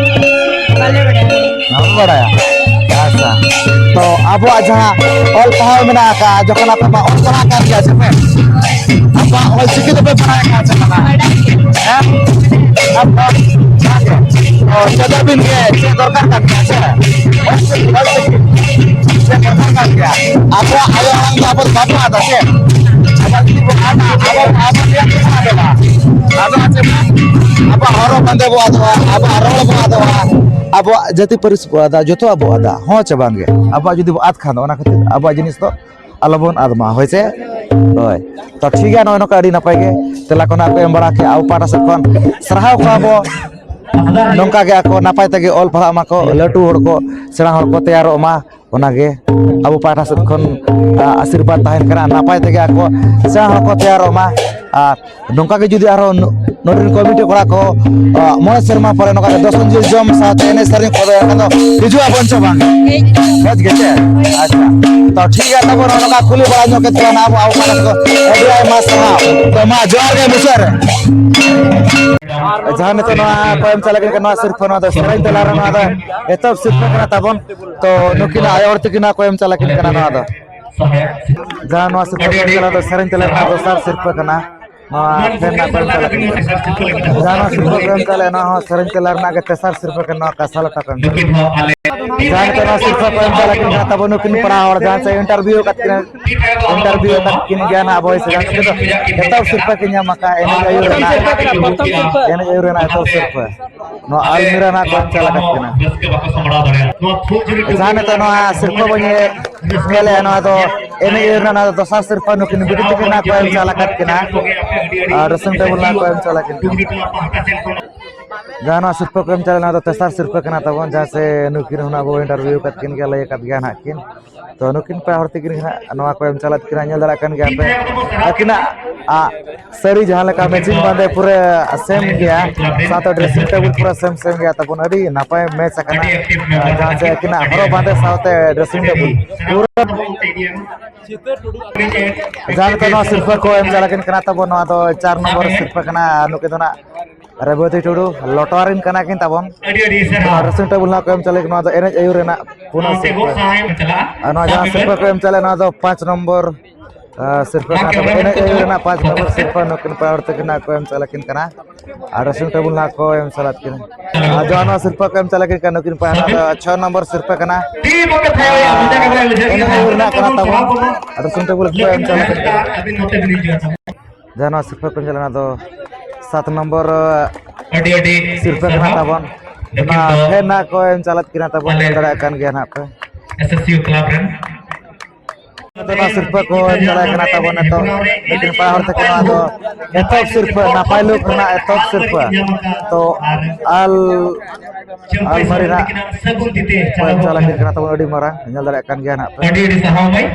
ᱵᱟᱞᱮ ᱵᱟᱲᱟᱭᱟ᱾ ᱵᱟᱯᱮ ᱵᱟᱲᱟᱭᱟ? ᱟᱪᱪᱷᱟ᱾ ᱛᱚ ᱟᱵᱚᱣᱟᱜ ᱡᱟᱦᱟᱸ ᱚᱞ ᱯᱟᱲᱦᱟᱣ ᱢᱮᱱᱟᱜ ᱟᱠᱟᱫᱼᱟ, ᱡᱚᱠᱷᱚᱱ ᱟᱯᱮ ᱢᱟ ᱚᱞ ᱯᱟᱲᱦᱟᱣ ᱠᱟᱱ ᱜᱮᱭᱟ ᱥᱮ ᱯᱮ? ᱟᱵᱚᱣᱟᱜ ᱚᱞ ᱪᱤᱠᱤ ᱫᱚᱯᱮ ᱵᱟᱲᱟᱭ ᱟᱠᱟᱫᱼᱟ ᱪᱮ ᱵᱟᱝᱟ? ᱵᱟᱲᱟᱭ ᱜᱮ᱾ ᱦᱮᱸ? ᱟᱨ ᱵᱟᱝ, ᱡᱟᱦᱟᱸ ᱜᱮ᱾ ᱛᱚ ᱪᱮᱫ ᱟᱹᱵᱤᱱ ᱜᱮ ᱪᱮᱫ ᱫᱚᱨᱠᱟᱨ ᱠᱟᱱ ᱜᱮᱭᱟ ᱥᱮ? ᱚᱞ ᱪᱤᱠᱤ, ᱚᱞ ᱪᱤᱠᱤ ᱪᱮᱫ ᱫᱚᱨᱠᱟᱨ ᱠᱟᱱ ᱜᱮᱭᱟ? ᱟᱵᱚᱣᱟᱜ ᱟᱭᱳ ᱟᱲᱟᱝ ᱫᱚ ᱟᱵᱚ ᱫᱚ ᱵᱟᱵᱚ ᱟᱫᱟ ᱥᱮ? ᱟᱵᱚ ᱡᱩᱫᱤ ᱵᱚ ᱟᱫᱟ, ᱟᱵᱚ, ᱟᱵᱚ ᱛᱮᱭᱟᱜ ᱜᱮᱵᱚ ᱟᱫᱚᱜᱼᱟ᱾ ᱟᱫᱚ ᱪᱮᱫ? ᱟᱵᱚᱣᱟᱜ ᱦᱚᱨᱚᱜ ᱵᱟᱸᱫᱮ ᱵᱚ ᱟᱫᱚᱜᱼᱟ, ᱟᱵᱚᱣᱟᱜ ᱨᱚᱲ ᱵᱚ ᱟᱫᱚᱜᱼᱟ, ᱟᱵᱚᱣᱟᱜ ᱡᱟᱹᱛᱤ ᱯᱟᱹᱨᱤᱥ ᱵᱚ ᱟᱫᱟ, ᱡᱚᱛᱚᱣᱟᱜ ᱵᱚ ᱟᱫᱟ᱾ ᱦᱚᱸ ᱪᱮ ᱵᱟᱝ ᱜᱮ? ᱟᱵᱚᱣᱟᱜ ᱡᱩᱫᱤ ᱵᱚ ᱟᱫ ᱠᱷᱟᱱ ᱫᱚ, ᱚᱱᱟ ᱠᱷᱟᱹᱛᱤᱨ ᱟᱵᱚᱣᱟᱜ ᱡᱤᱱᱤᱥ ᱫᱚ ᱟᱞᱚᱵᱚᱱ ᱟᱫ ᱢᱟ, ᱦᱳᱭ ᱥᱮ? ᱦᱳᱭ᱾ ᱛᱚ ᱴᱷᱤᱠ ᱜᱮᱭᱟ, ᱱᱚᱜᱼᱚᱭ ᱱᱚᱝᱠᱟ ᱟᱹᱰᱤ ᱱᱟᱯᱟᱭ ᱜᱮ ᱛᱮᱞᱟ ᱠᱚ ᱱᱟᱜ ᱠᱚ ᱮᱢ ᱵᱟᱲᱟ ᱠᱮᱜᱼᱟ᱾ ᱟᱵᱚ ᱯᱟᱦᱴᱟ ᱥᱮᱫ ᱠᱷᱚᱱ ᱥᱟᱨᱦᱟᱣ ᱠᱚᱣᱟ ᱵᱚ᱾ ᱱᱚᱝᱠᱟ ᱜᱮ ᱟᱠᱚ ᱱᱟᱯᱟᱭ ᱛᱮᱜᱮ ᱚᱞ ᱯᱟᱲᱦᱟᱜ ᱢᱟᱠᱚ, ᱞᱟᱹᱴᱩ ᱦᱚᱲ ᱠᱚ, ᱥᱮᱬᱟ ᱦᱚᱲ ᱠᱚ ᱛᱮᱭᱟᱨᱚᱜ ᱢᱟ, ᱚᱱᱟᱜᱮ ᱟᱵᱚ ᱯᱟᱦᱴᱟ ᱥᱮᱫ ᱠᱷᱚᱱ, ᱟ, ᱟᱥᱤᱨᱵᱟᱫᱽ ᱛᱟᱦᱮᱱ ᱠᱟᱱᱟ᱾ ᱱᱟᱯᱟᱭ ᱛᱮᱜᱮ ᱟᱠᱚ ᱥᱮᱬᱟ ᱦᱚᱲ ᱠᱚ ᱛᱮᱭᱟᱨᱚᱜ ᱢᱟ᱾ ᱟᱨ ᱱᱚᱝᱠᱟ ᱜᱮ ᱡᱩᱫᱤ ᱟᱨᱦᱚᱸ ᱱᱚ-, ᱱᱚᱰᱮ ᱨᱮᱱ ᱠᱚᱢᱤᱴᱤ ᱠᱚᱲᱟ ᱠᱚ, ᱟ, ᱢᱚᱬᱮ ᱥᱮᱨᱢᱟ ᱯᱚᱨᱮ ᱱᱚᱝᱠᱟ ᱜᱮ ᱫᱚᱥᱚᱱ ᱡᱤᱞ ᱡᱚᱢ ᱥᱟᱶᱛᱮ ᱮᱱᱮᱡ ᱥᱮᱨᱮᱧ ᱠᱚ ᱫᱚᱦᱚᱭᱟ, ᱚᱱᱟ ᱫᱚ ᱦᱤᱡᱩᱜ ᱟᱵᱚᱱ ᱪᱮ ᱵᱟᱝ? ᱦᱮᱡ ᱜᱮ ᱪᱮ? ᱟᱪᱪᱷᱟ, ᱛᱚ ᱴᱷᱤᱠ ᱜᱮᱭᱟ, ᱛᱟᱵᱚᱱ ᱱᱚᱝᱠᱟ ᱠᱩᱞᱤ ᱵᱟᱲᱟ ᱧᱚᱜ ᱠᱮᱫ ᱠᱚᱣᱟ ᱱᱟᱦᱟᱜ ᱟᱵᱚ, ᱟᱵᱚ ᱯᱟᱦᱴᱟ ᱥᱮᱫ ᱠᱷᱚᱱ ᱟᱹᱰᱤ ᱟᱭᱢᱟ ᱥᱟᱨᱦᱟᱣ᱾ ᱛᱚ ᱢᱟ ᱡᱚᱦᱟᱨ ᱜᱮ ᱢᱩᱪᱟᱹᱫ ᱨᱮ᱾ ᱡᱟᱦᱟᱸ ᱱᱤᱛᱚᱜ ᱱᱚᱣᱟ ᱠᱚ ᱮᱢ ᱪᱟᱞᱟᱜ ᱠᱟᱱᱟ, ᱱᱚᱣᱟ ᱥᱤᱨᱯᱟᱹ, ᱱᱚᱣᱟ ᱫᱚ ᱥᱮᱨᱮᱧ ᱛᱟᱞᱟ ᱨᱮ, ᱱᱚᱣᱟ ᱫᱚ ᱮᱛᱚᱦᱚᱵ ᱥᱤᱨᱯᱟᱹ ᱠᱟᱱᱟ ᱛᱟᱵᱚᱱ᱾ ᱛᱚ ᱱᱩᱠᱤᱱ ᱟᱭᱳ ᱦᱚᱲ ᱛᱟᱹᱠᱤᱱ ᱠᱚ ᱮᱢ ᱪᱟᱞᱟᱜ ᱠᱟᱱᱟ ᱱᱚᱣᱟ ᱫᱚ᱾ ᱡᱟᱦᱟᱸ ᱱᱚᱣᱟ ᱥᱤᱨᱯᱟᱹ ᱠᱚ ᱮᱢ ᱪᱟᱞᱟᱜ ᱫᱚ ᱥᱮᱨᱮᱧ ᱛᱟᱞᱟ ᱨᱮᱱᱟᱜ ᱫᱚᱥᱟᱨ ᱥᱤᱨᱯᱟᱹ ᱠᱟᱱᱟ᱾ ᱱᱚᱣᱟ ᱯᱷᱮᱱ ᱨᱮᱱᱟᱜ ᱠᱚ ᱮᱢ ᱪᱟᱞᱟᱜ ᱠᱟᱱᱟ᱾ ᱡᱟᱦᱟᱸ ᱱᱚᱣᱟ ᱥᱤᱨᱯᱟᱹ ᱠᱚ ᱮᱢ ᱪᱟᱞᱟᱜ, ᱱᱚᱣᱟ ᱦᱚᱸ ᱥᱮᱨᱮᱧ ᱛᱟᱞᱟ ᱨᱮᱱᱟᱜ ᱜᱮ ᱛᱮᱥᱟᱨ ᱥᱤᱨᱯᱟᱹ ᱠᱟᱱᱟ, ᱱᱚᱣᱟ ᱠᱟᱥᱟ ᱞᱟᱴᱟ ᱠᱚ ᱮᱢ ᱪᱟᱞᱟᱜ᱾ ᱡᱟᱦᱟᱸ ᱱᱤᱛᱚᱜ ᱱᱚᱣᱟ ᱥᱤᱨᱯᱟᱹ ᱠᱚ ᱮᱢ ᱪᱟᱞᱟᱜ ᱠᱟᱱᱟ ᱛᱟᱵᱚᱱ ᱱᱩᱠᱤᱱ ᱯᱟᱲᱦᱟᱣ ᱦᱚᱲ, ᱡᱟᱦᱟᱸ ᱥᱮ ᱤᱱᱴᱟᱨᱵᱷᱤᱭᱩ ᱟᱠᱟᱫ ᱠᱤᱱᱟ, ᱤᱱᱴᱟᱨᱵᱷᱤᱭᱩ ᱟᱠᱟᱫ ᱠᱤᱱ ᱜᱮᱭᱟ ᱱᱟᱦᱟᱜ ᱟᱵᱚ ᱦᱤᱥᱟᱹᱵ ᱛᱮᱫᱚ᱾ ᱮᱛᱚᱦᱚᱵ ᱥᱤᱨᱯᱟᱹ ᱠᱤᱱ ᱧᱟᱢ ᱟᱠᱟᱫᱼᱟ, ᱮᱱᱮᱡ ᱟᱹᱭᱩᱨ ᱨᱮᱱᱟᱜ, ᱮᱱᱮᱡ ᱟᱹᱭᱩᱨ ᱨᱮᱱᱟᱜ ᱮᱛᱚᱦᱚᱵ ᱥᱤᱨᱯᱟᱹ᱾ ᱱᱚᱣᱟ ᱟᱞᱢᱤᱨᱟ ᱱᱟᱦᱟᱜ ᱠᱚ ᱮᱢ ᱪᱟᱞ ᱟᱠᱟᱫ ᱠᱤᱱᱟ᱾ ᱡᱟᱦᱟᱸ ᱱᱤᱛᱚᱜ ᱱᱚᱣᱟ ᱥᱤᱨᱯᱟᱹ ᱵᱚᱱ ᱧᱮᱞᱮᱫ, ᱧᱮᱞᱮᱫᱼᱟ, ᱱᱚᱣᱟ ᱫᱚ ᱮᱱᱮᱡ ᱟᱹᱭᱩᱨ ᱨᱮᱱᱟᱜ, ᱱᱚᱣᱟ ᱫᱚ ᱫᱚᱥᱟᱨ ᱥᱤᱨᱯᱟᱹ ᱱᱩᱠᱤᱱ ᱵᱤᱴᱤ ᱛᱟᱹᱠᱤᱱ ᱱᱟᱦᱟᱜ ᱠᱚ ᱮᱢ ᱪᱟᱞ ᱟᱠᱟᱫ ᱠᱤᱱᱟ᱾ ᱟᱨ ᱰᱨᱮᱥᱤᱝ ᱴᱮᱵᱩᱞ ᱱᱟᱦᱟᱜ ᱠᱚ ᱮᱢ ᱪᱟᱞ ᱟᱠᱟᱫ ᱠᱤᱱᱟ᱾ ᱡᱟᱦᱟᱸ ᱱᱚᱣᱟ ᱥᱤᱨᱯᱟᱹ ᱠᱚ ᱮᱢ ᱪᱟᱞᱟᱣ ᱞᱮᱱᱟ, ᱚᱱᱟ ᱫᱚ ᱛᱮᱥᱟᱨ ᱥᱤᱨᱯᱟᱹ ᱠᱟᱱᱟ ᱛᱟᱵᱚᱱ, ᱡᱟᱦᱟᱸ ᱥᱮ ᱱᱩᱠᱤᱱ ᱦᱚᱸ ᱟᱵᱚ ᱤᱱᱴᱟᱨᱵᱷᱤᱭᱩ ᱟᱠᱟᱫ ᱠᱤᱱ ᱜᱮᱭᱟ, ᱞᱟᱹᱭ ᱟᱠᱟᱫ ᱜᱮᱭᱟ ᱱᱟᱦᱟᱜ ᱠᱤᱱ᱾ ᱛᱚ ᱱᱩᱠᱤᱱ ᱯᱮ ᱦᱚᱲ ᱛᱮᱠᱤᱱ ᱦᱟᱸᱜ ᱱᱚᱣᱟ ᱠᱚ ᱮᱢ ᱪᱟᱞᱟᱜ ᱠᱤᱱᱟ, ᱧᱮᱞ ᱫᱟᱲᱮᱭᱟᱜ ᱠᱟᱱ ᱜᱮᱭᱟ ᱯᱮ ᱟᱹᱠᱤᱱᱟᱜ, ᱟ, ᱥᱟᱹᱲᱤ ᱡᱟᱦᱟᱸ ᱞᱮᱠᱟ ᱢᱮᱪᱤᱝ ᱵᱟᱸᱫᱮ ᱯᱩᱨᱟᱹ ᱥᱮᱢ ᱜᱮᱭᱟ, ᱥᱟᱶᱛᱮ ᱰᱨᱮᱥᱤᱝ ᱴᱮᱵᱩᱞ ᱯᱩᱨᱟᱹ ᱥᱮᱢ ᱥᱮᱢ ᱜᱮᱭᱟ ᱛᱟᱵᱚᱱ, ᱟᱹᱰᱤ ᱱᱟᱯᱟᱭ ᱢᱮᱪ ᱟᱠᱟᱱᱟ᱾ ᱡᱟᱦᱟᱸ ᱡᱮ ᱟᱹᱠᱤᱱᱟᱜ ᱦᱚᱨᱚᱜ ᱵᱟᱸᱫᱮ ᱥᱟᱶᱛᱮ ᱰᱨᱮᱥᱤᱝ ᱴᱮᱵᱩᱞ ᱯᱩᱨᱟᱹ ᱡᱟᱦᱟᱸ ᱞᱮᱠᱟ ᱱᱚᱣᱟ ᱥᱤᱨᱯᱟᱹ ᱠᱚ ᱮᱢ ᱪᱟᱞᱟᱜ ᱠᱤᱱ ᱠᱟᱱᱟ ᱛᱟᱵᱚᱱ, ᱱᱚᱣᱟ ᱫᱚ ᱪᱟᱨ ᱱᱚᱢᱵᱚᱨ ᱥᱤᱨᱯᱟᱹ ᱠᱟᱱᱟ᱾ ᱱᱩᱠᱤᱱ ᱫᱚ ᱱᱟᱜ ᱨᱮᱵᱚᱛᱤ ᱴᱩᱰᱩ, ᱞᱚᱴᱣᱟᱨᱤᱱ ᱠᱟᱱᱟ ᱠᱤᱱ ᱛᱟᱵᱚᱱ᱾ ᱟᱹᱰᱤ ᱟᱹᱰᱤ ᱥᱟᱨᱦᱟᱣ᱾ ᱱᱚᱣᱟ ᱰᱨᱮᱥᱤᱝ ᱴᱮᱵᱩᱞ ᱱᱟᱜ ᱠᱚ ᱮᱢ ᱪᱟᱞᱟᱜ, ᱱᱚᱣᱟ ᱫᱚ ᱮᱱᱮᱡ ᱟᱹᱭᱩᱨ ᱨᱮᱱᱟᱜ ᱯᱩᱱᱟᱹ ᱱᱚᱣᱟ ᱥᱤᱨᱯᱟᱹ᱾ ᱛᱮᱜᱚ ᱥᱟᱦᱟᱭ ᱪᱟᱞᱟᱜᱼᱟ᱾ ᱟᱨ ᱱᱚᱣᱟ ᱡᱟᱦᱟᱸ ᱥᱟᱵ ᱥᱤᱨᱯᱟᱹ ᱠᱚ ᱮᱢ ᱪᱟᱞᱟᱜ, ᱱᱚᱣᱟ ᱫᱚ ᱯᱟᱸᱪ ᱱᱚᱢᱵᱚᱨ ᱟᱨ ᱥᱤᱨᱯᱟᱹ ᱠᱟᱱᱟ ᱛᱟᱵᱚᱱ ᱮᱱᱮᱡ ᱟᱹᱭᱩᱨ ᱨᱮᱱᱟᱜ ᱯᱟᱸᱪ ᱱᱚᱢᱵᱚᱨ ᱥᱤᱨᱯᱟᱹ ᱱᱩᱠᱤᱱ ᱯᱮᱲᱟ ᱦᱚᱲ ᱛᱟᱹᱠᱤᱱ ᱦᱟᱸᱜ ᱠᱚ ᱮᱢ ᱪᱟᱞ ᱟᱹᱠᱤᱱ ᱠᱟᱱᱟ᱾ ᱟᱨ ᱰᱨᱮᱥᱤᱝ ᱴᱮᱵᱩᱞ ᱦᱟᱸᱜ ᱠᱚ ᱮᱢ ᱪᱟᱞ ᱟᱹᱠᱤᱱ ᱠᱟᱱᱟ᱾ ᱟᱨ ᱡᱟᱦᱟᱸ ᱱᱚᱣᱟ ᱥᱤᱨᱯᱟᱹ ᱠᱚ ᱮᱢ ᱪᱟᱞ ᱟᱹᱠᱤᱱ ᱠᱟᱱᱟ ᱱᱩᱠᱤᱱ ᱯᱮᱲᱟ ᱦᱚᱲ ᱫᱚ ᱪᱷᱚ ᱱᱚᱢᱵᱚᱨ ᱥᱤᱨᱯᱟᱹ ᱠᱟᱱᱟ᱾ ᱮᱱᱮᱡ ᱟᱹᱭᱩᱨ ᱨᱮᱱᱟᱜ ᱠᱟᱱᱟ ᱛᱟᱵᱚᱱ᱾ ᱟᱨ ᱰᱨᱮᱥᱤᱝ ᱴᱮᱵᱩᱞ ᱠᱚ ᱮᱢ ᱪᱟᱞ ᱟᱹᱠᱤᱱ ᱠᱟᱱᱟ᱾ ᱡᱟᱦᱟᱸ ᱱᱚᱣᱟ ᱥᱤᱨᱯᱟᱹ ᱠᱚ ᱮᱢ ᱪᱟᱞ ᱟᱹᱠᱤᱱ ᱠᱟᱱᱟ ᱫᱚ ᱥᱟᱛ ᱱᱚᱢᱵᱚᱨ ᱟᱹᱰᱤ ᱟᱹᱰᱤ ᱥᱤᱨᱯᱟᱹ ᱠᱟᱱᱟ ᱛᱟᱵᱚᱱ᱾ ᱚᱱᱟ ᱯᱷᱮᱱ ᱦᱟᱸᱜ ᱠᱚ ᱮᱢ ᱪᱟᱞ ᱟᱹᱠᱤᱱ ᱠᱟᱱᱟ ᱛᱟᱵᱚᱱ, ᱧᱮᱞ ᱫᱟᱲᱮᱭᱟᱜ ᱠᱟᱱ ᱜᱮᱭᱟ ᱱᱟᱦᱟᱜ ᱯᱮ᱾ ᱮᱥ ᱮᱥ ᱭᱩ ᱠᱞᱟᱵᱽ ᱨᱮᱱ ᱱᱚᱛᱮ ᱱᱚᱣᱟ ᱥᱤᱨᱯᱟᱹ ᱠᱚ ᱮᱢ ᱪᱟᱞᱟᱜ ᱠᱟᱱᱟ ᱛᱟᱵᱚᱱ ᱱᱤᱛᱚᱜ᱾ ᱞᱮᱠᱤᱱ ᱯᱮᱲᱟ ᱦᱚᱲ ᱛᱟᱠᱚ ᱱᱚᱣᱟ ᱫᱚ ᱮᱛᱚᱦᱚᱵ ᱥᱤᱨᱯᱟᱹ, ᱱᱟᱯᱟᱭ ᱞᱩᱠ ᱨᱮᱱᱟᱜ ᱮᱛᱚᱦᱚᱵ ᱥᱤᱨᱯᱟᱹ᱾ ᱛᱚ ᱟᱞ-, ᱟᱞᱢᱟᱨᱤ ᱨᱮᱱᱟᱜ ᱠᱚ ᱮᱢ ᱪᱟᱞᱟᱜ ᱠᱟᱱᱟ ᱛᱟᱵᱚᱱ, ᱟᱹᱰᱤ ᱢᱟᱨᱟᱝ ᱧᱮᱞ ᱫᱟᱲᱮᱭᱟᱜ ᱠᱟᱱ ᱜᱮᱭᱟ ᱱᱟᱦᱟᱜ ᱯᱮ᱾ ᱟᱹᱰᱤ ᱟᱹᱰᱤ ᱥᱟᱨᱦᱟᱣ ᱢᱟᱹᱭ᱾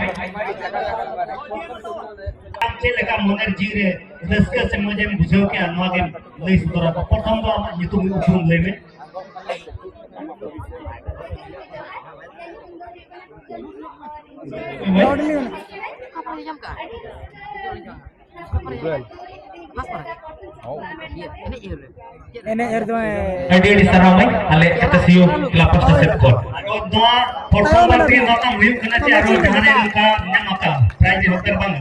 ᱟᱢ ᱪᱮᱫ ᱞᱮᱠᱟ ᱢᱚᱱᱮᱨ ᱡᱤᱣᱤ ᱨᱮ ᱨᱟᱹᱥᱠᱟᱹ ᱥᱮ ᱢᱚᱡᱮᱢ ᱵᱩᱡᱷᱟᱹᱣ ᱠᱮᱜᱼᱟ, ᱱᱚᱣᱟ ᱜᱮᱢ ᱞᱟᱹᱭ ᱥᱚᱫᱚᱨ ᱟᱠᱚᱣᱟ᱾ ᱯᱨᱚᱛᱷᱚᱢ ᱫᱚ ᱟᱢᱟᱜ ᱧᱩᱛᱩᱢ ᱩᱯᱨᱩᱢ ᱞᱟᱹᱭ ᱢᱮ᱾ ᱮᱱᱮᱡ ᱟᱨ ᱫᱚ ᱟᱹᱰᱤ ᱟᱹᱰᱤ ᱥᱟᱨᱦᱟᱣ ᱢᱟᱹᱭ, ᱟᱞᱮ ᱮᱥ ᱮᱥ ᱭᱩ ᱠᱞᱟᱵᱽ ᱯᱟᱥᱴᱟ ᱥᱮᱫ ᱠᱷᱚᱱ᱾ ᱱᱚᱣᱟ ᱯᱨᱚᱛᱷᱚᱢ ᱵᱟᱨ ᱛᱮᱜᱮ ᱱᱚᱝᱠᱟ ᱦᱩᱭᱩᱜ ᱠᱟᱱᱟ ᱡᱮ ᱟᱨᱦᱚᱸ ᱡᱟᱦᱟᱸ ᱨᱮ ᱱᱚᱝᱠᱟ ᱧᱟᱢ ᱟᱠᱟᱫ ᱯᱨᱟᱭᱤᱡᱽ ᱦᱚᱸ ᱵᱟᱝ᱾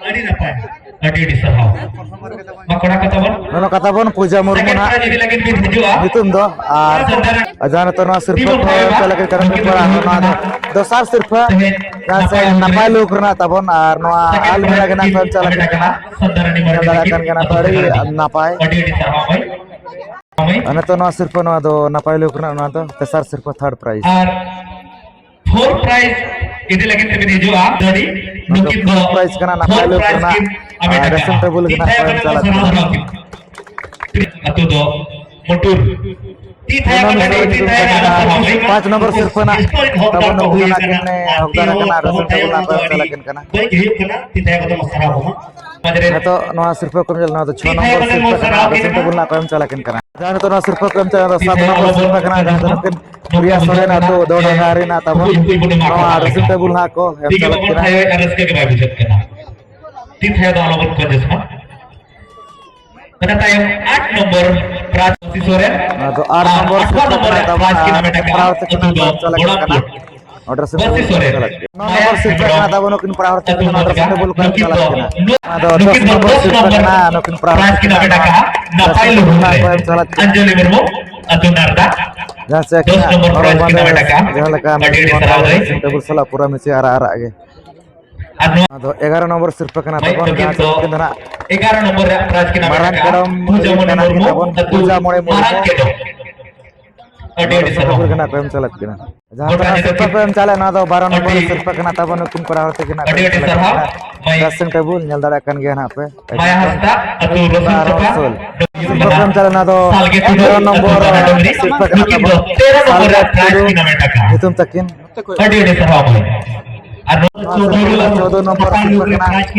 ᱟᱹᱰᱤ ᱱᱟᱯᱟᱭ, ᱟᱹᱰᱤ ᱟᱹᱰᱤ ᱥᱟᱨᱦᱟᱣ᱾ ᱢᱟ ᱠᱚᱲᱟ ᱠᱚ ᱛᱟᱵᱚᱱ᱾ ᱱᱚᱣᱟ ᱠᱟᱛᱷᱟ ᱵᱚᱱ ᱯᱩᱡᱟ ᱢᱩᱨᱢᱩ ᱥᱮᱠᱮᱱᱰ ᱱᱟᱦᱟᱜ ᱯᱨᱟᱭᱤᱡᱽ ᱤᱫᱤ ᱞᱟᱹᱜᱤᱫ ᱵᱤᱱ ᱦᱤᱡᱩᱜᱼᱟ᱾ ᱧᱩᱛᱩᱢ ᱫᱚ, ᱟᱨ ᱥᱮᱱᱴᱟᱨ ᱡᱟᱦᱟᱸ ᱱᱤᱛᱚᱜ ᱱᱚᱣᱟ ᱥᱤᱨᱯᱟᱹ ᱠᱚ ᱮᱢ ᱪᱟᱞ ᱞᱟᱹᱜᱤᱫ ᱠᱟᱱᱟ ᱱᱩᱠᱤᱱ ᱯᱮᱲᱟ, ᱱᱚᱣᱟ ᱫᱚ ᱫᱚᱥᱟᱨ ᱥᱤᱨᱯᱟᱹ, ᱛᱮᱦᱮᱧ ᱡᱟᱦᱟᱸ ᱥᱮ ᱱᱟᱯᱟᱭ ᱱᱟᱯᱟᱭ ᱞᱩᱠ ᱨᱮᱱᱟᱜ ᱛᱟᱵᱚᱱ, ᱟᱨ ᱱᱚᱣᱟ ᱥᱮᱠᱮᱱᱰ ᱟᱞᱢᱤᱨᱟ ᱜᱮ ᱱᱟᱜ ᱯᱨᱟᱭᱤᱡᱽ ᱠᱚ ᱮᱢ ᱪᱟᱞ ᱟᱹᱜᱩᱭᱮᱫ ᱞᱟᱹᱜᱤᱫ ᱠᱟᱱᱟ᱾ ᱠᱟᱱᱟ᱾ ᱥᱚᱱᱫᱟᱨᱟᱱᱤ ᱧᱮᱞ ᱢᱟᱨᱰᱤ ᱫᱟᱲᱮᱭᱟᱜ ᱞᱟᱹᱜᱤᱫ ᱠᱟᱱ ᱜᱮᱭᱟ, ᱱᱟᱯᱟᱭ ᱟᱹᱰᱤ ᱟᱹᱰᱤ ᱥᱟᱨᱦᱟᱣ ᱢᱟᱹᱭ᱾ ᱟᱨ ᱱᱤᱛᱚᱜ ᱱᱚᱣᱟ ᱥᱤᱨᱯᱟᱹ, ᱱᱚᱣᱟ ᱫᱚ ᱱᱟᱯᱟᱭ ᱞᱩᱠ ᱨᱮᱱᱟᱜ, ᱱᱚᱣᱟ ᱫᱚ ᱛᱮᱥᱟᱨ ᱥᱤᱨᱯᱟᱹ, ᱛᱷᱟᱨᱰ ᱯᱨᱟᱭᱤᱡᱽ᱾ ᱟᱨ ᱯᱷᱳᱨ ᱯᱨᱟᱭᱤᱡᱽ ᱤᱫᱤ ᱞᱟᱹᱜᱤᱫ ᱛᱮᱵᱤᱱ ᱦᱤᱡᱩᱜᱼᱟ᱾ ᱫᱟᱹᱲᱤ, ᱱᱚᱣᱟ ᱫᱚ ᱱᱩᱠᱤᱱ ᱯᱷᱳᱨ ᱫᱚ ᱯᱨᱟᱭᱤᱡᱽ ᱠᱟᱱᱟ, ᱱᱟᱯᱟᱭ ᱯᱷᱳᱨ ᱞᱩᱠ ᱯᱨᱟᱭᱤᱡᱽ ᱨᱮᱱᱟᱜ, ᱠᱤᱱ ᱟᱢᱮᱴ ᱟᱨ ᱟᱠᱟᱫᱼᱟ᱾ ᱰᱨᱮᱥᱤᱝ ᱴᱮᱵᱩᱞ ᱜᱮ ᱛᱤ ᱱᱟᱜ ᱛᱷᱟᱭᱚ ᱠᱚ ᱮᱢ ᱠᱟᱛᱮ ᱪᱟᱞᱟᱜ ᱠᱟᱱᱟ᱾ ᱥᱟᱨᱦᱟᱣ ᱠᱤᱱ᱾ ᱟᱹᱛᱩ ᱫᱚ ᱢᱚᱴᱩᱨ᱾ ᱛᱤ ᱛᱷᱟᱭᱚ ᱠᱟᱛᱮ ᱛᱤ ᱛᱷᱟᱭᱚ ᱠᱟᱛᱮ ᱯᱟᱸᱪ ᱱᱚᱢᱵᱚᱨ ᱥᱤᱨᱯᱟᱹ ᱱᱟᱜ ᱛᱟᱵᱚᱱ ᱱᱩᱠᱩ ᱠᱟᱱᱟ ᱠᱤᱱ, ᱦᱚᱠᱫᱟᱨ ᱟᱠᱟᱱᱟ ᱨᱟᱥᱩᱱ ᱴᱟᱵᱩᱞ ᱱᱟᱜ ᱠᱚ ᱮᱢ ᱪᱟᱞᱟᱜ ᱠᱤᱱ ᱠᱟᱱᱟ᱾ ᱵᱟᱹᱧ ᱦᱩᱭᱩᱜ ᱠᱟᱱᱟ, ᱛᱤ ᱛᱷᱟᱭᱚ ᱠᱟᱛᱮ ᱢᱟ ᱥᱟᱨᱦᱟᱣ ᱠᱚᱢᱟ᱾ ᱱᱤᱛᱚᱜ ᱱᱚᱣᱟ ᱥᱤᱨᱯᱟᱹ ᱠᱚ ᱮᱢ ᱪᱟᱞᱟᱜ, ᱱᱚᱣᱟ ᱫᱚ ᱪᱷᱚ ᱱᱚᱢᱵᱚᱨ ᱥᱤᱨᱯᱟᱹ ᱠᱟᱱᱟ, ᱨᱟᱥᱩᱱ ᱴᱟᱵᱩᱞ ᱱᱟᱜ ᱠᱚ ᱮᱢ ᱪᱟᱞᱟᱜ ᱠᱤᱱ ᱠᱟᱱᱟ᱾ ᱡᱟᱦᱟᱸ ᱱᱤᱛᱚᱜ ᱱᱚᱣᱟ ᱥᱤᱨᱯᱟᱹ ᱠᱚ ᱮᱢ ᱪᱟᱞᱟᱜ, ᱱᱚᱣᱟ ᱫᱚ ᱥᱟᱛ ᱱᱚᱢᱵᱚᱨ ᱥᱤᱨᱯᱟᱹ ᱠᱟᱱᱟ, ᱡᱟᱦᱟᱸ ᱫᱚ ᱱᱩᱠᱤᱱ ᱯᱨᱤᱭᱟ ᱥᱚᱨᱮᱱ ᱟᱹᱛᱩ ᱫᱚᱰᱟᱝᱜᱟ ᱨᱮᱱᱟᱜ ᱛᱟᱵᱚᱱ ᱱᱚᱣᱟ ᱨᱟᱥᱩᱱ ᱴᱟᱵᱩᱞ ᱱᱟᱜ ᱠᱚ ᱮᱢ ᱪᱟᱞᱟᱜ ᱠᱤᱱ ᱠᱟᱱᱟ᱾ ᱨᱟᱹᱥᱠᱟᱹ ᱜᱮ ᱵᱟᱭ ᱵᱩᱡᱷᱟᱹᱜ ᱠᱟᱱᱟ᱾ ᱛᱤ ᱛᱷᱟᱭᱚ ᱫᱚ ᱟᱞᱚᱵᱚᱱ ᱠᱚᱧᱡᱚᱥ ᱢᱟ᱾ ᱚᱱᱟ ᱛᱟᱭᱚᱢ ᱟᱴ ᱱᱚᱢᱵᱚᱨ ᱯᱨᱟᱭᱤᱡᱽ ᱥᱤᱥᱚ ᱨᱮ ᱱᱚᱣᱟ ᱫᱚ ᱟᱴ ᱟᱨ ᱱᱚᱢᱵᱚᱨ ᱟᱴᱷᱨᱚ ᱥᱤᱥᱚ ᱱᱚᱢᱵᱚᱨ ᱨᱮ ᱠᱟᱱᱟ ᱛᱟᱵᱚᱱ ᱯᱨᱟᱭᱤᱡᱽ ᱠᱤᱱ ᱟᱨ ᱦᱟᱢᱮᱴ ᱟᱠᱟᱫᱼᱟ, ᱯᱨᱟᱭᱤᱡᱽ ᱩᱱᱠᱩ ᱫᱚ ᱪᱟᱞᱟᱜ ᱠᱟᱱᱟ᱾ ᱵᱚᱲᱟᱢᱯᱩᱨ᱾ ᱱᱚᱣᱟ ᱰᱨᱮᱥᱤᱝ ᱴᱮᱵᱩᱞ ᱠᱚ ᱮᱢ ᱪᱟᱞᱟᱜ ᱠᱟᱱᱟ᱾ ᱱᱚᱣᱟ ᱱᱚᱢᱵᱚᱨ ᱥᱤᱨᱯᱟᱹ ᱠᱟᱱᱟ ᱛᱟᱵᱚᱱ, ᱱᱩᱠᱤᱱ ᱯᱮᱲᱟ ᱦᱚᱲ ᱛᱟᱹᱠᱤᱱ ᱱᱚᱣᱟ ᱰᱨᱮᱥᱤᱝ ᱴᱮᱵᱩᱞ ᱠᱚ ᱮᱢ ᱪᱟᱞᱟᱜ ᱠᱟᱱᱟ᱾ ᱱᱚᱣᱟ ᱫᱚ ᱫᱚᱥ ᱱᱚᱢᱵᱚᱨ ᱥᱤᱨᱯᱟᱹ ᱠᱟᱱᱟ, ᱱᱩᱠᱤᱱ ᱯᱮᱲᱟ ᱦᱚᱲ ᱛᱟᱹᱠᱤᱱ ᱱᱚᱣᱟ ᱰᱨᱮᱥᱤᱝ ᱴᱮᱵᱩᱞ ᱠᱚ ᱮᱢ ᱪᱟᱞᱟᱜ ᱠᱟᱱᱟ᱾ ᱡᱟᱦᱟᱸ ᱥᱮ ᱟᱹᱠᱤᱱᱟᱜ ᱦᱚᱨᱚᱜ ᱵᱟᱸᱫᱮ ᱡᱟᱦᱟᱸ ᱞᱮᱠᱟ ᱢᱮᱪᱤᱝ ᱚᱱᱠᱟ ᱜᱮ ᱰᱨᱮᱥᱤᱝ ᱴᱮᱵᱩᱞ ᱥᱟᱞᱟᱜ ᱯᱩᱨᱟᱹ ᱢᱮᱪᱤᱝ ᱟᱨᱟᱜ ᱟᱨᱟᱜ ᱜᱮ᱾ ᱟᱫᱚ ᱮᱜᱟᱨᱚ ᱱᱚᱢᱵᱚᱨ ᱥᱤᱨᱯᱟᱹ ᱠᱟᱱᱟ ᱛᱟᱵᱚᱱ, ᱡᱟᱦᱟᱸ ᱥᱮ ᱱᱩᱠᱤᱱ ᱫᱚ ᱱᱟᱜ ᱢᱟᱨᱟᱝ ᱠᱟᱰᱚᱢ ᱠᱟᱱᱟ ᱵᱚᱱ, ᱯᱩᱡᱟ ᱢᱚᱬᱤ ᱢᱩᱨᱢᱩ, ᱟᱹᱛᱩ ᱢᱟᱨᱟᱝ ᱠᱮᱰᱚᱢ᱾ ᱡᱟᱦᱟᱸ ᱫᱚ ᱥᱤᱨᱯᱟᱹ ᱠᱚ ᱮᱢ ᱪᱟᱞᱟᱜ ᱠᱟᱱᱟ᱾ ᱡᱟᱦᱟᱸ ᱛᱤᱱᱟᱹᱜ ᱥᱤᱨᱯᱟᱹ ᱠᱚ ᱮᱢ ᱪᱟᱞᱟᱜ, ᱱᱚᱣᱟ ᱫᱚ ᱵᱟᱨᱚ ᱱᱚᱢᱵᱚᱨ ᱥᱤᱨᱯᱟᱹ ᱠᱟᱱᱟ ᱛᱟᱵᱚᱱ, ᱱᱩᱠᱤᱱ ᱠᱚᱲᱟ ᱦᱚᱲ ᱛᱟᱹᱠᱤᱱ ᱠᱚ ᱮᱢ ᱪᱟᱞᱟᱜ ᱠᱟᱱᱟ᱾ ᱰᱨᱮᱥᱤᱝ ᱴᱮᱵᱩᱞ ᱧᱮᱞ ᱫᱟᱲᱮᱭᱟᱜ ᱠᱟᱱ ᱜᱮᱭᱟ ᱱᱟᱦᱟᱜ ᱯᱮ᱾ ᱥᱤᱨᱯᱟᱹ ᱠᱚ ᱮᱢ ᱪᱟᱞᱟᱜ, ᱱᱚᱣᱟ ᱫᱚ ᱛᱮᱨᱚ ᱱᱚᱢᱵᱚᱨ ᱥᱤᱨᱯᱟᱹ ᱠᱟᱱᱟ ᱛᱟᱵᱚᱱ, ᱥᱟᱞᱜᱮ ᱴᱩᱰᱩ ᱧᱩᱛᱩᱢ ᱛᱟᱹᱠᱤᱱ᱾ ᱟᱹᱰᱤ ᱟᱹᱰᱤ ᱥᱟᱨᱦᱟᱣ ᱢᱟᱹᱭ᱾ ᱟᱨ ᱱᱚᱣᱟ ᱱᱚᱣᱟ ᱥᱤᱨᱯᱟᱹ ᱠᱟᱱᱟ ᱪᱳᱫᱚ ᱱᱚᱢᱵᱚᱨ ᱥᱤᱨᱯᱟᱹ ᱠᱟᱱᱟ᱾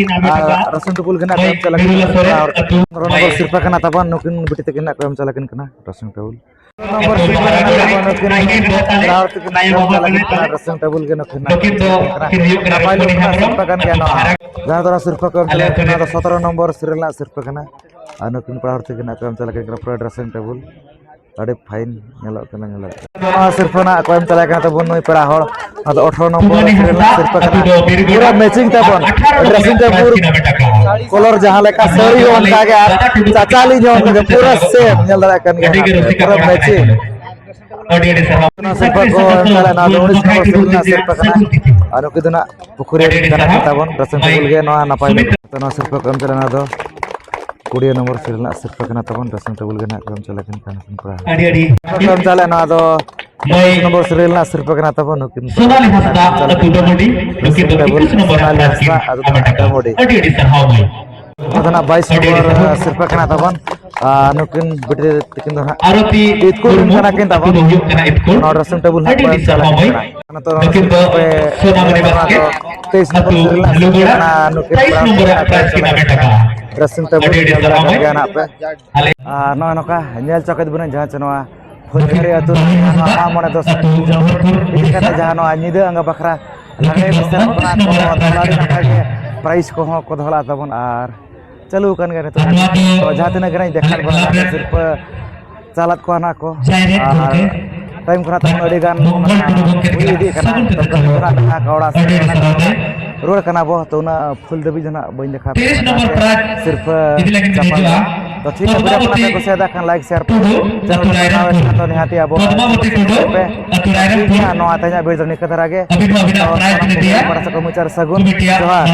ᱟᱨ ᱨᱟᱥᱩᱱ ᱴᱩᱯᱩᱞ ᱜᱮ ᱱᱟᱜ ᱠᱚ ᱮᱢ ᱪᱟᱞᱟᱜ ᱠᱟᱱᱟ᱾ ᱯᱚᱱᱨᱚ ᱱᱚᱢᱵᱚᱨ ᱥᱤᱨᱯᱟᱹ ᱠᱟᱱᱟ ᱛᱟᱵᱚᱱ, ᱱᱩᱠᱤᱱ ᱵᱤᱴᱤ ᱛᱟᱹᱠᱤᱱ ᱱᱟᱜ ᱠᱚ ᱮᱢ ᱪᱟᱞᱟᱜ ᱠᱟᱱᱟ ᱨᱟᱥᱩᱱ ᱴᱩᱯᱩᱞ᱾ ᱱᱚᱢᱵᱚᱨ ᱥᱤᱨᱯᱟᱹ ᱠᱟᱱᱟ ᱛᱟᱵᱚᱱ, ᱱᱩᱠᱤᱱ ᱯᱮᱲᱟ ᱦᱚᱲ ᱛᱟᱹᱠᱤᱱ ᱱᱟᱜ ᱠᱚ ᱮᱢ ᱪᱟᱞᱟᱜ ᱠᱟᱱᱟ ᱨᱟᱥᱩᱱ ᱴᱩᱯᱩᱞ ᱜᱮ ᱱᱩᱠᱤᱱ ᱱᱟᱜ ᱠᱚ ᱮᱢ ᱪᱟᱞᱟᱜ ᱠᱟᱱᱟ᱾ ᱱᱟᱯᱟᱭ ᱞᱩᱠ ᱨᱮᱱᱟᱜ ᱥᱤᱨᱯᱟᱹ ᱠᱟᱱ ᱜᱮᱭᱟ ᱱᱚᱣᱟ᱾ ᱡᱟᱦᱟᱸ ᱫᱚ ᱥᱤᱨᱯᱟᱹ ᱠᱚ ᱮᱢ ᱪᱟᱞᱟᱜ ᱠᱟᱱᱟ, ᱱᱚᱣᱟ ᱫᱚ ᱥᱚᱛᱨᱚ ᱱᱚᱢᱵᱚᱨ ᱥᱤᱨᱤᱭᱟᱞ ᱨᱮᱱᱟᱜ ᱥᱤᱨᱯᱟᱹ ᱠᱟᱱᱟ᱾ ᱟᱨ ᱱᱩᱠᱤᱱ ᱯᱮᱲᱟ ᱦᱚᱲ ᱛᱟᱹᱠᱤᱱ ᱱᱟᱜ ᱠᱚ ᱮᱢ ᱪᱟᱞᱟᱜ ᱠᱟᱱᱟ ᱯᱩᱨᱟᱹ ᱰᱨᱮᱥᱤᱝ ᱴᱮᱵᱩᱞ᱾ ᱟᱹᱰᱤ ᱯᱷᱟᱭᱤᱱ ᱧᱮᱞᱚᱜ ᱠᱟᱱᱟ, ᱧᱮᱞᱚᱜ ᱠᱟᱱᱟ᱾ ᱱᱚᱣᱟ ᱥᱤᱨᱯᱟᱹ ᱱᱟᱜ ᱠᱚ ᱮᱢ ᱪᱟᱞᱟᱜ ᱠᱟᱱᱟ ᱛᱟᱵᱚᱱ ᱱᱩᱭ ᱯᱮᱲᱟ ᱦᱚᱲ᱾ ᱟᱫᱚ ᱟᱴᱷᱨᱚ ᱱᱚᱢᱵᱚᱨ ᱨᱮᱱᱟᱜ ᱥᱤᱨᱯᱟᱹ ᱠᱟᱱᱟ᱾ ᱯᱩᱨᱟᱹ ᱢᱮᱪᱤᱝ ᱛᱟᱵᱚᱱ᱾ ᱰᱨᱮᱥᱤᱝ ᱴᱮᱵᱩᱞ ᱠᱚᱞᱚᱨ ᱡᱟᱦᱟᱸ ᱞᱮᱠᱟ, ᱥᱟᱹᱲᱤ ᱦᱚᱸ ᱚᱱᱠᱟ ᱜᱮ, ᱟᱨ ᱪᱟᱪᱟᱞᱤᱧ ᱦᱚᱸ ᱚᱱᱠᱟ ᱜᱮ, ᱯᱩᱨᱟᱹ ᱥᱮᱢ ᱧᱮᱞ ᱫᱟᱲᱮᱭᱟᱜ ᱠᱟᱱ ᱜᱮᱭᱟ᱾ ᱯᱩᱨᱟᱹ ᱢᱮᱪᱤᱝ᱾ ᱟᱹᱰᱤ ᱟᱹᱰᱤ ᱥᱟᱨᱦᱟᱣ᱾ ᱚᱱᱟ ᱥᱤᱨᱯᱟᱹ ᱠᱚ ᱮᱢ ᱪᱟᱞᱟᱜ, ᱱᱚᱣᱟ ᱫᱚ ᱩᱱᱤᱥ ᱱᱚᱢᱵᱚᱨ ᱥᱤᱨᱤᱭᱟᱞ ᱨᱮᱱᱟᱜ ᱥᱤᱨᱯᱟᱹ ᱠᱟᱱᱟ᱾ ᱟᱨ ᱱᱩᱠᱤᱱ ᱫᱚ ᱱᱟᱜ ᱯᱩᱠᱷᱩᱨᱤ ᱨᱮᱱ ᱠᱟᱱᱟ ᱠᱤᱱ ᱛᱟᱵᱚᱱ᱾ ᱰᱨᱮᱥᱤᱝ ᱴᱮᱵᱩᱞ ᱜᱮ ᱱᱚᱣᱟ ᱱᱟᱯᱟᱭ ᱞᱮᱠᱟ᱾ ᱱᱚᱣᱟ ᱥᱤᱨᱯᱟᱹ ᱠᱚ ᱮᱢ ᱪᱟᱞᱟᱜ, ᱱᱚᱣᱟ ᱫᱚ ᱠᱩᱲᱤ ᱱᱚᱢᱵᱚᱨ ᱥᱤᱨᱤᱭᱟᱞ ᱨᱮᱱᱟᱜ ᱥᱤᱨᱯᱟᱹ ᱠᱟᱱᱟ ᱛᱟᱵᱚᱱ᱾ ᱰᱨᱮᱥᱤᱝ ᱴᱮᱵᱩᱞ ᱜᱮ ᱱᱟᱜ ᱠᱚ ᱮᱢ ᱪᱟᱞᱟᱜ ᱠᱟᱱᱟ ᱱᱩᱠᱤᱱ ᱠᱚᱲᱟ᱾ ᱟᱹᱰᱤ ᱟᱹᱰᱤ ᱥᱤᱨᱯᱟᱹ ᱠᱚ ᱮᱢ ᱪᱟᱞᱟᱜ, ᱱᱚᱣᱟ ᱫᱚ ᱢᱟᱹᱭ ᱩᱱᱤᱥ ᱱᱚᱢᱵᱚᱨ ᱥᱤᱨᱤᱭᱟᱞ ᱨᱮᱱᱟᱜ ᱥᱤᱨᱯᱟᱹ ᱠᱟᱱᱟ ᱛᱟᱵᱚᱱ᱾ ᱱᱩᱠᱤᱱ ᱥᱳᱱᱟᱞᱤ ᱦᱟᱸᱥᱫᱟ, ᱟᱹᱛᱩ ᱰᱚᱢᱚᱰᱤ, ᱱᱩᱠᱤᱱ ᱫᱚ ᱥᱳᱱᱟᱞᱤ ᱮᱠᱩᱥ ᱱᱚᱢᱵᱚᱨ ᱦᱟᱸᱥᱫᱟ, ᱨᱮᱱᱟᱜ ᱟᱹᱛᱩ ᱟᱹᱰᱤ ᱟᱹᱰᱤ ᱥᱟᱨᱦᱟᱣ ᱢᱟᱹᱭ᱾ ᱱᱚᱣᱟ ᱫᱚ ᱱᱟᱜ ᱵᱟᱭᱤᱥ ᱟᱹᱰᱤ ᱟᱹᱰᱤ ᱱᱚᱢᱵᱚᱨ ᱥᱟᱨᱦᱟᱣ᱾ ᱥᱤᱨᱯᱟᱹ ᱠᱟᱱᱟ ᱛᱟᱵᱚᱱ᱾ ᱟᱨ ᱱᱩᱠᱤᱱ ᱵᱤᱴᱤ ᱛᱤᱠᱤᱱ ᱫᱚ ᱱᱟᱜ ᱟᱨᱚᱛᱤ ᱤᱛᱠᱩᱨ ᱨᱮᱱ ᱢᱩᱨᱢᱩ, ᱠᱟᱱᱟ ᱠᱤᱱ ᱟᱹᱛᱩ ᱛᱟᱵᱚᱱ᱾ ᱫᱚ ᱦᱩᱭᱩᱜ ᱠᱟᱱᱟ ᱤᱛᱠᱩᱨ᱾ ᱱᱚᱣᱟ ᱰᱨᱮᱥᱤᱝ ᱴᱮᱵᱩᱞ ᱱᱟᱜ ᱟᱹᱰᱤ ᱠᱚ ᱮᱢ ᱟᱹᱰᱤ ᱪᱟᱞᱟᱜ ᱥᱟᱨᱦᱟᱣ ᱠᱟᱱᱟ᱾ ᱢᱟᱹᱭ᱾ ᱱᱩᱠᱤᱱ ᱫᱚ ᱥᱳᱱᱟᱢᱚᱱᱤ ᱵᱟᱥᱠᱮ, ᱛᱮᱭᱤᱥ ᱱᱚᱢᱵᱚᱨ ᱟᱹᱛᱩ ᱥᱤᱨᱤᱭᱟᱞ ᱨᱮᱱᱟᱜ ᱥᱤᱨᱯᱟᱹ ᱞᱩᱜᱟᱲᱟ, ᱠᱟᱱᱟ, ᱱᱩᱠᱤᱱ ᱛᱮᱭᱤᱥ ᱯᱮᱲᱟ ᱱᱚᱢᱵᱚᱨ ᱦᱚᱲ ᱨᱮᱱᱟᱜ ᱠᱚ ᱮᱢ ᱯᱨᱟᱭᱤᱡᱽ ᱪᱟᱞᱟᱜ ᱠᱤᱱ ᱠᱟᱱᱟ᱾ ᱦᱟᱢᱮᱴ ᱟᱠᱟᱫᱼᱟ᱾ ᱰᱨᱮᱥᱤᱝ ᱴᱮᱵᱩᱞ ᱟᱹᱰᱤ ᱟᱹᱰᱤ ᱧᱮᱞ ᱥᱟᱨᱦᱟᱣ ᱫᱟᱲᱮᱭᱟᱜ ᱠᱟᱱ ᱢᱟᱹᱭ᱾ ᱜᱮᱭᱟ ᱱᱟᱜ ᱯᱮ᱾ ᱟᱞᱮ ᱟᱨ ᱱᱚᱜᱼᱚᱭ ᱱᱚᱝᱠᱟ ᱧᱮᱞ ᱪᱚ ᱠᱮᱫ ᱵᱚᱱᱟᱹᱧ ᱡᱟᱦᱟᱸ ᱪᱮ ᱱᱚᱣᱟ ᱯᱷᱩᱞᱡᱷᱟᱹᱨᱤ ᱟᱹᱛᱩ ᱨᱮ ᱱᱚᱣᱟ ᱢᱟᱜ ᱢᱚᱬᱮ ᱫᱚᱥᱟᱨ ᱤᱫᱤ ᱠᱟᱛᱮ ᱡᱟᱦᱟᱸ ᱱᱚᱣᱟ ᱧᱤᱫᱟᱹ ᱟᱸᱜᱟ ᱵᱟᱠᱷᱨᱟ ᱞᱟᱜᱽᱲᱮ ᱮᱱᱮᱡ ᱥᱮᱨᱮᱧ ᱠᱚ ᱱᱟᱜ ᱠᱚ ᱫᱚᱦᱚ ᱟᱹᱰᱤ ᱱᱟᱯᱟᱭ ᱜᱮ ᱯᱨᱟᱭᱤᱡᱽ ᱠᱚᱦᱚᱸ ᱠᱚ ᱫᱚᱦᱚ ᱞᱮᱫᱼᱟ ᱛᱟᱵᱚᱱ᱾ ᱟᱨ ᱪᱟᱹᱞᱩ ᱟᱠᱟᱱ ᱜᱮᱭᱟ ᱱᱤᱛᱚᱜ᱾ ᱛᱚ ᱡᱟᱦᱟᱸ ᱛᱤᱱᱟᱹᱜ ᱜᱮ ᱱᱟᱜ ᱫᱮᱠᱷᱟᱣ ᱵᱚᱱᱟ ᱥᱤᱨᱯᱟᱹ ᱪᱟᱞᱟᱫ ᱠᱚᱣᱟ ᱱᱟᱜ ᱠᱚ᱾ ᱟᱨ ᱴᱟᱭᱤᱢ ᱠᱷᱚᱱᱟᱜ ᱛᱟᱵᱚᱱ ᱟᱹᱰᱤ ᱜᱟᱱ ᱦᱩᱭ ᱤᱫᱤᱜ ᱠᱟᱱᱟ᱾ ᱛᱚ ᱠᱟᱹᱢᱤ ᱠᱷᱚᱱᱟᱜ ᱫᱮᱠᱷᱟ ᱠᱟᱣᱲᱟ ᱥᱮ ᱨᱩᱣᱟᱹᱲ ᱠᱟᱱᱟ ᱵᱚ᱾ ᱛᱚ ᱩᱱᱟᱹᱜ ᱯᱷᱩᱞ ᱫᱷᱟᱹᱵᱤᱡ ᱫᱚ ᱱᱟᱦᱟᱜ ᱵᱟᱹᱧ ᱫᱮᱠᱷᱟᱣ ᱯᱮᱭᱟ᱾ ᱥᱤᱨᱯᱷᱟᱹ ᱪᱟᱯᱟᱞ᱾ ᱛᱚ ᱴᱷᱤᱠ ᱜᱮᱭᱟ, ᱵᱷᱤᱰᱤᱭᱳ ᱠᱚ ᱱᱟᱯᱟᱭ ᱠᱩᱥᱤᱭᱟᱫᱟ ᱠᱷᱟᱱ ᱞᱟᱭᱤᱠ, ᱥᱮᱭᱟᱨ, ᱪᱮᱱᱮᱞ ᱨᱮ ᱱᱟᱣᱟ ᱠᱷᱟᱱ ᱫᱚ ᱱᱤᱦᱟᱹᱛ ᱟᱵᱚ ᱴᱷᱤᱠ ᱜᱮᱭᱟ, ᱱᱚᱣᱟ ᱛᱮᱦᱮᱧᱟᱜ ᱵᱷᱤᱰᱤᱭᱳ ᱫᱚ ᱱᱤᱝᱠᱟᱹ ᱫᱷᱟᱨᱟ ᱜᱮ᱾ ᱛᱚ ᱥᱟᱱᱟᱢ ᱠᱚᱜᱮ ᱯᱟᱲᱟ ᱥᱮᱫ ᱠᱷᱚᱱ ᱢᱩᱪᱟᱹᱫ ᱨᱮ ᱥᱟᱹᱜᱩᱱ ᱡᱚᱦᱟᱨ᱾